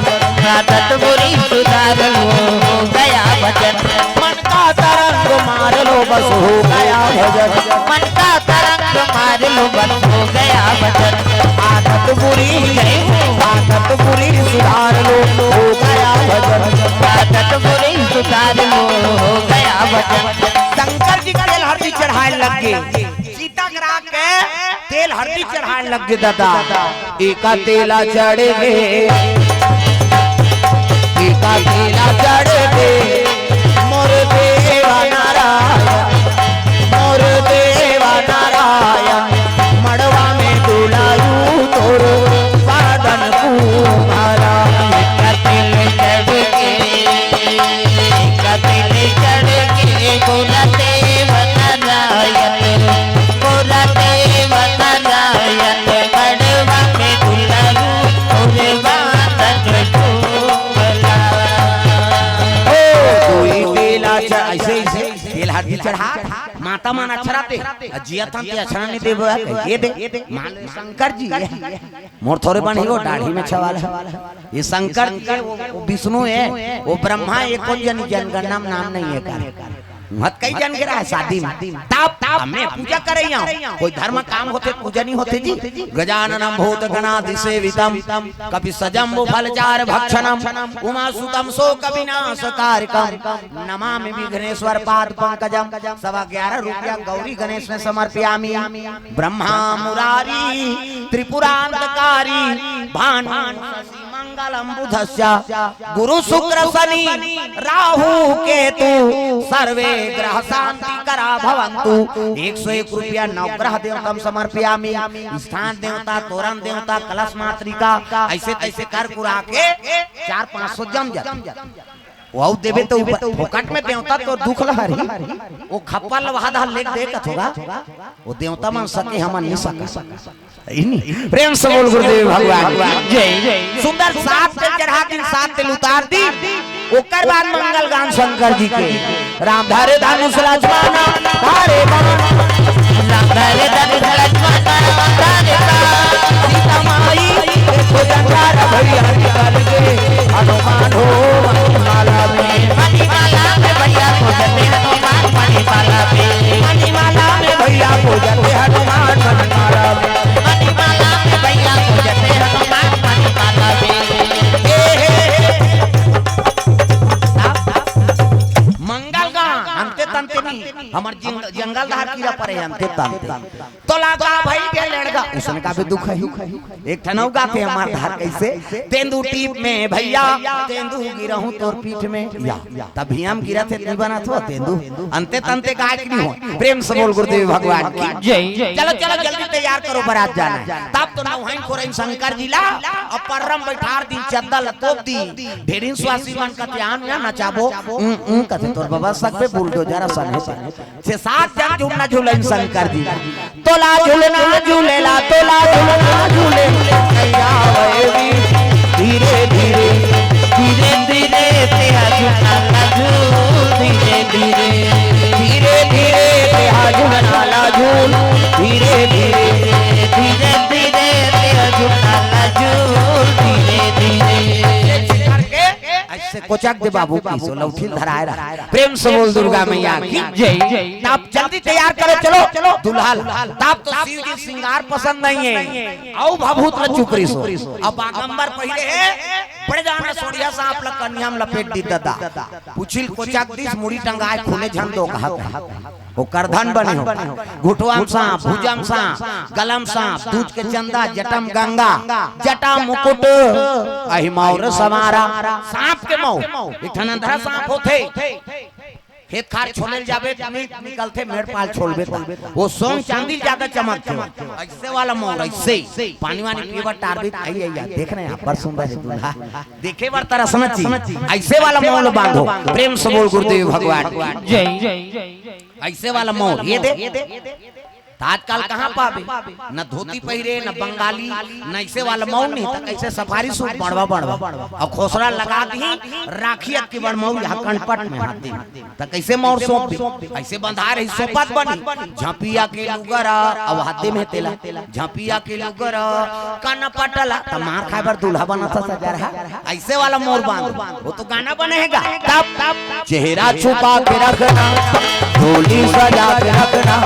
आदत बुरी सुधार लो, हो गया भजन। मन का तरंग मार लो, बस हो गया भजन। मन का तरंग मार लो, बस हो गया भजन। आदत बुरी, आदत बुरी सुधार लो, हो गया भजन। आदत बुरी सुधार लो, हो गया भजन। शंकर जी तेल हरदी चढ़ाय लग गे। चिता के राख के तेल हरदी चढ़ाय लग गे दादा। एका तेला चढ़ गे, एका तेला चढ़ गे, मोर देवा नारायण, मोर देवा नारायण, मड़वा में दुलारू तोर बादन कुमारा। एका तेल चढ़ गे, एका तेल चढ़ गे, मोर देवा नारायण, मोर देवा नारायण, मड़वा में दुलारू तोर बादन कुमारा। ओ, कोई तेला च-, अइसे, अइसे तेल हरदी चढ़ा, माता मन अछरथे, अउ जियत हन ते अछरन नी देबो, ये दे, मान ले शंकर जी हे। मोर थोरे बनही, वो दाढ़ी में छवाल हे। ये शंकर जी हे, वो, वो विष्णु हे, वो ब्रह्मा हे, कोन जनी जनगणना में नाम नहीं हे का। मत कई जन गिरा है शादी में। तब, तब हमें पूजा करइया। कोई धर्म काम होथे, पूजा नहीं होथे जी। गजाननम भूत गणादि सेवितम, कपि सजम्बु फल चार भक्षणम, उमा सुतम शोक विनाश कारकम, नमामि विघ्नेश्वर पाद पंकजम। सवा ग्यारह रुपया गौरी गणेश में समर्पयामी। ब्रह्मा मुरारी त्रिपुरांतकारी, भानु शशि मंगलम बुधस्य, गुरु शुक्र शनि राहु केतु, सर्वे ग्रह शांति करा भवंतु। एक सौ एक रुपया नवग्रह देवतम समर्पयामी। स्थान देवता, तोरण देवता, कलश मातृका, ऐसे तैसे कर कुरा के चार पाँच सौ जम जाते। वो देवे तो ऊपर फोकट में देवता तो दुख लहरी, वो खप्पा लवहा दा लेके दे कथोगा, वो देवता मन सके हमन नहीं सका। इन्हीं प्रेम से बोल गुरुदेव भगवान की जय। सुंदर सात तेल चढ़ा दिन, सात तेल उतार दी, ओकर बाद मंगल गान शंकर जी के। राम धरे धनुष लक्ष्मण धारे बाण, राम धरे धनुष लक्ष्मण धारे बाण। सीता माई देखो जंगार भैया निकल गए, हनुमान हो मणिमाला में, मणिमाला में भैया को जते हनुमान मणिमाला में, मणिमाला में भैया को जते हनुमान मणिमाला में। मणिमाला में भैया को जते हनुमान मणिमाला में। ए, हे, हे। मंगल गान, अंते तंते नहीं, हमर जिंग-, जंगल धार कीरा परे अंते तंते। तोला का भाई के लड़का, उसने का भी दुख है। एक ठन अउ गाथे हमार धार कैसे, तेंदू टीप में भैया, तेंदू गिरहूं तोर पीठ में। या, तभी हम गिरा थे, नहीं बना थो तेंदू। अंते तंते गाय की नहीं हो। प्रेम से बोल गुरुदेव भगवान की जय। चलो, चलो, जल्दी तैयार करो, बारात जाना है। तब तो नौहाइन खोरइन शंकर जी ला, अब पर्रम बैठार दी, चद्दर ला तोप दी। ढेरिन स्वासी मन कथे आन या नचाबो, उं, उं, कथे तोर बाबा सक पे बुलडोजर असन है। छह सात जन झूलना झूलन शंकर जी। तोला झूलना झूलेला, तोला झूलना झूले। नैया वैरी धीरे धीरे, धीरे धीरे तेहा झूलना ला झूल, धीरे धीरे, धीरे धीरे तेहा झूलना ला झूल, धीरे धीरे, धीरे धीरे तेहा झूलना ला झूल, धीरे धीरे। करके ऐसे कोचक दे बाबू की सो लौठी धराए रहा। प्रेम से बोल दुर्गा मैया की जय। तब जल्दी तैयार करो, चलो, चलो दुल्हा ला। तब तो शिव जी श्रृंगार पसंद नहीं है। आओ भाभूत ला चुप रही सो। अब बागंबर पहले है, पड़ जाना सोड़िया सांप ला कन्या में लपेट दी ददा। पुछिल कोचक दिस मुड़ी टंगाए खुले झन दो कहा। वो करधन बने हो, घुटवा म सांप, भुजा म सांप, गला म सांप, दूध के चंदा, जटा म गंगा, जटा मुकुट, अहि मौर समारा। सांप के मौर, एक ठन अंधरा सांप होथे, खेत खार छोले ल जाबे, नि-, निकलथे मेड़ पाल छोलबे त, वो सोन चांदी ल ज्यादा चमकथे। ऐसे वाला मौर, ऐसे पानी वानी पीबे टारबे, आई, आई, आई, देख रहे हैं, बड़ सुंदर है दूल्हा, देखे बर तरसना चाहिए। ऐसे वाला मौर बांधो, प्रेम से बोल गुरुदेव भगवान की जय। ऐसे वाला मौर, ये दे। त आजकल कहाँ पाबे? न धोती पहिरे, न बंगाली, न ऐसे वाला मौर नहीं, त कैसे सफारी सूट बड़वा बड़वा। अउ खोसरा लगा दी, राखी अक्की बड़ मौर यहाँ कनपट में हाथ दी। त कैसे मौर सौंप दे? ऐसे बंधा रही, सौंपत बनी। झपिया के लुगरा, अउ हाथे में तेला। झपिया के लुगरा, कनपट ला, त मार खाए बर दूल्हा बना था सजा रहा। ऐसे वाला मौर बांध, वो तो गाना बने है गा। तब, तब, चेहरा छुपा के रखना, झोली सजा के रखना,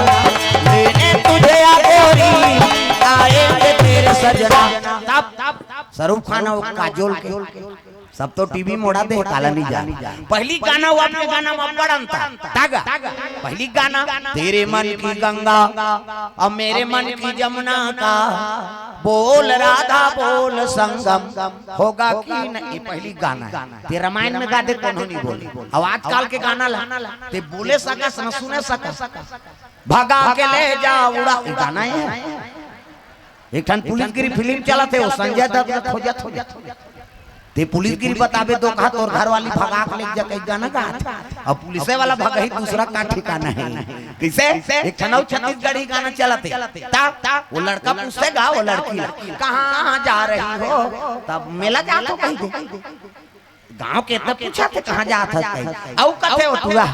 लेने तुझे आ गोरी, आएंगे तेरे सजना। तब, तब, शाहरुख खान अउ काजोल के, सब तो टीवी मोड़ा दे, काला नहीं जान। पहली गाना अउ अब के गाना में बड़ अंतर। तागा, पहली गाना, तेरे मन की गंगा, अब मेरे मन की जमुना का, बोल राधा बोल संगम। होगा कि नहीं, ये पहली गाना है। ते रामायण में गा दे, कोनो नहीं बोले। अब आजकल के गाना ला, ते बोले सकस, न सुने सकस। भगा के ले जा उड़ा, ये गाना ही है। एक ठन पुलिस गिरी फिल्म चलत है, वो संजय दत्त ला खोजत, खोजत, खोजत। ते पुलिस गिरी बताबे तो कहा तोर घर वाली भगा के ले जा, कहीं गाना गा। अब पुलिस वाला भगही दूसरा का ठिकाना है। कैसे? एक ठन अउ छत्तीसगढ़ी गाना चलत है। ता, ता, वो लड़का पूछते गा, वो लड़की ला, "कहाँ जा रही हो?" तब मेला जात हो कहीं के। गाँव के तब पूछा थे, "कहाँ जात है?" कहीं। अउ कथे वो टूरा,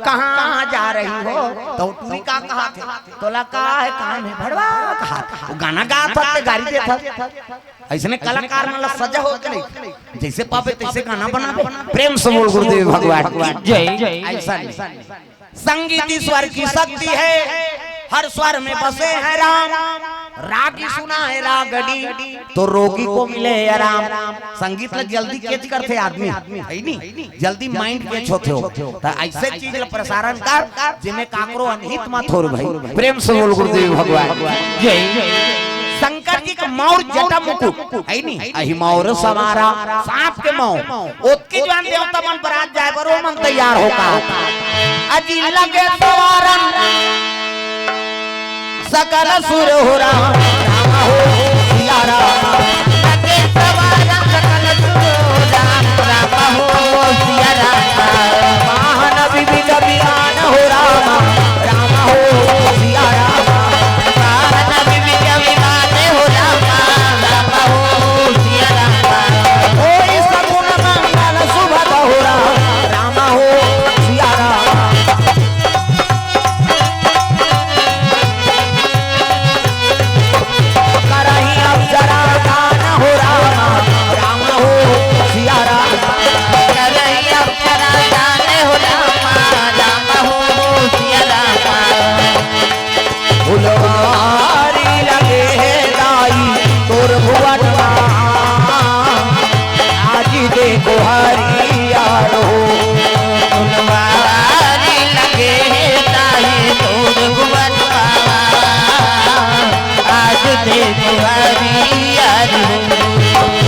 "कहाँ जा रही हो?" तो टूरी का कहा थे, "तोला का है काम है भड़वा?" कहा थे। वो गाना गात थे, गारी देत थे। ऐसने कलाकार मन ला सजा हो के नहीं, जैसे पाबे तैसे गाना बनाबे। प्रेम से बोल गुरुदेव भगवान की जय। ऐसा नहीं। संगीत ईश्वर की शक्ति है, हर स्वर में बसे हैं राम। रागी सुना है रागड़ी, तो रोगी को मिले आराम। संगीत ला जल्दी कैच करथे आदमी, है नी? जल्दी माइंड कैच होथे हो। त ऐसे चीज ला प्रसारण कर, जेमे काकरो अनहित मत होर भाई। प्रेम से बोल गुरुदेव भगवान। जय। शंकर जी के मौर जटा मुकुट, है नी? अहि मौर सवारा, सांप के मौर। ओतकी जुवार देवता मन बरात जाए बर ओमन तैयार हो का। अजी लगे सवारन सकल सुर हो राम, राम हो सिया राम। लगे सवारन सकल सुर हो राम, राम हो सिया राम। वाहन विविध विमान हो राम, राम हो सिया राम। वाहन विविध विमान हो राम, राम हो सिया राम। होई सगुन मंगल सुभग हो राम, राम हो सिया राम। करही अप्सरा गान हो राम, राम हो सिया राम। करही अप्सरा गान हो राम, राम हो सिया राम। फुलवारी लगे हे दाई तोर भुवन मा, आज देखो हरियार हो। फुलवारी लगे हे दाई तोर भुवन मा, आज देखो हरियार हो।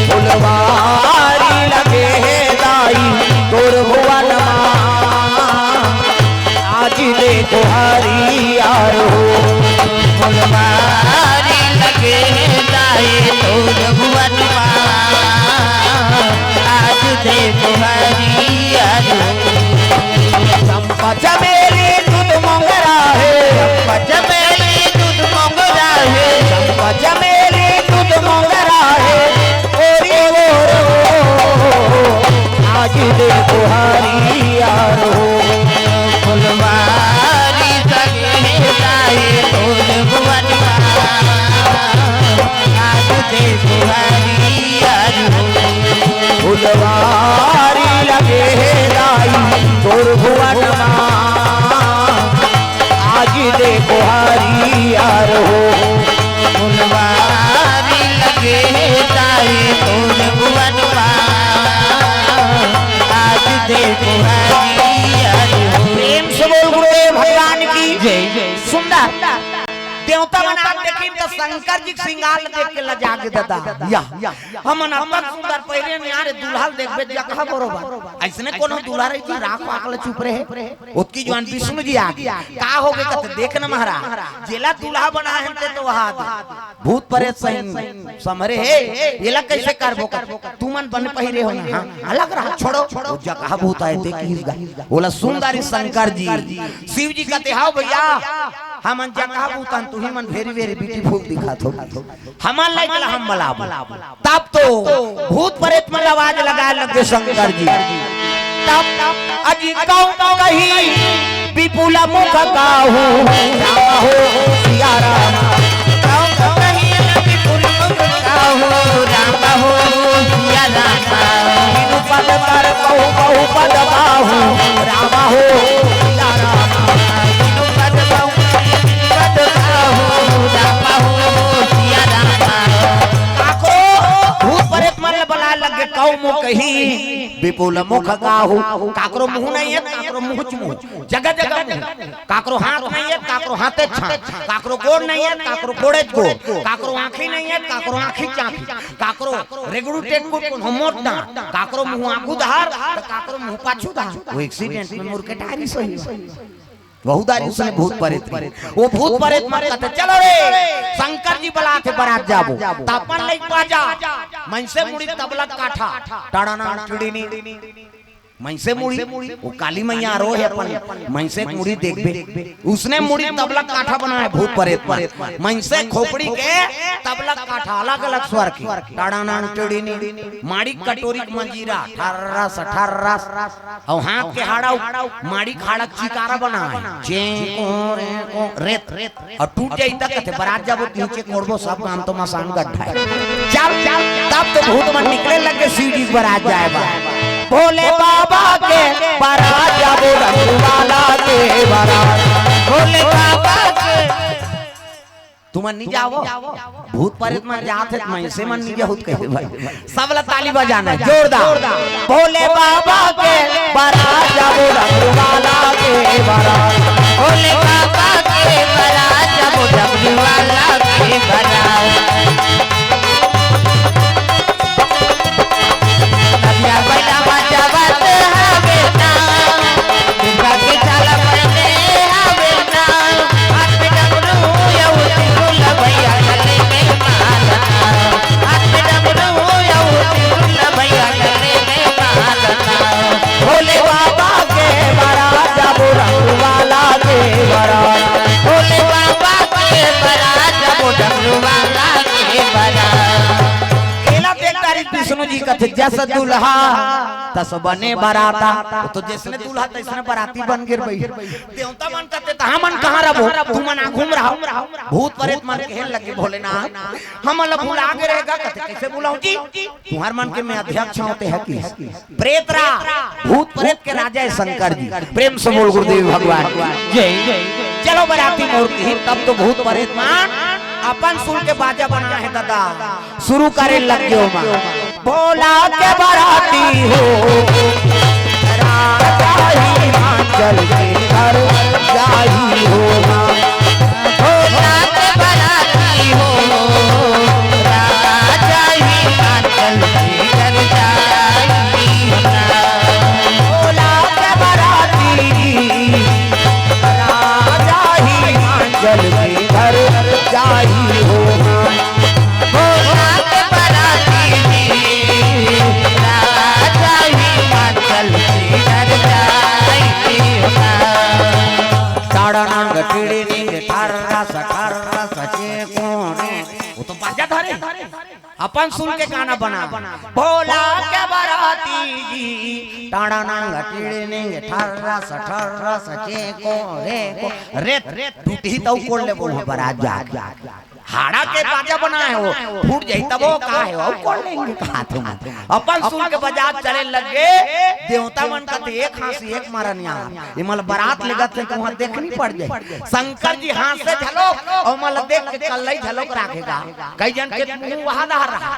फुलवारी लगे हे दाई तोर भुवन मा, आज देखो हरियार हो। फुलवारी लगे हे दाई तोर भुवन मा, आज देखो हरियार हो। चंपा चमेली दूध मोंगरा हे। चंपा चमेली दूध मोंगरा हे। चंपा चमेली दूध मोंगरा हे। ओरी ओरो आज देखो हरियार हो। फुलवारी सगे दाई तोर भुवन मा, आज देखो हरियार हो। फुलवारी लगे हे दाई तोर भुवन मा, आज देखो हरियार हो। फुलवारी लगे हे दाई तोर भुवन मा, आज देखो हरियार हो। प्रेम से बोल गुरुदेव भगवान की जय। सुंदर। देवता मन आके देखिन त शंकर जी के श्रृंगार ल देख के लजा गे दादा। या, हमन अतका सुंदर पहिरे हन यार, दूल्हा ल देखबे जगह बरोबर। अइसने कोनो दूल्हा रही जी, राख पाक ल चुप रहे। ओतकी जुवार विष्णु जी आगे। का होगे कथे, देख न महाराज, जेला दूल्हा बनाए हन ते तो वहा दे। भूत प्रेत सही समरे हे, एला कैसे करबो कर? तुमन बने पहिरे हो ना, हाँ? अलग रहा, छोड़ो। वो जगह भूत आए, देख लीस गा। बोला सुंदरी शंकर जी, शिव जी कथे, "हाव भैया, हमन जगह भूत हन, तुही मन very, very beautiful दिखत हो। हमन लाइक ला हम बलाबो।" तब तो भूत प्रेत मन आवाज लगाए लगे शंकर जी। तब अजी कहूँ कही विपुल मुख काहू, राम हो सिया राम। कहूँ कही विपुल मुख काहू, राम हो सिया राम। बिनु पद कर कहूँ बहु पद पाहू, राम हो सिया राम। बिनु पद कहूँ पद पाहू, राम हो सिया राम। काकरो भूत प्रेत मन ल बलाए लगे, कहूँ मुँह कही विपुल मुख काहू। काकरो मुँह नहीं है, काकरो मुँह च मुँह, जगह जगह मुँह। काकरो हाथ नहीं है, काकरो हाथे छाप। काकरो गोड़ नहीं है, काकरो गोड़े च गोड़। काकरो आँखी नहीं है, काकरो आँखी च आँखी। काकरो रेगड़ू टेटकू, कोनो मोट दाँत। काकरो मुँह आगू धार, त काकरो मुँह पाछू धार। वो एक्सीडेंट में मुड़ के टायरी सही। बहुत दारी उसने भूत प्रेत की। वो भूत प्रेत मन कथे, "चलो रे, शंकर जी बलाथे, बरात जाबो।" त अपन लइक बाजा, मनसे मुड़ी तबला काठा, टाड़ाना टिड़ीनी। मनसे मुड़ी, वो काली मैया रो हे अपन, मनसे के मुड़ी देखबे। उसने मुड़ी तबला काठा बनाए भूत प्रेत मन। मनसे खोपड़ी के तबला काठा, अलग-अलग स्वर के। टाड़ाना टिड़ीनी, माड़ी कटोरी के मंजीरा, ठर्रस, ठर्रस। अउ हाथ के हाड़ा, माड़ी खाड़ा के चिकारा बनाए। चें, कों, रें, कों, रेत। अउ टूट जाही त कथे, "बरात जाबो, त नीचे कोड़बो, सब काम तो मसान गड्ढा हे।" चल, चल, तब तो भूत मन निकले लगे शिव जी के बरात जाए बर। भोले बाबा के बारात जाबो, डमरू वाला के बारात। भोले बाबा के। तुमन नहीं जावो, भूत प्रेत मन जात हे, मैं से मन नहीं जाहूत कहे भाई। सब ला ताली बजाना हे, जोरदार। भोले बाबा के बारात जाबो, डमरू वाला के बारात। भोले बाबा के बारात जाबो, डमरू वाला के बारात। नदिया बड़ा मजा आवत हवे ना, दुर्गा के झाला बने हवे ना, हाथ में डमरू अउ त्रिशूल भैया गले में माला, हाथ में डमरू अउ त्रिशूल भैया गले में माला। भोले बाबा के बारात जाबो, डमरू वाला के बारात। भोले बाबा के बारात जाबो, डमरू वाला के बारात। एला देख डारिस विष्णु जी कथे, जस दुल्हा तस बने बराता। वो तो जइसने दूल्हा तइसने बराती बन गे भाई। देवता मन कथे, त हमन कहाँ रबो? तुमन आघू म रहो। भूत प्रेत मन कहे लगे, भोलेनाथ, हमन ला भुला गे रहे गा। कथे, कइसे भुलाहूं जी? तुंहर मन के मैं अध्यक्ष हंव, तें हस कि प्रेत राज, भूत प्रेत के राजा हे शंकर जी। प्रेम से बोल गुरुदेव भगवान की जय। चलो बराती मोर कही, तब तो भूत प्रेत मन अपन सुर के बाजा बनाए हे दादा, शुरू करे लग गे ओमा। भोला के बराती हो, राजा हिमाचल के घर जाई हो। भोला के बराती हो, राजा हिमाचल के घर जाई हो। भोला के बराती, राजा हिमाचल के घर जाई हो। भोला के बराती, राजा हिमाचल के घर जाई हो। ताड़ा नंग टिड़ी निंग ठार रस ठार रस चे कोने। वो तो बाजा धरे। अपन सुन के गाना बना। भोला के बराती जी, टाड़ा नंग टिड़निंग ठर्रस ठर्रस चे को रे को रे। टूटही तउ कोड़ ले बोल बरात जा। हाड़ा के बाजा बनाए हो, फूट जाही तब वो का हे, अउ कोड़ लेंगे कहा थे। अपन सुन के बजात चले लगे, देवता मन कथे एक हाँसी एक मरन यार। एमन ल बरात लेगत हे त उहाँ देखनी पड़ जाही। शंकर जी हाँसे घलोक, अउ एमन ल देख के कल्लई घलोक राखे गा। कई झन के मुँह वहा डहर रहा।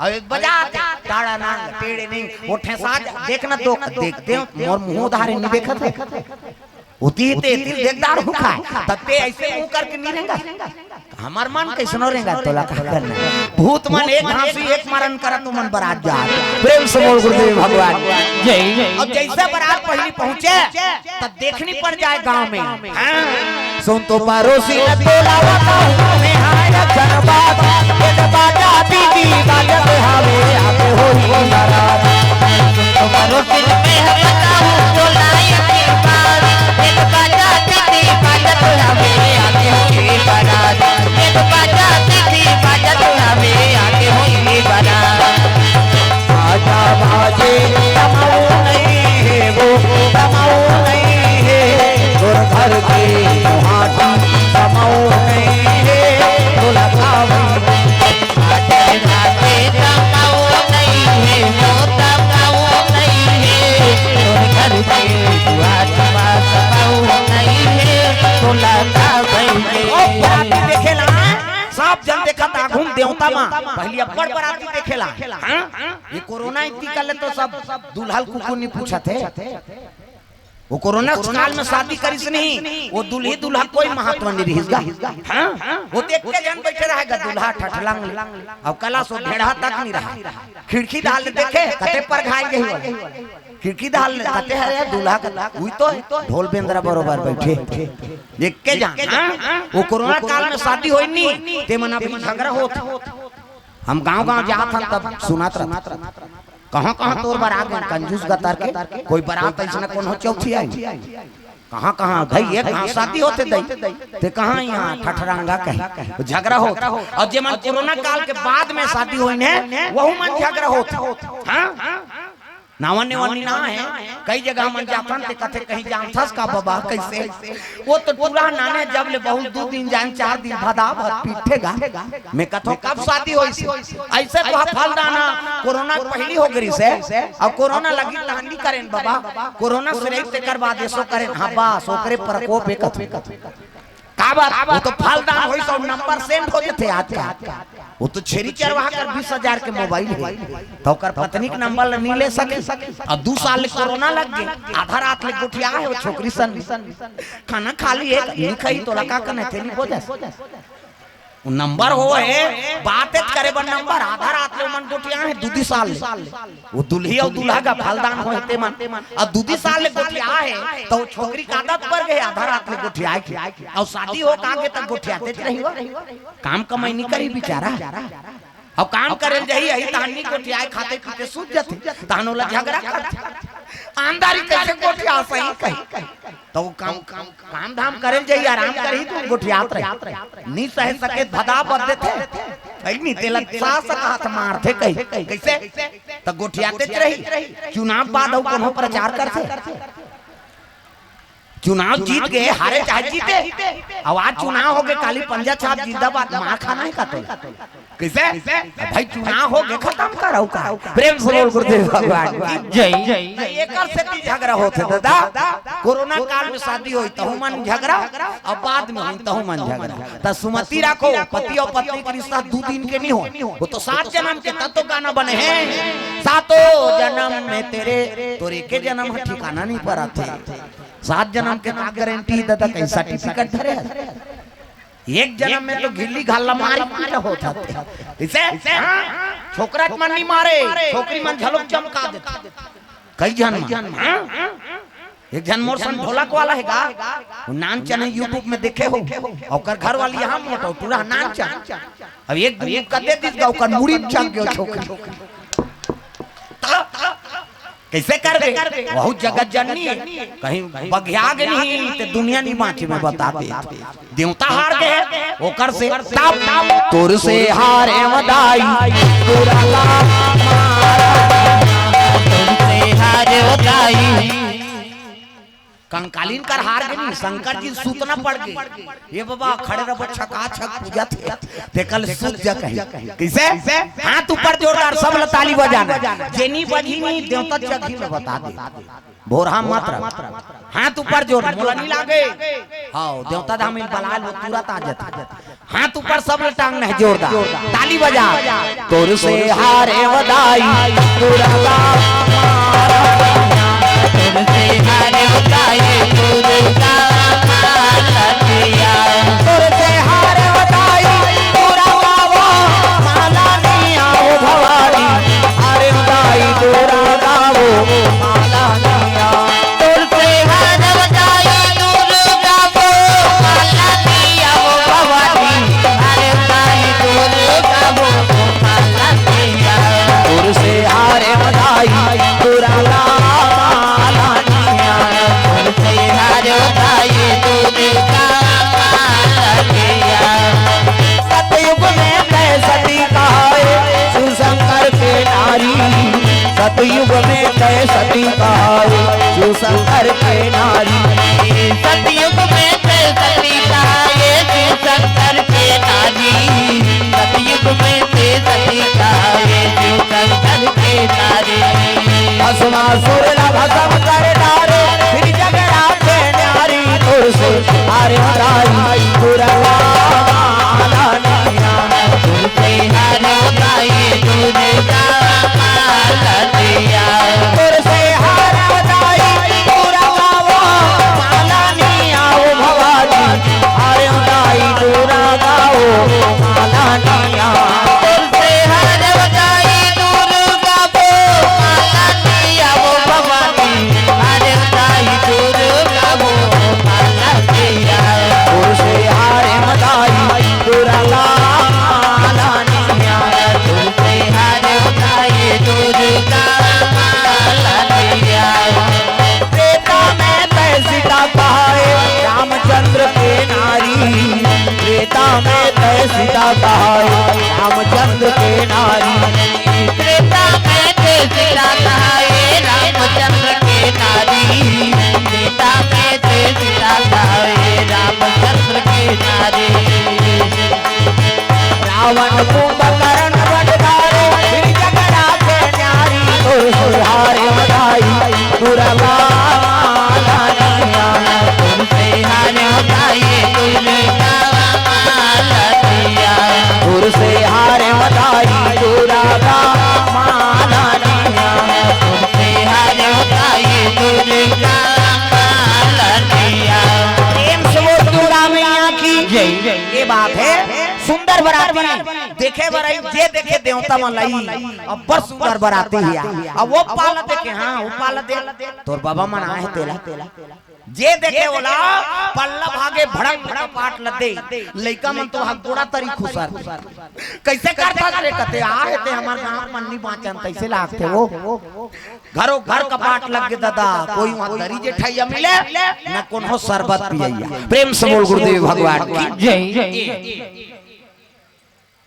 अउ एक बजात हे, टाड़ा नांग, टेड़े निंग, वो ठेसा जा, देख ना तो, देख, देख, मोर मुँह उधारे नहीं देखत हे। उती ते, तिल देख दारू खाए, तब ते अइसे मुँह करके नहीं रेंगा। हमर मन कइसनो रेंगा, तोला का करना। भूत मन एक हाँसी, एक मरन करत, तुमन बरात जात। प्रेम से बोल गुरुदेव भगवान। जय। अब जइसे बरात पहिली पहुँचे, तब देखनी पड़ जाए गाँव में। हाँ। सुन तो परोसी न तोला बताऊं, मैं हाय जनबात, एक बाजा दीदी बाजत हावे, आते होई नाराज। सुन तो परोसी न मैं बताऊं, तोला एक बात, एक बाजा दीदी बाजत हावे, आते होई नाराज। एक बाजा दीदी बाजत हावे, आते होई नाराज। बाजा बाजे कमाऊ नहीं हे वो, कमाऊ नहीं हे, तोर घर के मुहाटी कमाऊ नहीं हे, तोला खावई। बाजे बाजे कमाऊ नहीं हे वो, कमाऊ नहीं हे, तोर घर के मुहाटी कमाऊ नहीं हे, तोला खावई। ओ बराती देखेला, सब जन देखत आघू म देवता मा, पहिली अब्बड़ बराती देखेला। हाँ? ये कोरोना इतनी कर ले तो सब दुल्हा ल कुकुर नहीं पूछत हे। वो कोरोना काल में शादी करिस नहीं, वो दुल्ही दुल्हा कोई महत्व नहीं रहिस गा। हाँ? वो देख के जन बैठे रहेगा दुल्हा ठठलंग ले। अब कला सो भेड़हा तक नहीं रहा। खिड़की डाल ले देखे, कते पर घायल गई हो। खिड़की डाल ले, कते हरे दुल्हा का, उही तो हे, ढोल बेंदरा बरोबर बैठे। एक के जान, हाँ? वो कोरोना काल में शादी होई नहीं, ते मन अभी झगड़ा होत। हम गांव-गांव जात हन तब सुनत रहत। कहाँ-कहाँ तोर बर आ गए कंजूस गतर के, कोई बरात अइसना कोनो चौथी आई। कहाँ-कहाँ धई एक घांव शादी होथे दई, ते कहाँ इहाँ ठठरंगा कहे, झगड़ा होत। अउ जेमन कोरोना काल के बाद में शादी होइन हे, वहू मन झगड़ा होत। हाँ? नावा नेवा नी ना हे। कई जगह हमन जाथन ते कथे, "कहीं जानथस का बबा?" कइसे? वो तो टूरा नाने, जब ले बहुत दू दिन जान, चार दिन भदा भद पीठे गा। मैं कथों, "कब शादी होइस?" अइसे तो हा फलदान हा कोरोना के पहिली हो गे रिहिसे, अउ कोरोना लगिस तहां नी करेन बबा, कोरोना से रहिस तेकर बाद एसो करेन। हाँ बस, ओकरे प्रकोप हे कथों। काबर? वो तो फलदान होइस अउ नंबर सेंड हो जथे आजकल। वो तो छेरी चरवाहा कर बीस हजार के मोबाइल हे, त ओकर पत्नी के नंबर ल नी ले सके। अउ दू साल ले कोरोना लग गे, आधा रात ले गोठिया हे वो छोकरी सन। खाना खा लिए, नी खाही तोला का करना हे, तेरी वजह से। वो नंबर हो हे, बात करे बर नंबर, आधा रात ले ओमन गोठिया हे, दू दू साल ले। वो दुल्ही अउ दूल्हा का फलदान होय हे तेमन। अउ दू दू साल ले गोठिया हे, त वो छोकरी का आदत पर गे, आधा रात ले गोठियाय के। अउ शादी हो का गे, त गोठियातेच रही हो। काम कमाई नी करही बिचारा। अउ काम करे ल जाही, अही तहां नी गोठियाय, खाते पीते सूत जाथे। तहां ओला झगरा करथे। आंधारी कइसे गोठियाही कही। त वो काम, काम, काम धाम करे ल जाही, आराम करही, त गोठियात रही। नी सहे सके, भदा बद देथे। अइ नी, तेला सास हाथ मारथे कही। कइसे? त गोठियातेच रही। चुनाव बाद अउ कोनो प्रचार करथे? चुनाव जीत गे, हारे चाहे जीते, अउ आज चुनाव हो गे, काली पंजा छाप जिंदाबाद, मार खाना हे का तोला? कइसे? भाई, चुनाव हो गे, खतम कर, अउ का? प्रेम से बोल गुरुदेव भगवान की जय। त एकर सेती झगरा होथे दादा। कोरोना काल में शादी होय तहू मन झगरा, अउ बाद में होय तहू मन झगरा। त सुमति राखो, पति अउ पत्नी के रिश्ता दू दिन के नी होय, वो तो सात जनम के। तब तो गाना बने हे, "सातों जनम में तेरे", तोर एके जनम ह ठिकाना नी परत हे। सात जनम के का गारंटी दादा, कहीं सर्टिफिकेट धरे हस? एक जनम में तो गिल्ली घाला मारी पीटा होत हे। कइसे? हाँ? छोकरा मन नी मारे, छोकरी मन घलो चमका देथे। कई झन मन, हाँ? एक झन मोर सन ढोलक वाला हे गा, वो नानचन हे, YouTube में देखे हो, ओकर घर वाली हा मोटो, टूरा नानचन। अब एक दू कदे दिस गा, ओकर मुड़ी में चढ़ गे छोकरी। कइसे करबे? वहू जगत जननी हे, कहीं बघिया गे नहीं ते दुनिया नी बाँचे, मैं बता दे। देवता हार गे, ओकर से तब तोर से हारे मदाई, तोरा ला मारा। तोर से हारे मदाई। कंकालीन कर हार गे नहीं, शंकर जी सूतना पड़ गे। ये बाबा खड़े रहो, छका छक पूजा थे, ते कल सूत जा कहीं। कइसे? हाथ ऊपर जोरदार, सब ला ताली बजाना। जेनी बजी नहीं, देवता जगही में बता दे। भोरहा मत रह। हाथ ऊपर जोर, मोला नी लागे। हाँ, देवता धाम में बलाल वो तुरंत आ जाता। हाथ ऊपर सब टांग नहीं जोरदार। ताली बजा। तोर से हारे वदाई, तोरा ला मारा। तोर से हारे वदाई, तोरा ला मारा। तोर से हारे वदाई, तोरा ला वो माला निया ओ भवानी। हारे वदाई, तोरा ला वो माला निया। तोर से हारे वदाई, तोरा ला वो माला निया ओ भवानी। हारे वदाई, तोरा ला वो माला निया। तोर से हारे वदाई, तोरा ला माला निया। तोर से हारे वदाई, तोरा ला माला निया। सतयुग में तय सती कहाए, शिव शंकर के नारी। सतयुग में तय सती कहाए, शिव शंकर के नारी। सतयुग में तय सती कहाए, शिव शंकर के नारी। सतयुग में तय सती कहाए, शिव शंकर के नारी। भस्मासुर ला भस्म कर डारे, फिर जगरा के नारी। तोर से हारे वदाई, तोरा ला माला निया। तोर से हारे वदाई, तोरा ला माला निया। तोर से हारे वदाई, तोरा ला वो माला निया ओ भवानी। हारे वदाई, तोरा ला वो माला निया। तोर से हारे वदाई, तोरा ला वो माला निया ओ भवानी। हारे वदाई, तोरा ला वो माला निया। तोर से हारे वदाई, तोरा ला माला निया। तोर से हारे वदाई, तोरा ला माला निया। त्रेता में तय सीता कहाए, रामचंद्र के नारी। त्रेता में तय सीता कहाए, रामचंद्र के नारी। त्रेता में तय सीता कहाए, पवन कुंभकर्ण बन धारे, गिरि जगरा के न्यारी, तोर से हारे बधाई दुर्गा माँ लनिया। तोर से हारे बधाई दुर्गा माँ लनिया। तोर से हारे बधाई दुर्गा माँ लनिया। तोर से हारे बधाई दुर्गा माँ लनिया। प्रेम से बोल दुर्गा मैया की जय। ये बात है, सुंदर बराती देखे बर आई, जे देखे देवता मन लाई, अब्बड़ सुंदर बराती हे। अब वो पाला देखे, हाँ, वो पाला दे, तोर बाबा मन आए हे तेला। जे देखे ओला, पल्ला भागे भड़क भड़क पाट लदे। लइका मन तो हक गोड़ा तरी खुसर। कैसे करथस रे कथे, आ हे ते हमर गाँव मन नी बाँचन, तैसे लागथे वो। घरो घर कपाट लग गे दादा, कोई वहाँ दरी जेठइया मिले, न कोनो शरबत पियइया। प्रेम से बोल गुरुदेव भगवान की जय।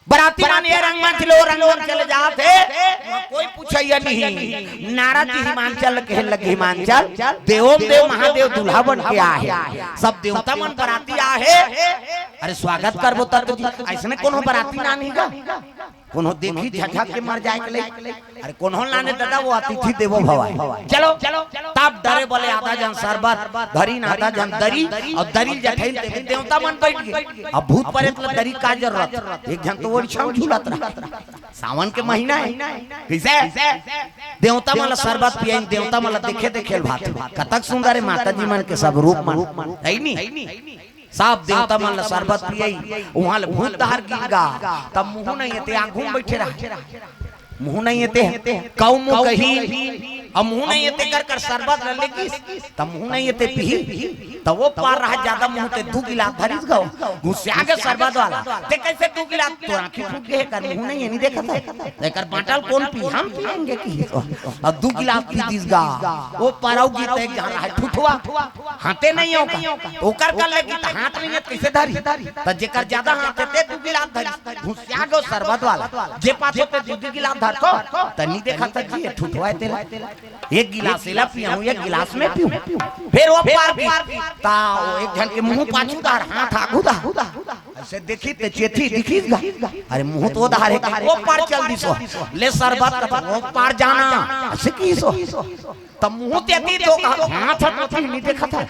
बराती मन ये रंगमंच ले ओ रंगमंच चले जात हे, वहाँ कोई पूछइया नहीं। नारद जी हिमांचल कहे लगे, हिमांचल देवों देव महादेव दूल्हा बन के आए हे, सब देवता मन बराती आए हे। अरे स्वागत करबो तब तो जी, अइसने कोनो बराती ना नहीं गा। कोनो देखही झझक के मर जाए के लइक। अरे कोनो लाने दादा, वो अतिथि देवो भव आय। चलो, तब डरे बले आधा झन शरबत धरिन, आधा झन दरी, अउ दरी ल जठइन ते देवता मन बइठ गे। अब भूत परेत ल दरी का जरूरत, एक झन तो ओरी छाँव झूलत रहा। सावन के महीना हे, कइसे? देवता मन ल शरबत पियाइन, देवता मन ल देखे देखे ल भात। कतक सुंदर हे माता जी मन के सब रूप मन, हे नी? सब देवता मन ल शरबत पियाई, उहाँ ले भूत डहर गिर गा, तब मुँह नइ हे ते आघू म बइठे रहा। मुँह नइ हे ते, कऊ मुँह कही, अब मुँह नइ हे ते कर कर शरबत ल लेगिस, तब मुँह नइ हे ते पीही, तब वो पार रहा जादा मुँह ते दू गिलास धरिस गा, घुसिया गे शरबत वाला। ते कइसे दू गिलास, तोर आँखी फूट गे हे कर, मुँह नइ हे, नइ देखत हे, एकर बाँटल कोन पी, हम पियेंगे कहिस। अब दू गिलास पी दिस गा, वो पार अउ गिर ते एक झन रहा ठुठवा, हाँथे नइ हे ओकर, ओकर कर ले कि त हाँथ नइ हे, कइसे धरी? त जेकर जादा हाँथ हे, ते दू गिलास धरी, घुसिया गे शरबत वाला। जे पाथे ते दू दू गिलास धरथो, त नइ देखत हे जी, ये ठुठवा हे तेला। एक गिलास एला पियाहूँ, एक गिलास मैं पीहूँ। फेर वो पार की, त वो एक झन के मुँह पाछू डहर, हाँथ आघू डहर। अइसे देखिस ते चेतही दिखिस गा। अरे मुँह तो ओ डहर हे, वो पार चल दिस वो। ले शरबत का वो पार जाना, अइसे किहिस वो। त मुँह ते अति तो कहा, हाँथ ह तो नइ देखत हे।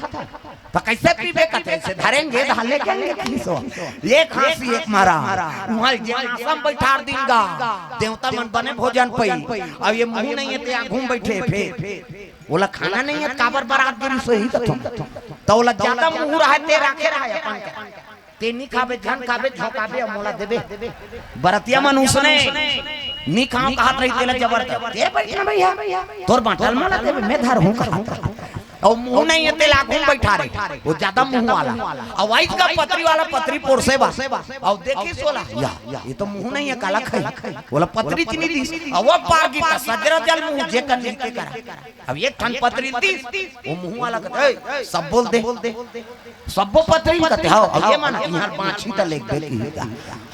त कइसे पीबे कथे, अइसे धरेंगे, धार लेके आएंगे, किहिस वो। एक हाँसी एक मारा। उहाँ जेवनासा म बइठार दिन गा। देवता मन बने भोजन पई। अब ये मुँह नइ हे ते आघू म बइठे फेर। ओला खाना नइ हे त काबर बरात गिरिस होही कथों। त ओला जादा मुँह रहा हे ते राखे रहा हे अपन के। ते नी खाबे, झन खाबे, झोंकाबे, अउ मोला देबे। बरतिया मन उसने नी खाँव कहत रही, तेला जबरदस्ती, "ए, बइठ ना भइया, तोर बाँटल मोला देबे, मैं धरहूँ," कहत रहा। अउ मुँह नइ हे, तेला आघू म बइठारे, वो जादा मुँह वाला। अउ आइज गा पतरी वाला पतरी पोरसे बर। अउ देखिस ओला, या, ये तो मुँह नइ हे, काला खाही। ओला पतरी चीनी दिस, अउ वो पार गिर गा, सजरा जल मुँह जेकर नइ हे तेकर। अब एक ठन पतरी दिस, वो मुँह वाला कथे, "ए, सब ल दे।" सब्बो पतरी ल कथे, हव, अब ये मन इहाँ बाँचही त लेगबे किही गा।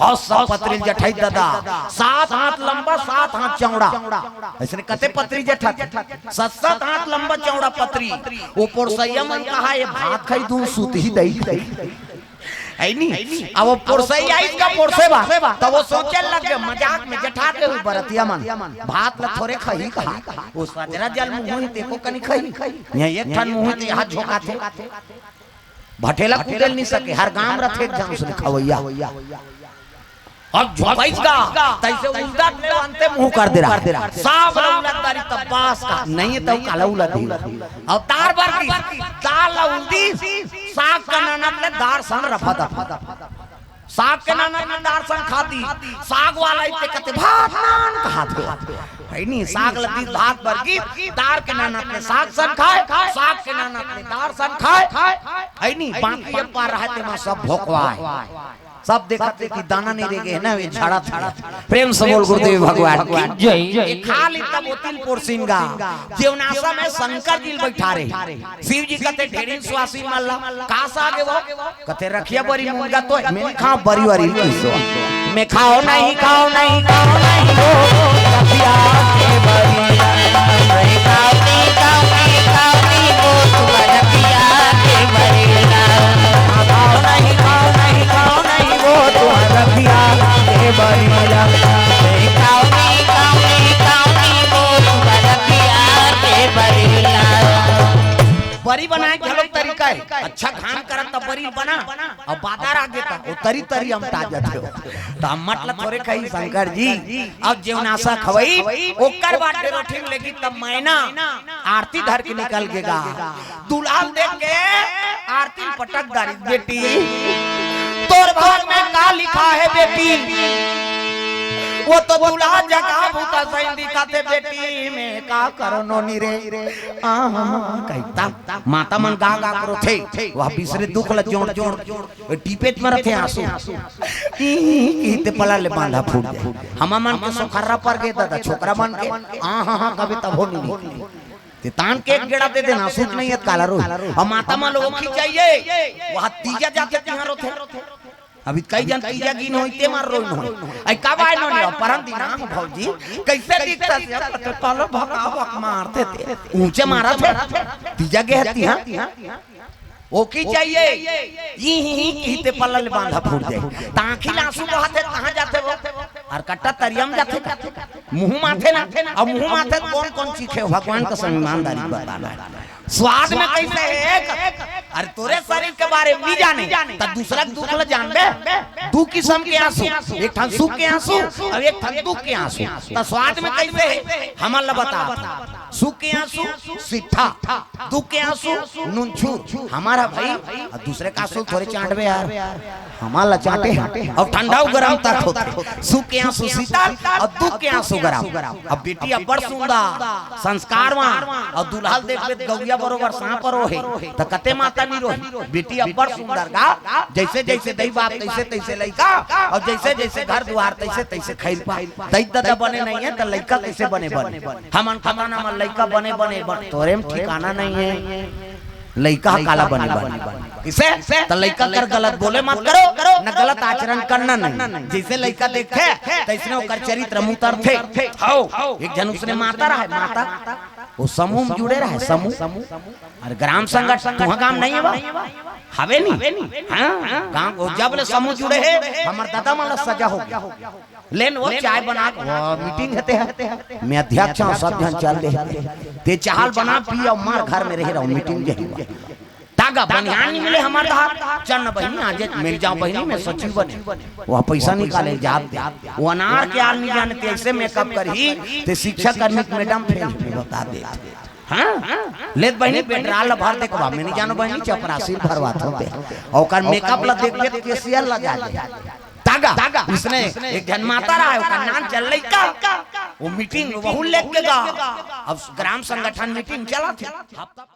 हव, सब पतरी ल जठइस दादा, सात हाथ लंबा, सात हाथ चौड़ा। अइसने कते पतरी जठत, सात सात हाथ लंबा चौड़ा पतरी। वो पोरसइया मन कहा, ये भात खाही दूध सूतही दई खाही। हे नी? अब वो पोरसइया आइस गा पोरसे बर, त वो सोचे लग गे, मजाक में जठा गे होही बरतिया मन, भात ल थोरे खाही कहा। वो सजरा जल मुँह हे, तेको कनी खाही। इहाँ एक ठन मुँह हे, ते इहाँ झोंकाथे। भठेला कूदे ल नइ सके, हर गाँव म रथे एक झन उसने खवइया। अब झोंकाइस गा, तइसे उलदत ले अंते मुँह कर दे रहा। साग ल उलद डारिस त बास का, नइ हे त काला उलदही। अब दार बर दिस, दार ल उलदिस, साग के ननत ले दार संग रफा दफा। साग के ननत ले दार संग खा दिस, साग वाला अइसे कथे, "भात नान," कहत हे। हे नी, साग ल दिस भात बर गिस, दार के ननत ले साग संग खाय, साग के ननत ले दार संग खाय। हे नी, बाकी ये पार रहा हे तेमा सब भोकवाय। सब देखत हे कि दाना नइ रेगे हे ना, ये झड़त हे। प्रेम से बोल गुरुदेव भगवान की जय। ये खा लिस तब ओती ल पोरसिन गा। जेवनासा म शंकर जी ल बइठारे। शिव जी कथे, "ढेड़िन सुवासिन मन ला का साग हे वो?" कथे, "रखिया बरी मुनगा तो हे, मैं नइ खाँव बरी वरी किहिस वो।" मैं खाँव नहीं, खाँव नहीं, खाँव नहीं वो रखिया के बरी। मैं खाँव नहीं, खाँव नहीं, खाँव नहीं वो तुम्हार रखिया के बरी। खाँव नहीं, खाँव नहीं, खाँव नहीं वो तुम्हार रखिया के बरी। बनाए घलो तरीका हे। अच्छा घाम करत त बरी बना, अउ बादर आगे त ओ तरी तरी अमटा जाथे। त अम्मट ल थोरे कही शंकर जी, अब जेवनासा खवई, ओकर बाद डेरोठिन लेगी तब मैना आरती धर के निकल गेगा। दुल्हा ल देख के आरती ल पटक डारी, "बेटी, तोर भाग में का लिखा हे बेटी? वो तो दुल्हा जगा भूता सही दिखत हे बेटी, मैं का करों नोनी रे।" आ, कहिता माता मन गा गा के रोथे, वह बिसरे दुख ल जोड़ जोड़ टीपेच म रथे आंसू। ई, ई, कहिथे पला ले बांधा फूट जाय। हमर मन के सोखर्रा पर गे दादा, छोकरा मन के, आ, हा, हा, कबे तभो नइ निकले। ते तान के एक गेड़ा दे देना, सूझ नइ हे त काला रोही। अउ माता मन ल ओखी चाहिए, वह तीजा जाथे तिहां रोथे। अभी कई झन तीजा गिन होही, ते मन रोइन होही। अई कब आय नोनी, परन दिन आय भौजी, कइसे दिखत हे? काला भका भक मारथे ते। ऊंचे मारत हे, तीजा गे हे तिहां। ओखी चाहिए, ई ही ही कहिथे पला ले बांधा फूट जाय। त आंखी ल आंसू बहाथे, कहां जाथे वो? अउ कट्टा तरिया म जाथे का? मुंह म आथे ना, अउ मुंह म आथे त कोन कोन चीखे हो? भगवान कसम ईमानदारी बताना हे। स्वाद में कइसे हे एक? अरे तोरे शरीर के बारे में नइ जाने, त दूसरा के दुख ल जानबे? दू किसम के आंसू, एक ठन सुख के आंसू अउ एक ठन दुख के आंसू। त स्वाद में कइसे हे? हमन ल बता। सुख के आंसू सिट्ठा, दुख के आंसू नूनछूर। हमर ह भई, अउ दूसरे के आंसू ल थोरे चांटबे यार, हमर ल चांटे हे। अउ ठंडा अउ गरम तक होथे। सुख के आंसू शीतल अउ दुख के आंसू गरम। अब बेटी अब्बड़ सुंदर, संस्कारवान, अउ दूल्हा ल देखबे त गौरिया बरोबर सांप रोहे, त कते माता नइ रोही। बेटी अब्बड़ सुंदर गा, जइसे जइसे दई बाप तइसे तइसे लइका, अउ जइसे जइसे घर दुवार तइसे तइसे खइरपा। दई ददा बने नइ हे त लइका कइसे बने बने? हमन खतना म लइका बने बने बन, तोरे म ठिकाना नइ हे। लइका ह काला बने बने? कइसे? त लइका कर गलत बोले मत करो, न गलत आचरण करना नहीं। जइसे लइका देखथे, तइसने ओकर चरित्र म उतरथे। हव, एक झन उसने माता रहय, माता, वो समूह म जुड़े रहय, समूह। अरे ग्राम संगठन तुंहर गांव नइ हे बा? हवे नी? हां, गांव वो जब ले समूह जुड़े हे, हमर ददा मन ल सजा हो गे। लेन वो चाय बना के, वो मीटिंग हे ते ह। मैं अध्यक्ष हंव, सब झन चल दे। ते चाय ल बना, पी अउ मार, घर में रहे रहो, मीटिंग जाही। त गा बनियान नइ मिले हमर धार, चल न बहिनी, आज मिल जाओ बहिनी, मैं सचिव बने। वो पइसा निकाले, जात दे। वो अनार के आल नइ जाने, ते अइसे मेकअप करही, ते शिक्षा कर्मी के मैडम फेल हे, बता दे। हां? ले त बहिनी, पेट्रोल ल भर दे के बा, मैं नइ जानों बहिनी, चपरासी ल भरवात हों ते। अउ ओकर मेकअप ल देखबे त केसियर ल जा दे। त गा, उसने एक झन माता रहय, ओकर नाम चल लइका। वो मीटिंग, वहू लेके गा। अब ग्राम संगठन मीटिंग चलत हे।